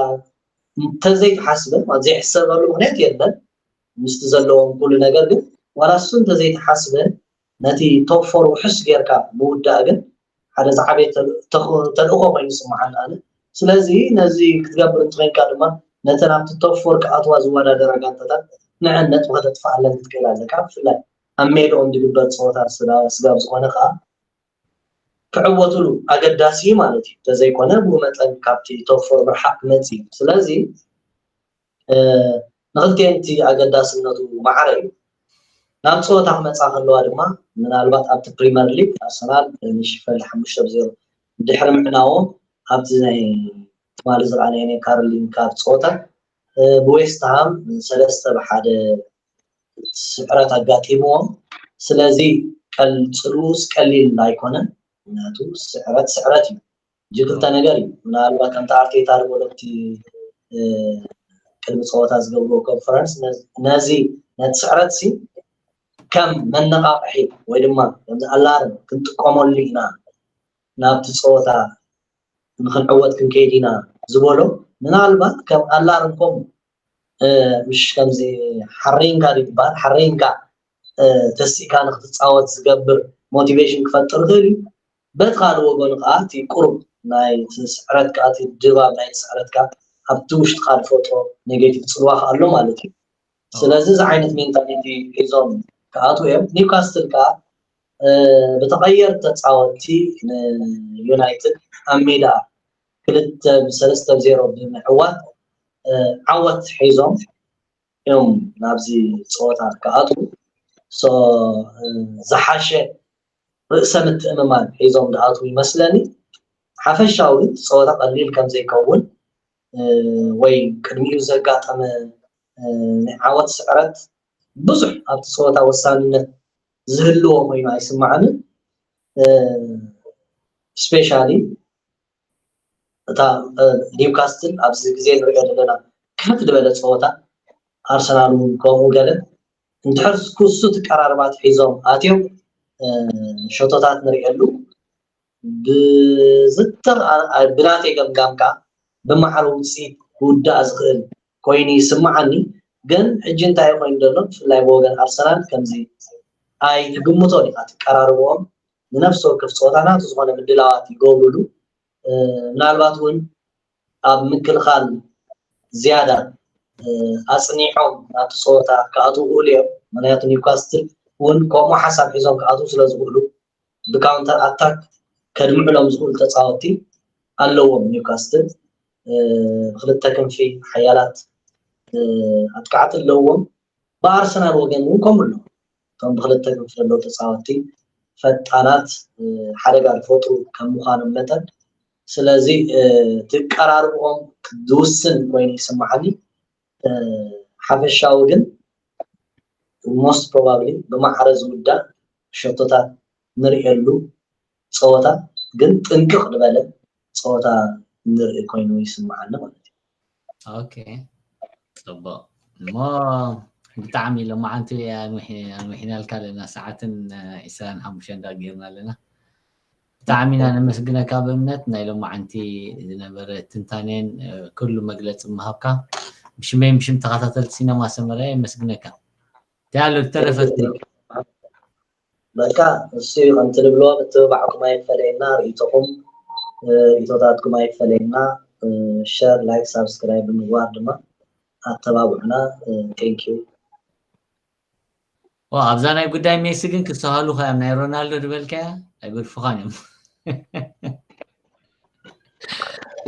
እንተዘይተሓስበ ዘይሕሰበሉ ምክንያት የለን ምስቲ ዘለዎም ኩሉ ነገር ግን ዋላ እሱ እንተዘይተሓስበ ነቲ ቶፕ ፎር ውሕስ ጌርካ ምውዳእ ግን ሓደ ዝዓበየ ተልእኮ ኮይኑ ይስምዓኒ ኣነ። ስለዚ ነዚ ክትገብር እንተኮይንካ ድማ ነተን ኣብቲ ቶፕ ፎር ክኣትዋ ዝወዳደራ ጋንታታት ንዕን ነጥቢ ከተጥፍኣለን ክትክእል ኣለካ። ብፍላይ ኣብ ሜድኦም ዝግበር ፀወታ ስጋብ ዝኾነ ከዓ ክዕወትሉ ኣገዳሲ እዩ ማለት እዩ። እንተዘይኮነ ብኡ መጠን ካብቲ ቶፕ ፎር ምርሓቅ ክመፅእ እዩ። ስለዚ ንክልቲኤን እቲ ኣገዳስነቱ ማዕረ እዩ። ናብ ፀወታ ክመፃ ከለዋ ድማ ምናልባት ኣብቲ ፕሪመር ሊግ ኣርሰናል ንሽፈልድ ሓሙሽተ ብዜሮ ድሕሪ ምዕናዎም ኣብቲ ናይ ትማሊ ዝረኣናዮ ናይ ካርሊን ካፕ ፀወታ ብዌስትሃም ሰለስተ ብሓደ ስዕረት ኣጋጢምዎም። ስለዚ ቀልፅሉስ ቀሊል ኣይኮነን። ምክንያቱ ስዕረት ስዕረት እዩ። እዚ ክልተ ነገር እዩ። ምናልባት ከምቲ ኣርቴታ ዝበሎ እቲ ቅድሚ ፀወታ ዝገብርዎ ኮንፈረንስ ነዚ ነቲ ስዕረት ሲ ከም መነቃቅሒ ወይ ድማ ከምዚ ኣላርም ክንጥቀመሉ ኢና ናብቲ ፀወታ ንክንዕወት ክንከይድ ኢና ዝበሎ ምናልባት ከም ኣላርም ኮም ምሽ ከምዚ ሓሪንካ ዝበሃል ሓሪንካ ተሲእካ ንክትፃወት ዝገብር ሞቲቬሽን ክፈጥር ይኽእል እዩ። በቲ ካልእ ወገኑ ከዓ እቲ ቁሩብ ናይ ስዕረትካ እቲ ድባብ ናይ ስዕረትካ ኣብቲ ውሽጥካ ዝፈጥሮ ኔጌቲቭ ፅልዋ ከዓ ኣሎ ማለት እዩ። ስለዚ እዚ ዓይነት ሜንታሊቲ ሒዞም ክኣትዉ እዮም። ኒውካስትል ከዓ ብተቐየር ተፃወትቲ ንዩናይትድ ኣብ ሜዳ ክልተ ብሰለስተ ዜሮ ብምዕዋት ዓወት ሒዞም እዮም ናብዚ ፀወታ ክኣትዉ ዝሓሸ ርእሰ ምትእምማን ሒዞም ዝኣትዉ ይመስለኒ። ሓፈሻዊ ግን ፀወታ ቀሊል ከም ዘይከውን ወይ ቅድሚኡ ዘጋጠመ ናይ ዓወት ስዕረት ብዙሕ ኣብቲ ፀወታ ወሳንነት ዝህልዎ ኮይኑ ኣይስማዓንን። ስፔሻሊ እታ ኒውካስትል ኣብዚ ግዜ ንሪኦ ዘለና ክፍት ዝበለ ፀወታ ኣርሰናል እውን ከምኡ ገለ እንድሕር ኩሱ ትቀራርባት ሒዞም ኣትዮም ሸቶታት ንሪኤሉ ብዝተ ብናተይ ገምጋም ከዓ ብማዕረ ውፅኢት ክውዳእ ዝኽእል ኮይኑ ይስምዓኒ። ግን ሕጂ እንታይ ኮይኑ ዘሎ ብፍላይ ብወገን ኣርሰናል ከምዚ ኣይትግምቶን ኢኻ ትቀራርብኦም ንነፍሲ ወከፍ ፀወታ ናቱ ዝኾነ ምድላዋት ይገብሩሉ። ምናልባት እውን ኣብ ምክልኻል ዝያዳ ኣፅኒዖም ናብቲ ፀወታ ክኣትዉ ክእሉ እዮም። ምክንያቱ ኒውካስትል እውን ከምኡ ሓሳብ ሒዞም ክኣትዉ ስለ ዝኽእሉ ብካውንተር ኣታክ ከድምዕሎም ዝኽእሉ ተፃወትቲ ኣለዎም። ኒውካስትል ብክልተ ክንፊ ሓያላት ኣጥቃዕቲ ኣለዎም። ብኣርሰናል ወገን እውን ከምኡ ኣሎ። እቶም ብክልተ ክንፊ ዘለዉ ተፃወትቲ ፈጣናት ሓደጋ ዝፈጥሩ ከም ምዃኖም መጠን ስለዚ እቲ ኣቀራርብኦም ዝውስን ኮይኑ ይስምዓኒ። ሓፈሻዊ ግን most probably ብማዕረ ዝውዳእ ሸቶታት ንርእየሉ ጸወታ ግን ጥንቅቕ ዝበለ ጸወታ ንርኢ ኮይኑ ይስምዓኒ ማለት እዩ። ኦኬ፣ ጽቡቕ። እሞ ብጣዕሚ ሎማዓንቲ ኣንውሒናልካ ኣለና፣ ሰዓትን ዒስራን ሓሙሽተን ደቂቕ ጌርና ኣለና። ብጣዕሚ ኢና ነመስግነካ ብእምነት ናይ ሎማዓንቲ ዝነበረ ትንታኔን ኩሉ መግለፂ ምሃብካ ብሽመይን ብሽም ተኸታተልቲ ሲነማ ሰመረ የመስግነካ። እንታይ ኣሎ ዝተረፈት በቃ እሱ ከምቲ ንብሎ ምትብባዕኩም ኣይፈለየና፣ ርእይቶኹም ርእይቶታትኩም ኣይፈለየና። ሸር፣ ላይክ፣ ሳብስክራይብ ብምግባር ድማ ኣተባብዑና። Thank you። ኣብዛ ናይ ጉዳይ ሜሲ ግን ክሰሃሉኻ እዮም። ናይ ሮናልዶ ዝበልካያ ኣይገድፉኻን እዮም።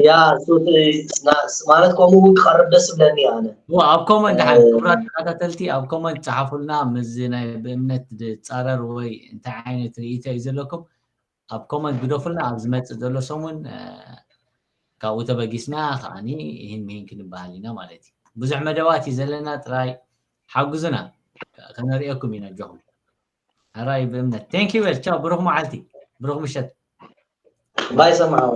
ያ ማለት ከምኡ እውን ክቐርብ ደስ ብለኒ ኣነ። ኣብ ኮመንት ሓደ ክቡራት ተኸታተልቲ ኣብ ኮመንት ጸሓፉልና፣ ምስዚ ናይ ብእምነት ዝጻረር ወይ እንታይ ዓይነት ርእይቶ እዩ ዘለኩም ኣብ ኮመንት ግደፉልና። ኣብ ዝመጽእ ዘሎ ሰሙን ካብኡ ተበጊስና ከዓኒ ይህን ምሂን ክንበሃል ኢና ማለት እዩ። ብዙሕ መደባት እዩ ዘለና፣ ጥራይ ሓጉዙና ከነርእየኩም ኢና ኣጆኹም። ሕራይ ብእምነት። Thank you well። ቻው፣ ብሩኽ መዓልቲ፣ ብሩኽ ምሸት። ባይ ሰምዓው።